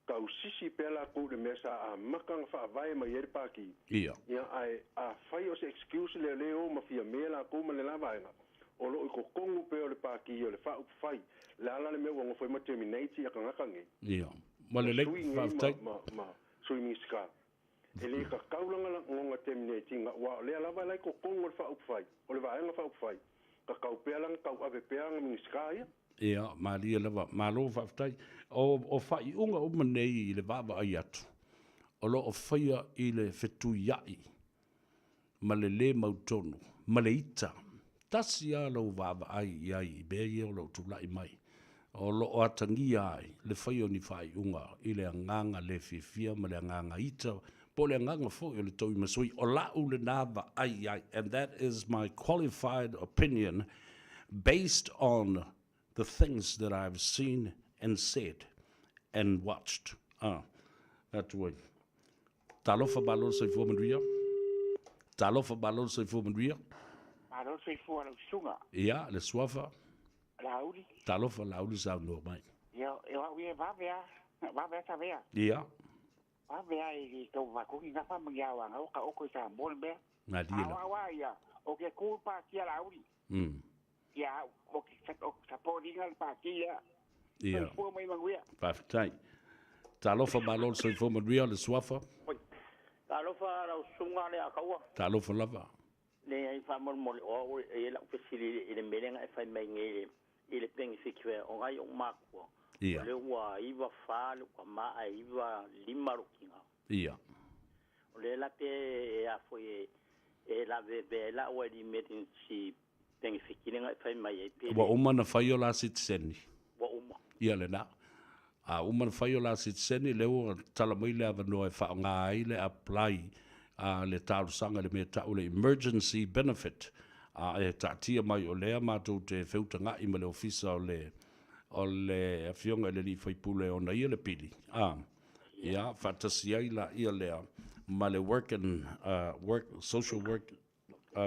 tausisi pea latou i le mea sa amata ona faavae mai ai le Pati. Ia. Ia, ae afai o se excuse lea o lea e o ma Fiame latou ma le la vaega, O loo i totonu pea o le Pati o le Faaupufai. O le a la le mea ua nofo ai ma terminate ia tagata nei? Ia. Ua lelei. Sui nei Faafetai. ma, ma, ma Sui Minisita. E le tatau la ona terminate ina, aua o lea lava e la i totonu o le Faaupufai, o le Vaega Faaupufai. Tatau pea la ona tauave pea ana Minisita ia. Ia, malie lava. Malo faafetai. O, o faaiuga uma nei i le vaavaai atu, o lo o faia i le fetuiai ma le lē mautonu ma le ita. Tasi lava lou vaavaai i ai i mea ia o lo o tulai mai, o lo o atagia ai le faia o ni faaiuga i le agaga le fiafia ma le agaga ita, po o le agaga foi o le tauimasui. O la'u lena vaai i ai, and that is my qualified opinion based on the things that I've seen and said and watched. Ah, atu ai. Talofa malo le soifua manuia. Talofa malo le soifua manuia. Malo le soifua lau susuga. Ia, le suafa. Laauli. Talofa Laauli saunoa mai. Ia, o au ia e vave a, vave a tavea. Ia. Vave a i tau vakogi gafa ma ia wanga o ka oko i Samoa le mea. Galie A la. o au a ia, o ke ku pa tia Laauli. Ia, o ke o saporiga le patia. Ia. Soifua mai manuia. Faafetai. Talofa malo le soifua manuia le suafa. Talofa lau susuga le Akaua. Talofa lava. Le ai faamolemole o au e lau fesili i le mea lea na e fai mai nei i le penisikive o ngai o makua. Ia. O le ua 94 le ua maa e 95 lokiga. Ia. O le la pe e a foi e e la ve la ua i emergency penisikive na e fai mai ai pe. Ua uma na fai o la sitiseni. Ua uma. Ia lena. A uma na fai o la sitiseni, lea ua tala mai le avanoa e faaaoga ai le apply a le talosaga i le mea tau le emergency benefit. A e taatia mai o lea matou te feutaga'i ma le ofisa o le o le afioga i le alii faipule ona ia le pili. A ia faatasi ai laia lea ma le work and work social work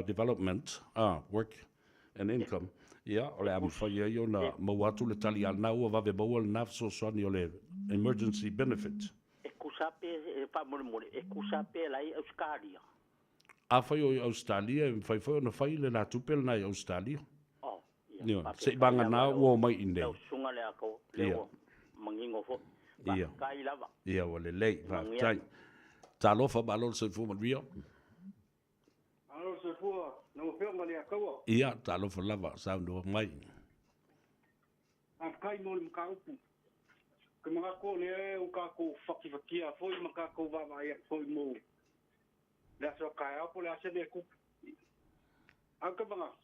development work and income. Ia o le a mafai ai ona maua atu le tali a lena ua vave maua lena fesoasoani o le emergency benefit. E kusa pe e faamolemole e kusa pe lai Australia. Afai o i Ausetalia, e mafai foi ona fai le la tupe lena i Ausetalia. Oh, ia. Ioe. Faapea Se i vagana ua omai i inei. Lau susuga le ako, le Ia. ua manino foi. Ia. Faafetai lava. Ia, ua lelei. Manuia. Faafetai. Talofa malo le soifua manuia. Malo le soifua, lau Afioga le Akaua. Ia, talofa lava, saunoa mai. Faafetai mo le mataupu. Ke manatu o lea ua tatou fakifakia foi ma tatou vaavaai atu foi mo le aso a taeao po o le a se mea e tupu. Ae ou te manatu,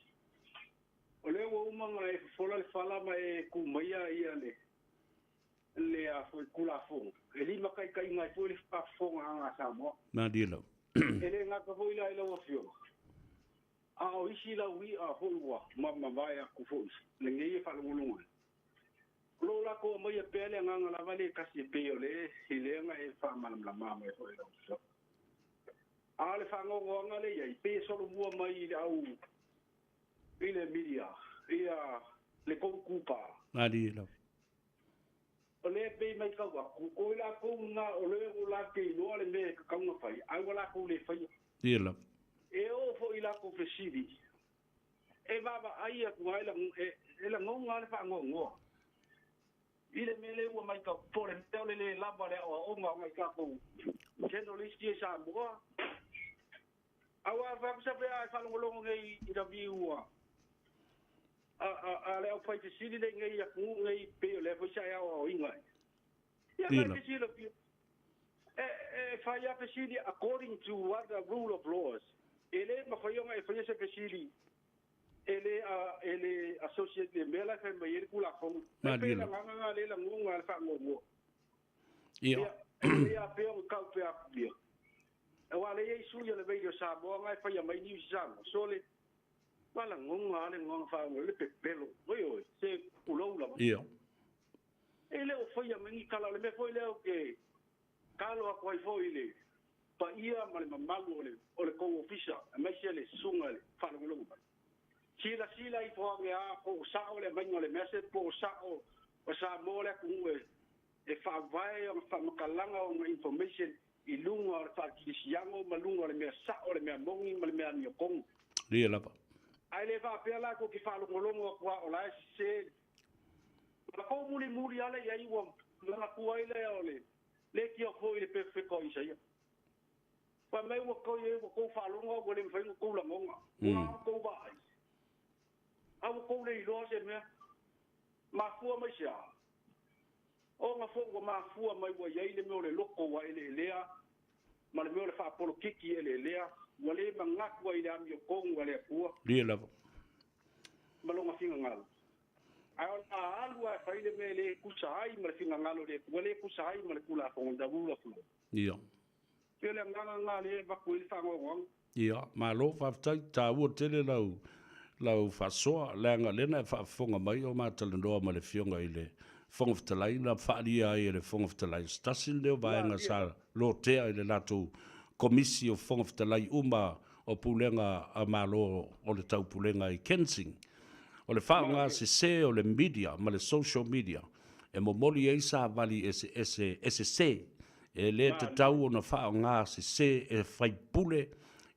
o lea ua uma ona e fofola le fala ma e tu maia ia le le a foi Tulafono e limataitaiina ai foi le faafofogaaga a Samoa. Malie lau. E le gata foi la i lau Afioga, a o isi lau i'a foi ua mamavae atu foi lenei e faalogologo ai. O lo o latou aumaia pea le agaga lava le tasi e pei o le i lea na e faamalamalama mai foi i lau Afioga. A o le faanoanoaga lea i ai, pei e solomua mai i le au i le media ia le tou kūkā. Malie lau. O lea e pei mai tau atu, o i latou na o lea ua latou iloa le mea e tatau ona fai, ae ua latou le faia. Ia lava. E oo foi i latou fesili, e vaavaai atu ai e, e lagona lava le faanoanoa i le mea lea ua mai tau, po o le mea o le lē lava le aoaoga o nai tatou journalist ia i Samoa. Aua faapisa pe a e faalogologo nei i interview a a, a, a le aufaifesili le nei atunuu nei pei o lea foi sa e aoaoina ai. Ia Ia mai lava. fesilafia. E, e fai a fesili according to what the rule of laws. E le mafai ona e faia se fesili e le a e le associate le mea la e fai mai ai le Tulafono. E Malie pei lava. lagaga na le lagoga le faanoanoa. Ia. Ia, e le a pea ona tau pea atu ia. Aua lea e i ai sui o le Radio Samoa na e faia mai news i Samoa. So le valagoga lava le agaga faanoanoa le pepelo. Oi oi, se pulou lava. Ia. E le o faia mai ni tala o le mea foi lea ou te talo atu ai foi i le paia ma le mamalu o le o le tou ofisa, aemaise le susuga i le faalogologo mai. Silasila ifo age a po o sa'o le aumaiga o le message po o sa'o o Samoa le atunuu e e faavae ona faamatalaga ona information i luga o le faakelisiano ma luga o le mea sa'o le mea moni ma le mea amiotonu. Ia lava. Ae le faapea la tou te faalogologo atu lava o la e sese. Ona tou mulimuli lava lea i ai ua manatua ai lea o le leitio foi i le perofeta o Isaia. Fai mai ua tou i ai ua tou faalogo ae ua le mafai ona tou lagona, ua outou vaai, ae ua tou le iloa se mea. Mafua mai se a? Ona foi ua mafua mai ua i ai le mea o le loto ua eleelea ma le mea o le faapolokiki eleelea, ua le manatu ai i le amiotonu a le Atua. Lie lava. Ma lona finagalo. Ae o le a alu lava e fai le mea e le tusa ai ma le finagalo o le Atua, le tusa ai ma le Tulafono, the rule of law. Ia. Pei o le agaga lena lea e avatu ai le faanoanoaga. Ia, malo faafetai, taua tele lau lau faasoa, leaga lea na e faafofoga mai o ma talanoa ma le Afioga i le Fofoga Fetalai, na faaalia ai e le Fofoga Fetalai, o se tasi lenei o vaega sa lotea i le latou Komisi o Fofoga Fetalai uma o Pulega a Malo o le Taupulega i Kensing. O le faaaoga sese o le media ma le social media e momoli ai savali eseese e sese, e le tatau ona faaaoga sese e faipule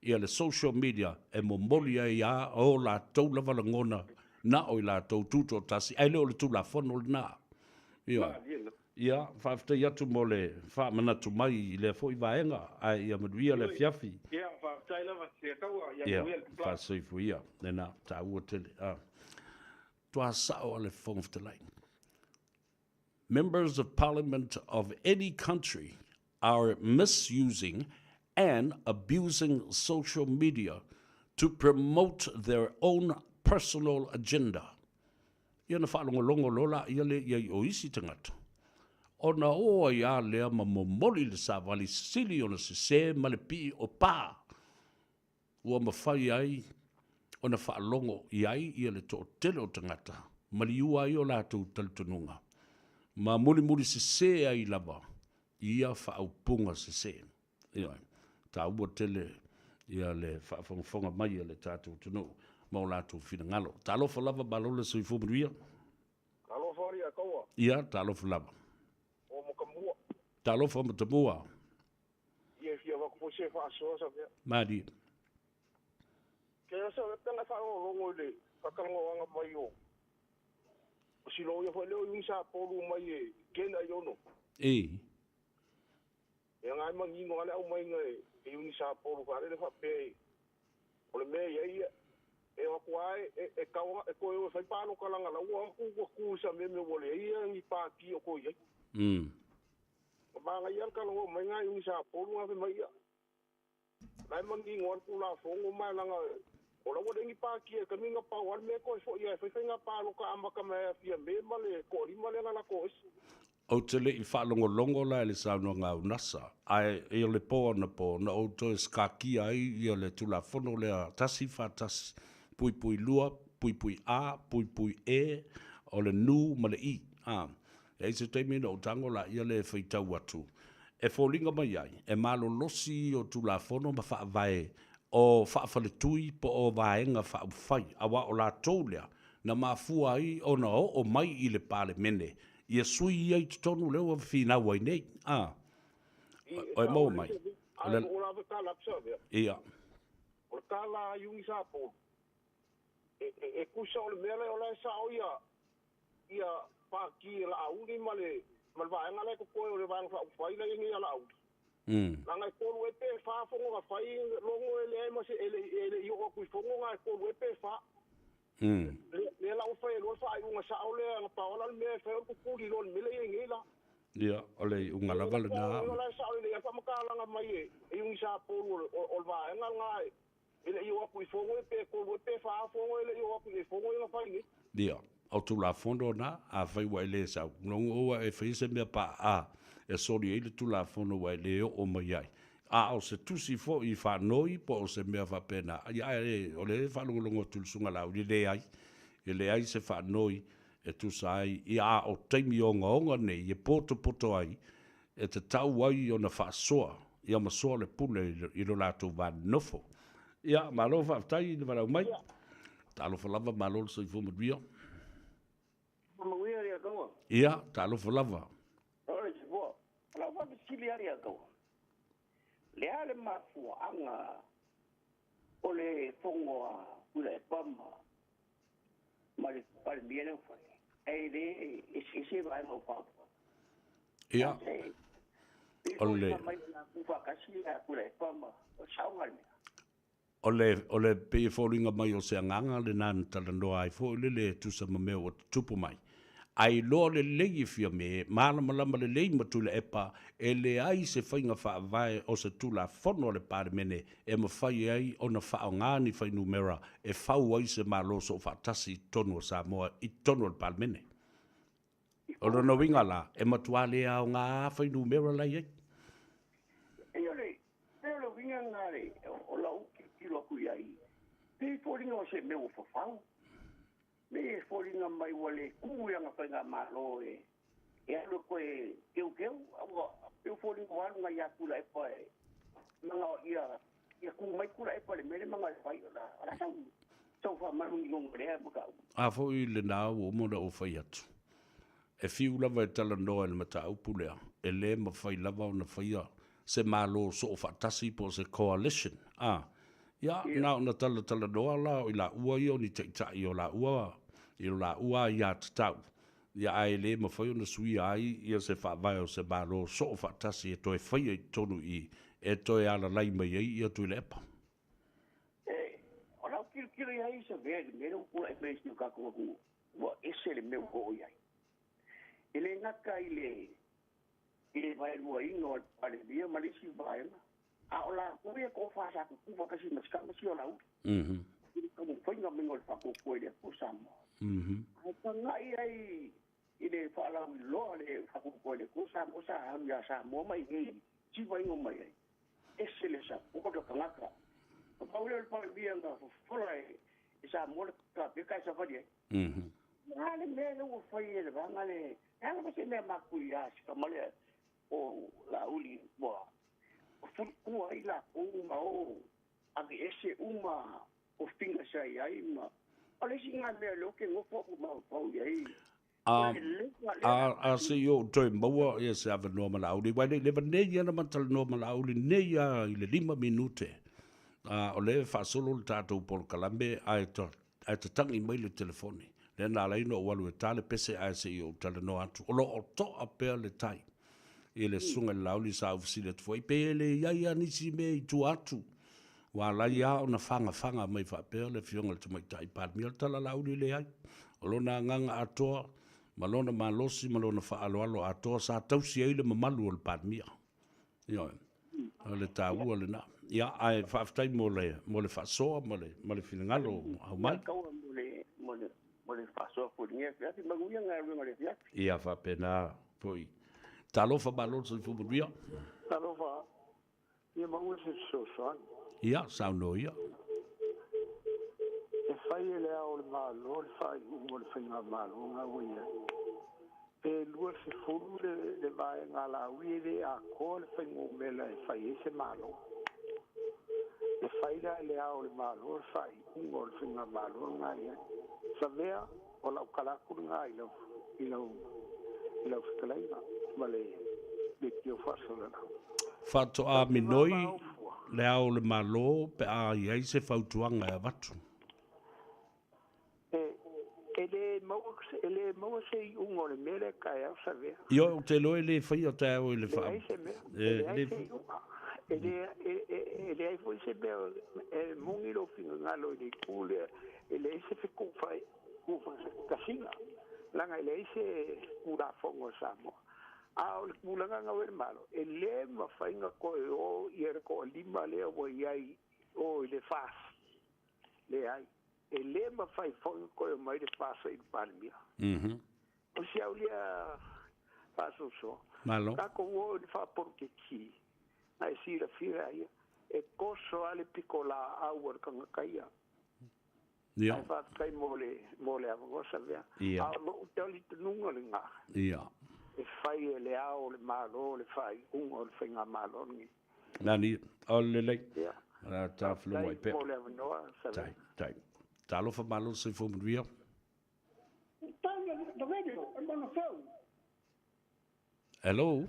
ia le social media e momoli ai a o latou lava lagona na o i latou tutoatasi, ae le o le Tulafono lena. Ioe. Ia, faafetai atu mo le faamanatu mai i lea foi vaega, ae ia manuia le afiafi. Ia, faafetai lava, se taua, ia manuia le tupulaga. Ia, faasoifua ia, lena, taua tele. A. Toa sao a le Fofoga Fetalai. Members of Parliament of any country are misusing and abusing social media to promote their own personal agenda. Ia ona faalogologo loa laia lea i ai o isi tagata, ona o ai a lea ma momoli le savali sili ona sese ma le pii o pa ua mafai ai ona faalogo i ai ia le toatele o tagata, maliua ai o latou talitonuga, ma mulimuli sese ai lava i ia faaupuga sese. Ioe, taua tele ia le faafogafoga mai a le tatou atunuu ma o latou finagalo. Talofa lava, malo le soifua manuia. Talofa alii a taua. Ia, talofa lava. O Matamua. Talofa Matamua. Ia e fia avatu foi se faasoa sa mea. Malie. Ke asa le pena faalogologo i le faatalanoaga mai o o si loia foi lea o Iuni Sapolu mai e Ken Aiono. E. E aga e manino lava le aumaiga e Iuni Sapolu faalele faapea e o le mea e i ai ia e o atu lava e tau e toe o e fai palota leaga la ua atu ua tu i sa mea mea ua leai ia ni pati o toe i ai. Ua manaia le talanoa mai a Iuni Sapolu na fai mai ia la e manino lava le Tulafono ma leaga o la ua leai ni pati e taimi na pau lava le mea e toe foi lava e fai faiga palota amata mai ia Fiame ma le toalima lea na latou ese. Ou te le i faalogologo la i le saunoaga a Unasa, ae i le po anapo na ou toe sikakia ai ia le Tulafono lea 141, puipui 2, puipui A, puipui E, o le nu ma le i. A, e i ai se taimi ona ou tago laia lea e faitau atu, e foliga mai ai, e malolosi o Tulafono ma faavae o faafaletui po o Vaega Faaupufai, aua o latou lea na mafua ai ona oo mai i le Palemene ia sui ia i totonu lea ua finau ai nei. A, o e maua mai. O le... Ia. O le tala a Iuni Sapolu, e tusa o le mea lea o la e sao ia ia Pati e Laauli ma le ma le vaega la e totoe o le Vaega Faaupufai la e i ai nei a Laauli. Leaga e tolu ea pe fa fono na fai logo e leai ma se e le i oo atu i fono na e tolu ea pe fa. Lea la ua fai ai loa le faaiuga sao lea na pau lava le mea e fai o le tutuli loa i le mea lea e i ai nei la. Ia, o le iuga lava lena. O la e sao lelei lava le faamatalaga mai e Iuni Sapolu o le vaega lena e le i oo atu i fono pe tolu ea pe fa fono e le i oo atu i fono ia na fai nei. Ia, o Tulafono na, afai ua e le sau, logo ua e faia se mea paa e soli ai le Tulafono ua e le oo mai ai. A o se tusi foi faanoi po o se mea faapena, ia ae o lea e faalogologo atu i le Susuga Laauli, e leai, e leai se faanoi e tusa ai, ia a o taimi ogaoga nei e potopoto ai, e tatau ai ona faasoa, ia ma soa le pule i lo latou va nonofo. Ia, malo faafetai i le valaau mai. Talofa lava, malo le soifua manuia. Manuia le Atua. Ia, talofa lava. Oi, ua, o lau faafesili lava le Atua, le a le mafuaaga o le fono a Tuilaepa ma ma le Palemia lea ua fai, ae le eseese vaega o faaopoopo. Ia. O le mai o latou faatasi ia Tuilaepa ma o le saoga le mea. O le, o le pei e foliga mai o se agaga lena na talanoa ai foi lele e tusa ma mea ua tutupu mai. A iloa lelei e Fiame, malamalama lelei ma Tuilaepa, e leai se faiga faavae o se Tulafono a le Palemene e mafai ai ona faaaoga ni fuainumera e fau ai se Malo soofaatasi i totonu o Samoa i totonu o le Palemene. O lona uiga la, e matua le aoga lava fuainumera la e i ai. Pei o le, pei o le uiga lena o lau tilotilo atu i ai, pei e foliga o se mea ua fafau. Me e foliga mai ua le tu i ana faigamalo e e alu e toe teuteu, a ua pei ua foliga ua alu nai ia Tuilaepa e manao ia ia tu mai Tuilaepa i le mea lea e manao e fai, o le a sau sau faamanuninoga i lea mataupu. A foi lena ua uma ona ou fai atu, e fiu lava e talanoa i le mataupu lea, e le mafai lava ona faia se Malo soofaatasi po o se coalition, a. Ia, na ona talatalanoa la o i laua ia o ni taitai o laua i lo laua aiatatau, ia ae le mafai ona suia ai ia se faavae o se Malo soofaatasi e toe faia i totonu i i e toe alalai mai ai ia Tuilaepa. E, o lau tilotilo i ai Savea i le mea lea ua tulai mai i si o tatou atunuu, ua ese le mea ua oo i ai. E le gata i le i le vaeluaina o le Palemia ma le isi vaega, a o latou ia toafa sa tutu faatasi ma si tama sia o Laauli i le taumafaiga maiga o le faatuatua i le Atua Samoa. Ae tagai ai i le faalauiloa le faatuatua i le Atua Samoa sa alu ia Samoa mai i sivaiga mai ai. Ese le support o tagata. Na pau lea o le Palemia na fofola e Samoa le kapeta e savali ai. A le mea lea ua fai e le vaega lea, e a lava se mea matuia si tama lea o Laauli ua fulitua ai latou ma o aveese uma tofiga sa i ai ma o le isi lena mea lea ou te nofo au ma mafaufau i ai. A, a, a se i ou toe maua ia se avanoa ma Laauli, aua e le i leva nei lava ona ma talanoa ma Laauli nei lava i le 5 minute, a, o lea e faasolo le tatou polokalame ae ae tatagi mai le telefoni. Lea na ala ai ona ou alu e ta le pese ae se i ou talanoa atu. O lo o toa pea le tai i le susuga i le Laauli sa ou fesili atu foi, pe le i ai lava nisi mea i tua atu ua ala ai lava ona fagafaga mai faapea le Afioga i le Tamaitai Palemia. O le tala a Laauli, leai. O lona agaga atoa ma lona malosi ma lona faaaloalo atoa sa tausi ai le mamalu o le Palemia. Ioe. O le taua lena. Ia, ae faafetai mo le, mo le faasoa ma le, ma le finagalo aumai. Taua mo le, mo le, mo le faasoa foi i lenei afiafi. Manuia galuega o le afiafi. Ia, faapena foi. Talofa malo le soifua manuia. Talofa, ia maua se fesoasoani. Ia, saunoa ia. E fai e le Ao o le Malo le faaiuga o le Faigamalo ua i ai. Pe 20 le, le vaega a Laauli e le atoa le fuainumera e fai ai se Malo. E fai la e le Ao o le Malo le faaiuga o le Faigamalo lena e i ai. Savea, o lau tala atu lena i lau, i lau, i lau fetalaiga ma le leitio faasalalau. Faatoa minoi le Ao o le Malo pe a i ai se fautuaga e avatu. E, e le maua, e le maua se iuga o le mea lea taeao Savea. Ioe, ou te iloa e le faia taeao i le faa... Leai se mea, e leai se iuga. E le, e, e, e leai foi se mea e moni lou finagalo i le itu lea, e leai se fetuufai, tuufaatasiga, leaga e leai se Tulafono a Samoa. A o le tulaga na o le Malo, e le mafai ona toe o ia le toalima lea ua i ai o i le FAS. Leai. E le mafai foi ona toe omai le FAS i le Palemia. O si au lea faasoasoa. Malo. Tatou o i le faapolokiki, na e silafia ia, e toso lava le pitolaau a le tagata ia. Ia. Ae faafetai mo le, mo le avanoa Savea. Ia. A o lou talitonuga lena. Ia. E fai e le Ao o le Malo le faaiuga o le Faigamalo lenei. Nani, o le lelei. Ia. La ta feloai pea. Faafetai mo le avanoa Savea. Tai, tai. Talofa malo le soifua manuia. Hello.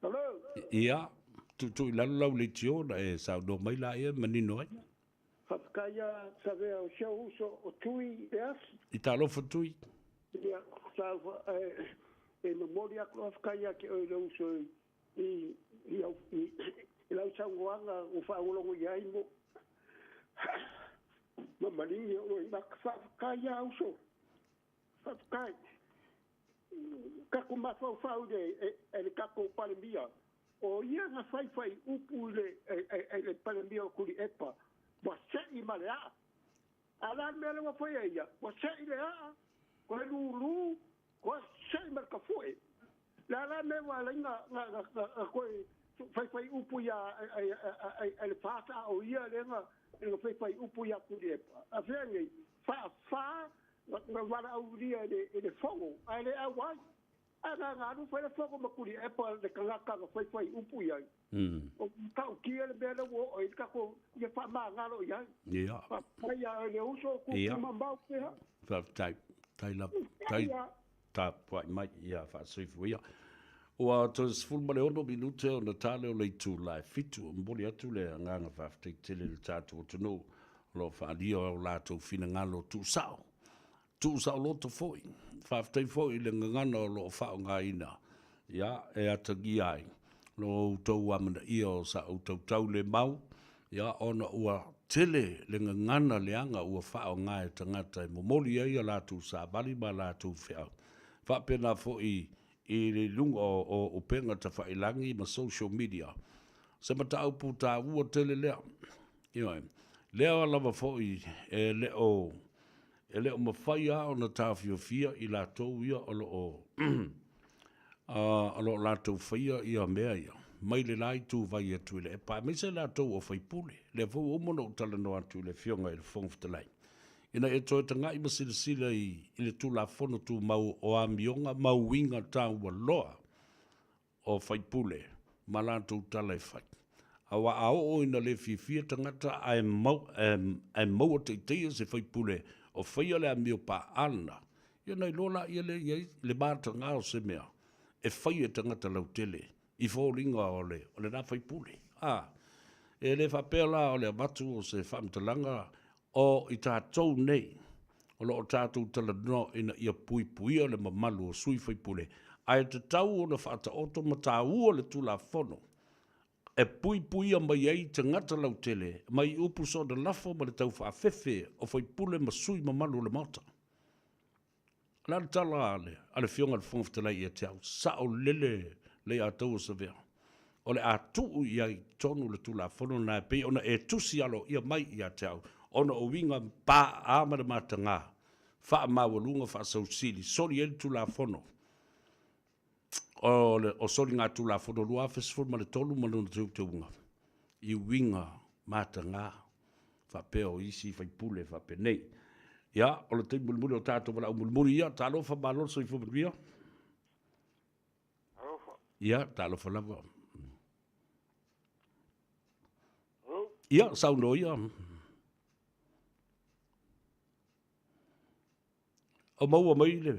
Hello. Ia, tuutuu i lalo lau leitio ona e saunoa mai laia e manino ai. Faafetai. Faafetai ia Savea o si ou uso o Tui Leasi. I talofa Tui. Ia, talofa, e momoli atu lau faafetai ia te oe lou uso i, i, i, i lau saunoaga ua faalogologo i ai mo ma maligi o i maka. Faafetai ia uso. Faafetai. Tatou mafaufau i le, e le tatou Palemia, o ia na faifai upu i le, e le Palemia o Tuilaepa, ua se'i ma le aa. A o le a le mea lea ua fai e ia? Ua se'i le aa, toe lulu, toe se'i ma le tafu'e. Le a la le mea ua ala ai na toe faifai upu ia e le FAST a o ia lea na faifai upu ia Tuilaepa? A fea nei? Faafa na valaaulia i le Fono ae le auai. Ae na ona alu fai le Fono ma Tuilaepa le tagata na faifai upu i ai. O matautia le mea lea ua oo i ai le tatou ia faamagalo i ai. Faafetai ia oe le uso, tupu mamao pea. Faafetai. Tai lava. Tai tapuai mai ia faasoifua ia. Ua toe 16 minute ona tale o le itula e 7. E momoli atu le agaga faafetai tele i le tatou atunuu o lo o faaalia o latou finagalo tuusao, tuusaoloto foi. Faafetai foi i le gagana o lo o faaaogaina ia e atagia ai lo outou amanaia o sa outou taulemau, ia ona ua tele le gagana leaga ua faaaoga e tagata e momoli ai a latou savali ma a latou feau. Faapena foi i le luga o upega tafailagi ma social media. Se mataupu taua tele lea. Ioe. Lea lava foi e le o e le o mafai lava ona taofiofia i latou ia o lo o o lo o latou faia ia mea ia mai le la ituvai atu i le epa, aemaise latou o faipule. Lea foi ua uma ona ou talanoa atu i le Afioga i le Fofoga Fetalai, ina ia toe taga'i ma silasila i le Tulafono Tumau o Amioga ma Uiga Taua Loa o faipule ma latou tala e fai. Aua a oo ina le fiafia tagata ae ae maua teiteia se faipule o faia le amio pa'a lena, ia ona iloa laia lea i ai le mataga o se mea e fai e tagata lautele i foliga o le o lena faipule. A, e le faapea la o le avatu o se faamatalaga o i tatou nei o lo o tatou talanoa ina ia puipuia le mamalu o sui faipule, ae tatau ona faataoto ma taua le Tulafono e puipuia mai ai tagata lautele mai upu soona lafo ma le taufaafefe o faipule ma sui mamalu o le Maota. O le a le tala a le Afioga i le Fofoga Fetalai ia te au? Saolele Leiataua Savea, o le a tuu i ai tonu le Tulafono lena e pei ona e tusi aloaia mai ia te au, ona o uiga paaa ma le mataga, faamaualuga faasausili, soli ai le Tulafono o le o Soligatulafono 2013 ma lona teuteuga i uiga mataga faapea o isi faipule faapenei. Ia, o le taimi mulimuli o tatou valaau mulimuli ia, talofa malo le soifua manuia. Talofa. Ia, talofa lava. Ia, saunoa ia. O maua mai le...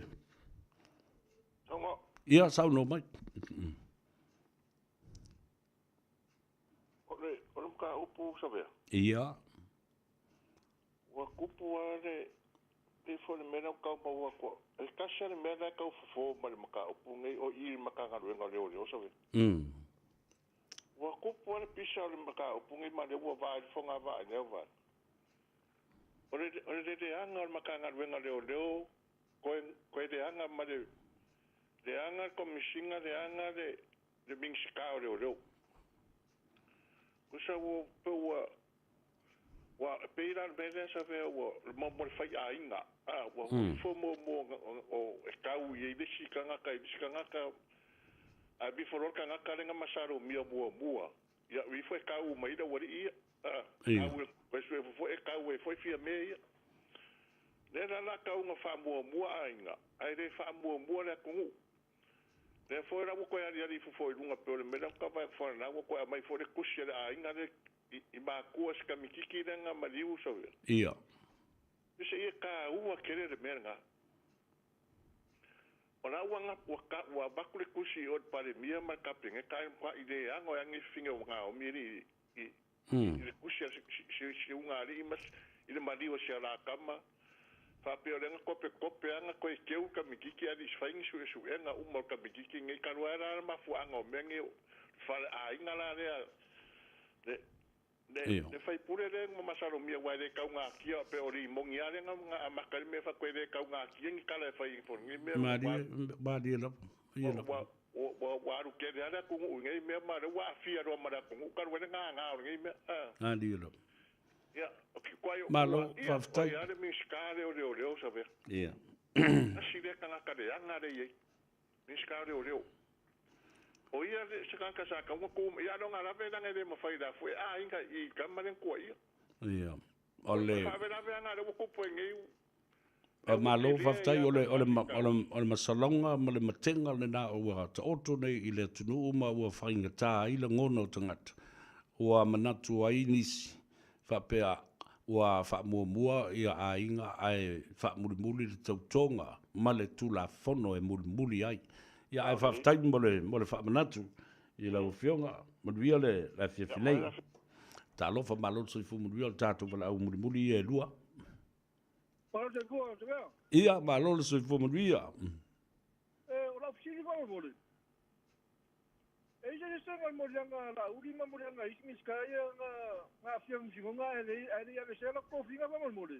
Saunoa. Ia, saunoa mai. O le, o le mataupu Savea. Ia. Ua tupu lava le, pei foi o le mea lea ou te tau maua atu au, e tasi lava le mea la e tau fofo mai le mataupu lenei, o i i le Matagaluega o Leoleo Savea. Ua tupu lava le pisa o le mataupu lenei ma lea ua vaai le fogavaa i lea vaega. O le, o le leleaga o le Matagaluega o Leoleo, toe, toe leaga ma le, leaga le Komesina, leaga le, le Minisita o Leoleo. Tusa ua pei ua, ua pei la o le mea lea sa faia ua mo mo le faiaiga, a ua ifo mo mo o e tau i ai le isi tagata i le isi tagata, ae before loa le tagata lea na masalomia muamua, ia ifo e tau mai le aualii ia, a tau e sue foi e tau ai foi Fiame ia. Lea la la tau na faamuamua aiga, ae le faamuamua le atunuu. Lea foi la ua toe aliali ifo foi i luga pei o le mea lea ua vaai atu lena ua toe aumai foi le tusi a le aiga lea i matua si tamititi lea na maliu Savea. Ia. Se ia taua tele le mea lena. O la ua ua ka ua avatu le tusi i o i le Palemia ma le Kapeneta ae matua i leaga ai ni fafine o Naomi i i I le tusi a si ugaalii ma i le maliu a si alakama faapea o lea na kopekope a na toe teu le kamititi ae le i fai ni suesuega uma o le kamititi lenei talu ai la le mafuaaga o mea nei o faleaiga la lea le le le faipule lea na masalomia aua e le taugatia pe o limoni a lea na amata ai le mea faatoa e le taugatia ni tala e fai i lenei mea Malie, malie lava. Ia lava. Ua ua ua alu tele lava le atunuu i nei mea ma o lea ua aafia loa ma le atunuu talu ai le gaga o lenei mea. Malie lava. Ia, o ke koa i Malo, faafetai. Ia le Minisita lea o Leoleo Savea. Ia. Tasi lea tagata leaga lea e i ai. Minisita o Leoleo. O ia se tagata sa tatau ona tu mai. Ia a lona lave leaga e le mafai la foi e aiga i tama lea na tuuaia. Ia. O le. O faalavelave lava na lea ua tupu ai nei. Malo faafetai o le o le o le masaloga ma le matega lena ua taoto nei i le atunuu ma ua faigata ai lagona o tagata. Ua manatu ai nisi faapea ua faamuamua ia aiga ae faamulimuli le tautoga ma le Tulafono e mulimuli ai. Ia ae faafetai mo le mo le faamanatu i lau Afioga. Manuia le afiafi nei. Talofa malo le soifua manuia o le tatou valaau mulimuli ia e lua. Malo le soifua, Savea. Ia, malo le soifua manuia. E, o lau fesili faamolemole, e i ai se eseesega o le moliaga a Laauli ma moliaga a isi Minisita ia na aafia i faamasinoga ae le i aveesea latou tofiga faamolemole?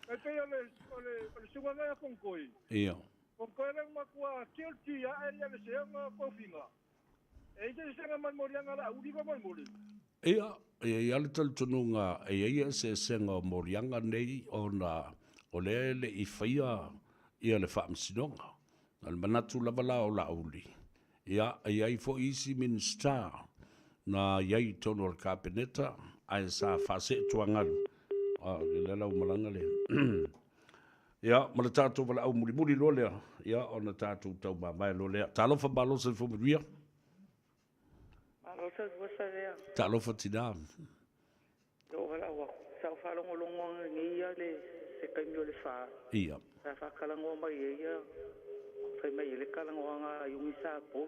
E pei o le, o le, o le susuga lena ia Fonotoe. Ia. Fonotoe lea na matua guilty lava ae le i aveesea lona tofiga. E i ai se eseesega ma le moliaga a Laauli faamolemole? Ia, e i ai lava le talitonuga e i ai eseesega o moliaga nei ona o lea e le i faia ia le faamasinoga. O le manatu lava la o Laauli, ia, e i ai foi isi Minisita na i ai i totonu o le Kapeneta ae sa faaseetuagalu, a o lea la ua malaga le Ia, ma le tatou valaau mulimuli loa lea, ia, ona tatou taumamae loa lea. Talofa malo soifua manuia. Malo soifua Savea. Talofa tina. Ua valaau atu. Sa ou faalogologo ananei ia le se taimi o le fa. Ia. Sa faatalanoa mai ai ia fai mai ai le talanoaga a Iuni Sapolu.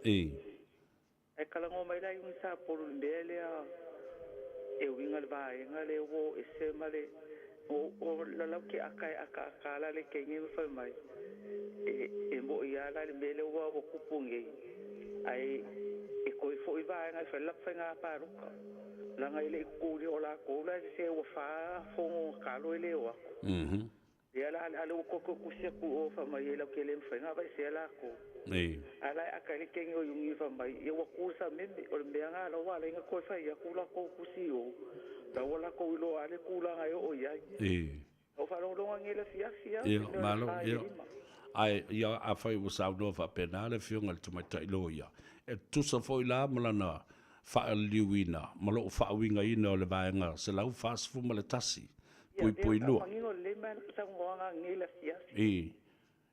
I. Ae talanoa mai la Iuni Sapolu i le mea lea e uiga i le vaega lea ua o ese ma le o o lalau ke aka e akaaka la le kenge ma fai mai e e mo'i lava la le mea lea ua ua tupu nei ae e toe foi vaega e fai le latou faiga palota leaga e le i tutulia o latou la e sese ua fa fono talo e le o atu. Ia la a lea ua toe tusi atu i o fai mai e latou te le mafai ona aveesea latou. Ae la e aka ai le kenge o Iuni fai mai ia ua tu le sameme o le mea lena la ua ala ai ona toe fai atu latou tusi i o la ua latou iloa lava le tulaga e oo i ai. Ua faalogologo anei i le afiafi a, Ia, i mea o le malo, fa i le ia. lima. Ae, ia, afai ua saunoa faapena le Afioga i le Tamaitai Loia, e tutusa foi la ma lana faaliliuina ma lou faauigaina o le Vaega 141 Ia, e puipui lua. manino lelei mai lana saunoaga anei i le afiafi. I.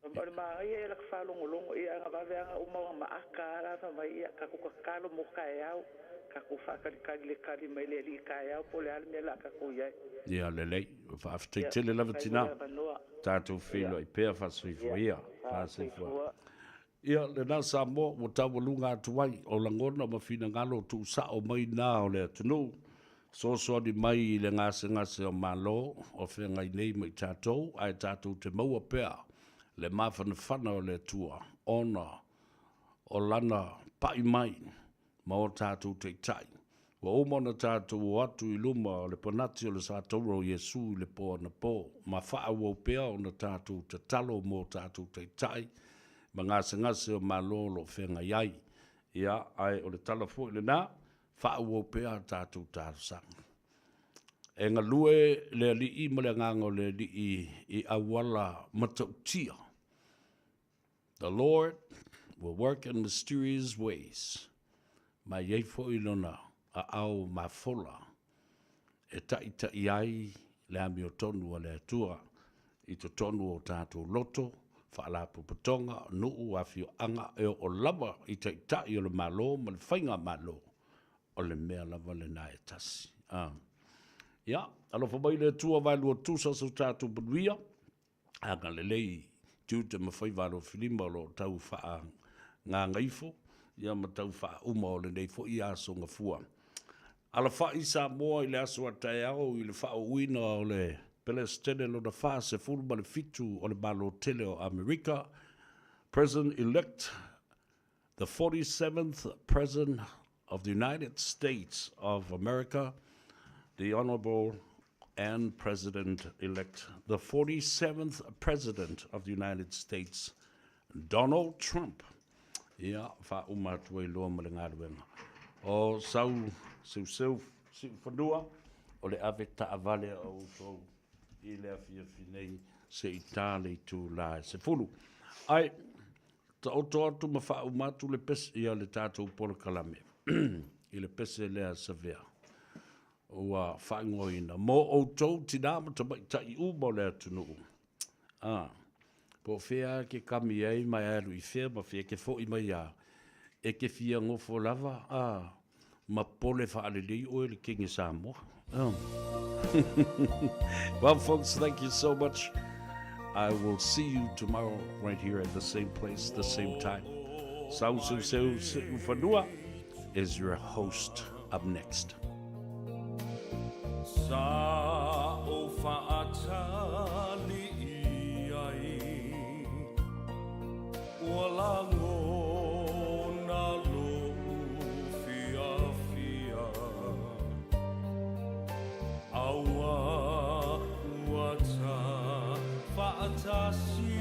O le manaia ia laka faalogologo, ia ana vave lava ona uma ona maaka lava la fai mai, ia tatou tatalo mo taeao, tatou faatalitali i le tali mai le Alii taeao po o le a le mea o le a tatou i ai. Ia lelei, faafetai Ia, tele lava faafetai mo tina. le avanoa. Tatou Ia, feiloai pea faasoifua ia, ia, faasoifua. faasoifua. Ia, lena Samoa ua taualuga atu ai o lagona ma finagalo tuusao mai na o le atunuu, fesoasoani mai i le gasegase o Malo o feagai nei ma i tatou, ae tatou te maua pea le mafanafana o le Atua ona o Lana pai mai ma o tatou taitai. Ua uma ona tatou o atu i luma o le panati o le sataura o Iesu i le po anapo, ma faaauau pea ona tatou tatalo mo tatou taitai ma gasegase o Malo o lo o feagai ai. Ia, ae o le tala foi lena, faaauau pea a tatou talosaga. E galue le Alii ma le Agaga o le Alii i auala matautia. The Lord will work in mysterious ways. Ma e i ai foi lona aao mafola e taita'i ai le amiotonu a le Atua i totonu o tatou loto, faalapotopotoga, nuu, afioaga, e oo lava i Taitai o le Malo ma le Faigamalo, o le mea lava lena e tasi. A. Ia, alofa mai le Atua vaelua tusa so tatou manuia, agalelei i tiute ma faiva alofilima o lo o tau faagagaifo, ia ma tau faauma o lenei foi aso gafua. Alafaʻi Samoa i le aso a taeao i le faauuina o le Pelesitene lona 47 o le Malo Tele o Amerika, President-elect, the 47th President of the United States of America, the Honorable and President-elect, the 47th President of the United States, Donald Trump. Ia, faauma atu ai loa ma le galuega. O sau seuseu siufanua, o le ave taavale a outou i le afiafi nei se i ta le itulā e 10. Ae, taoto atu ma faauma atu le pese, ia le tatou polokalame i le pese lea Savea ua faaigoaina mo outou tinā ma tamaitai uma o le atunuu. A, po o fea e ke kami ai ma e alu i fea ma fea e ke foʻi mai a, e ke fia gofo lava a, ma pole faalelei oe le King Samoa. Oh. Well, folks, thank you so much. I will see you tomorrow right here at the same place, the same time. Sau Seu Seu Seu is your host up next. Sa o faatali i ai ua lagona loʻu fiafia Aua ua ta faatasi.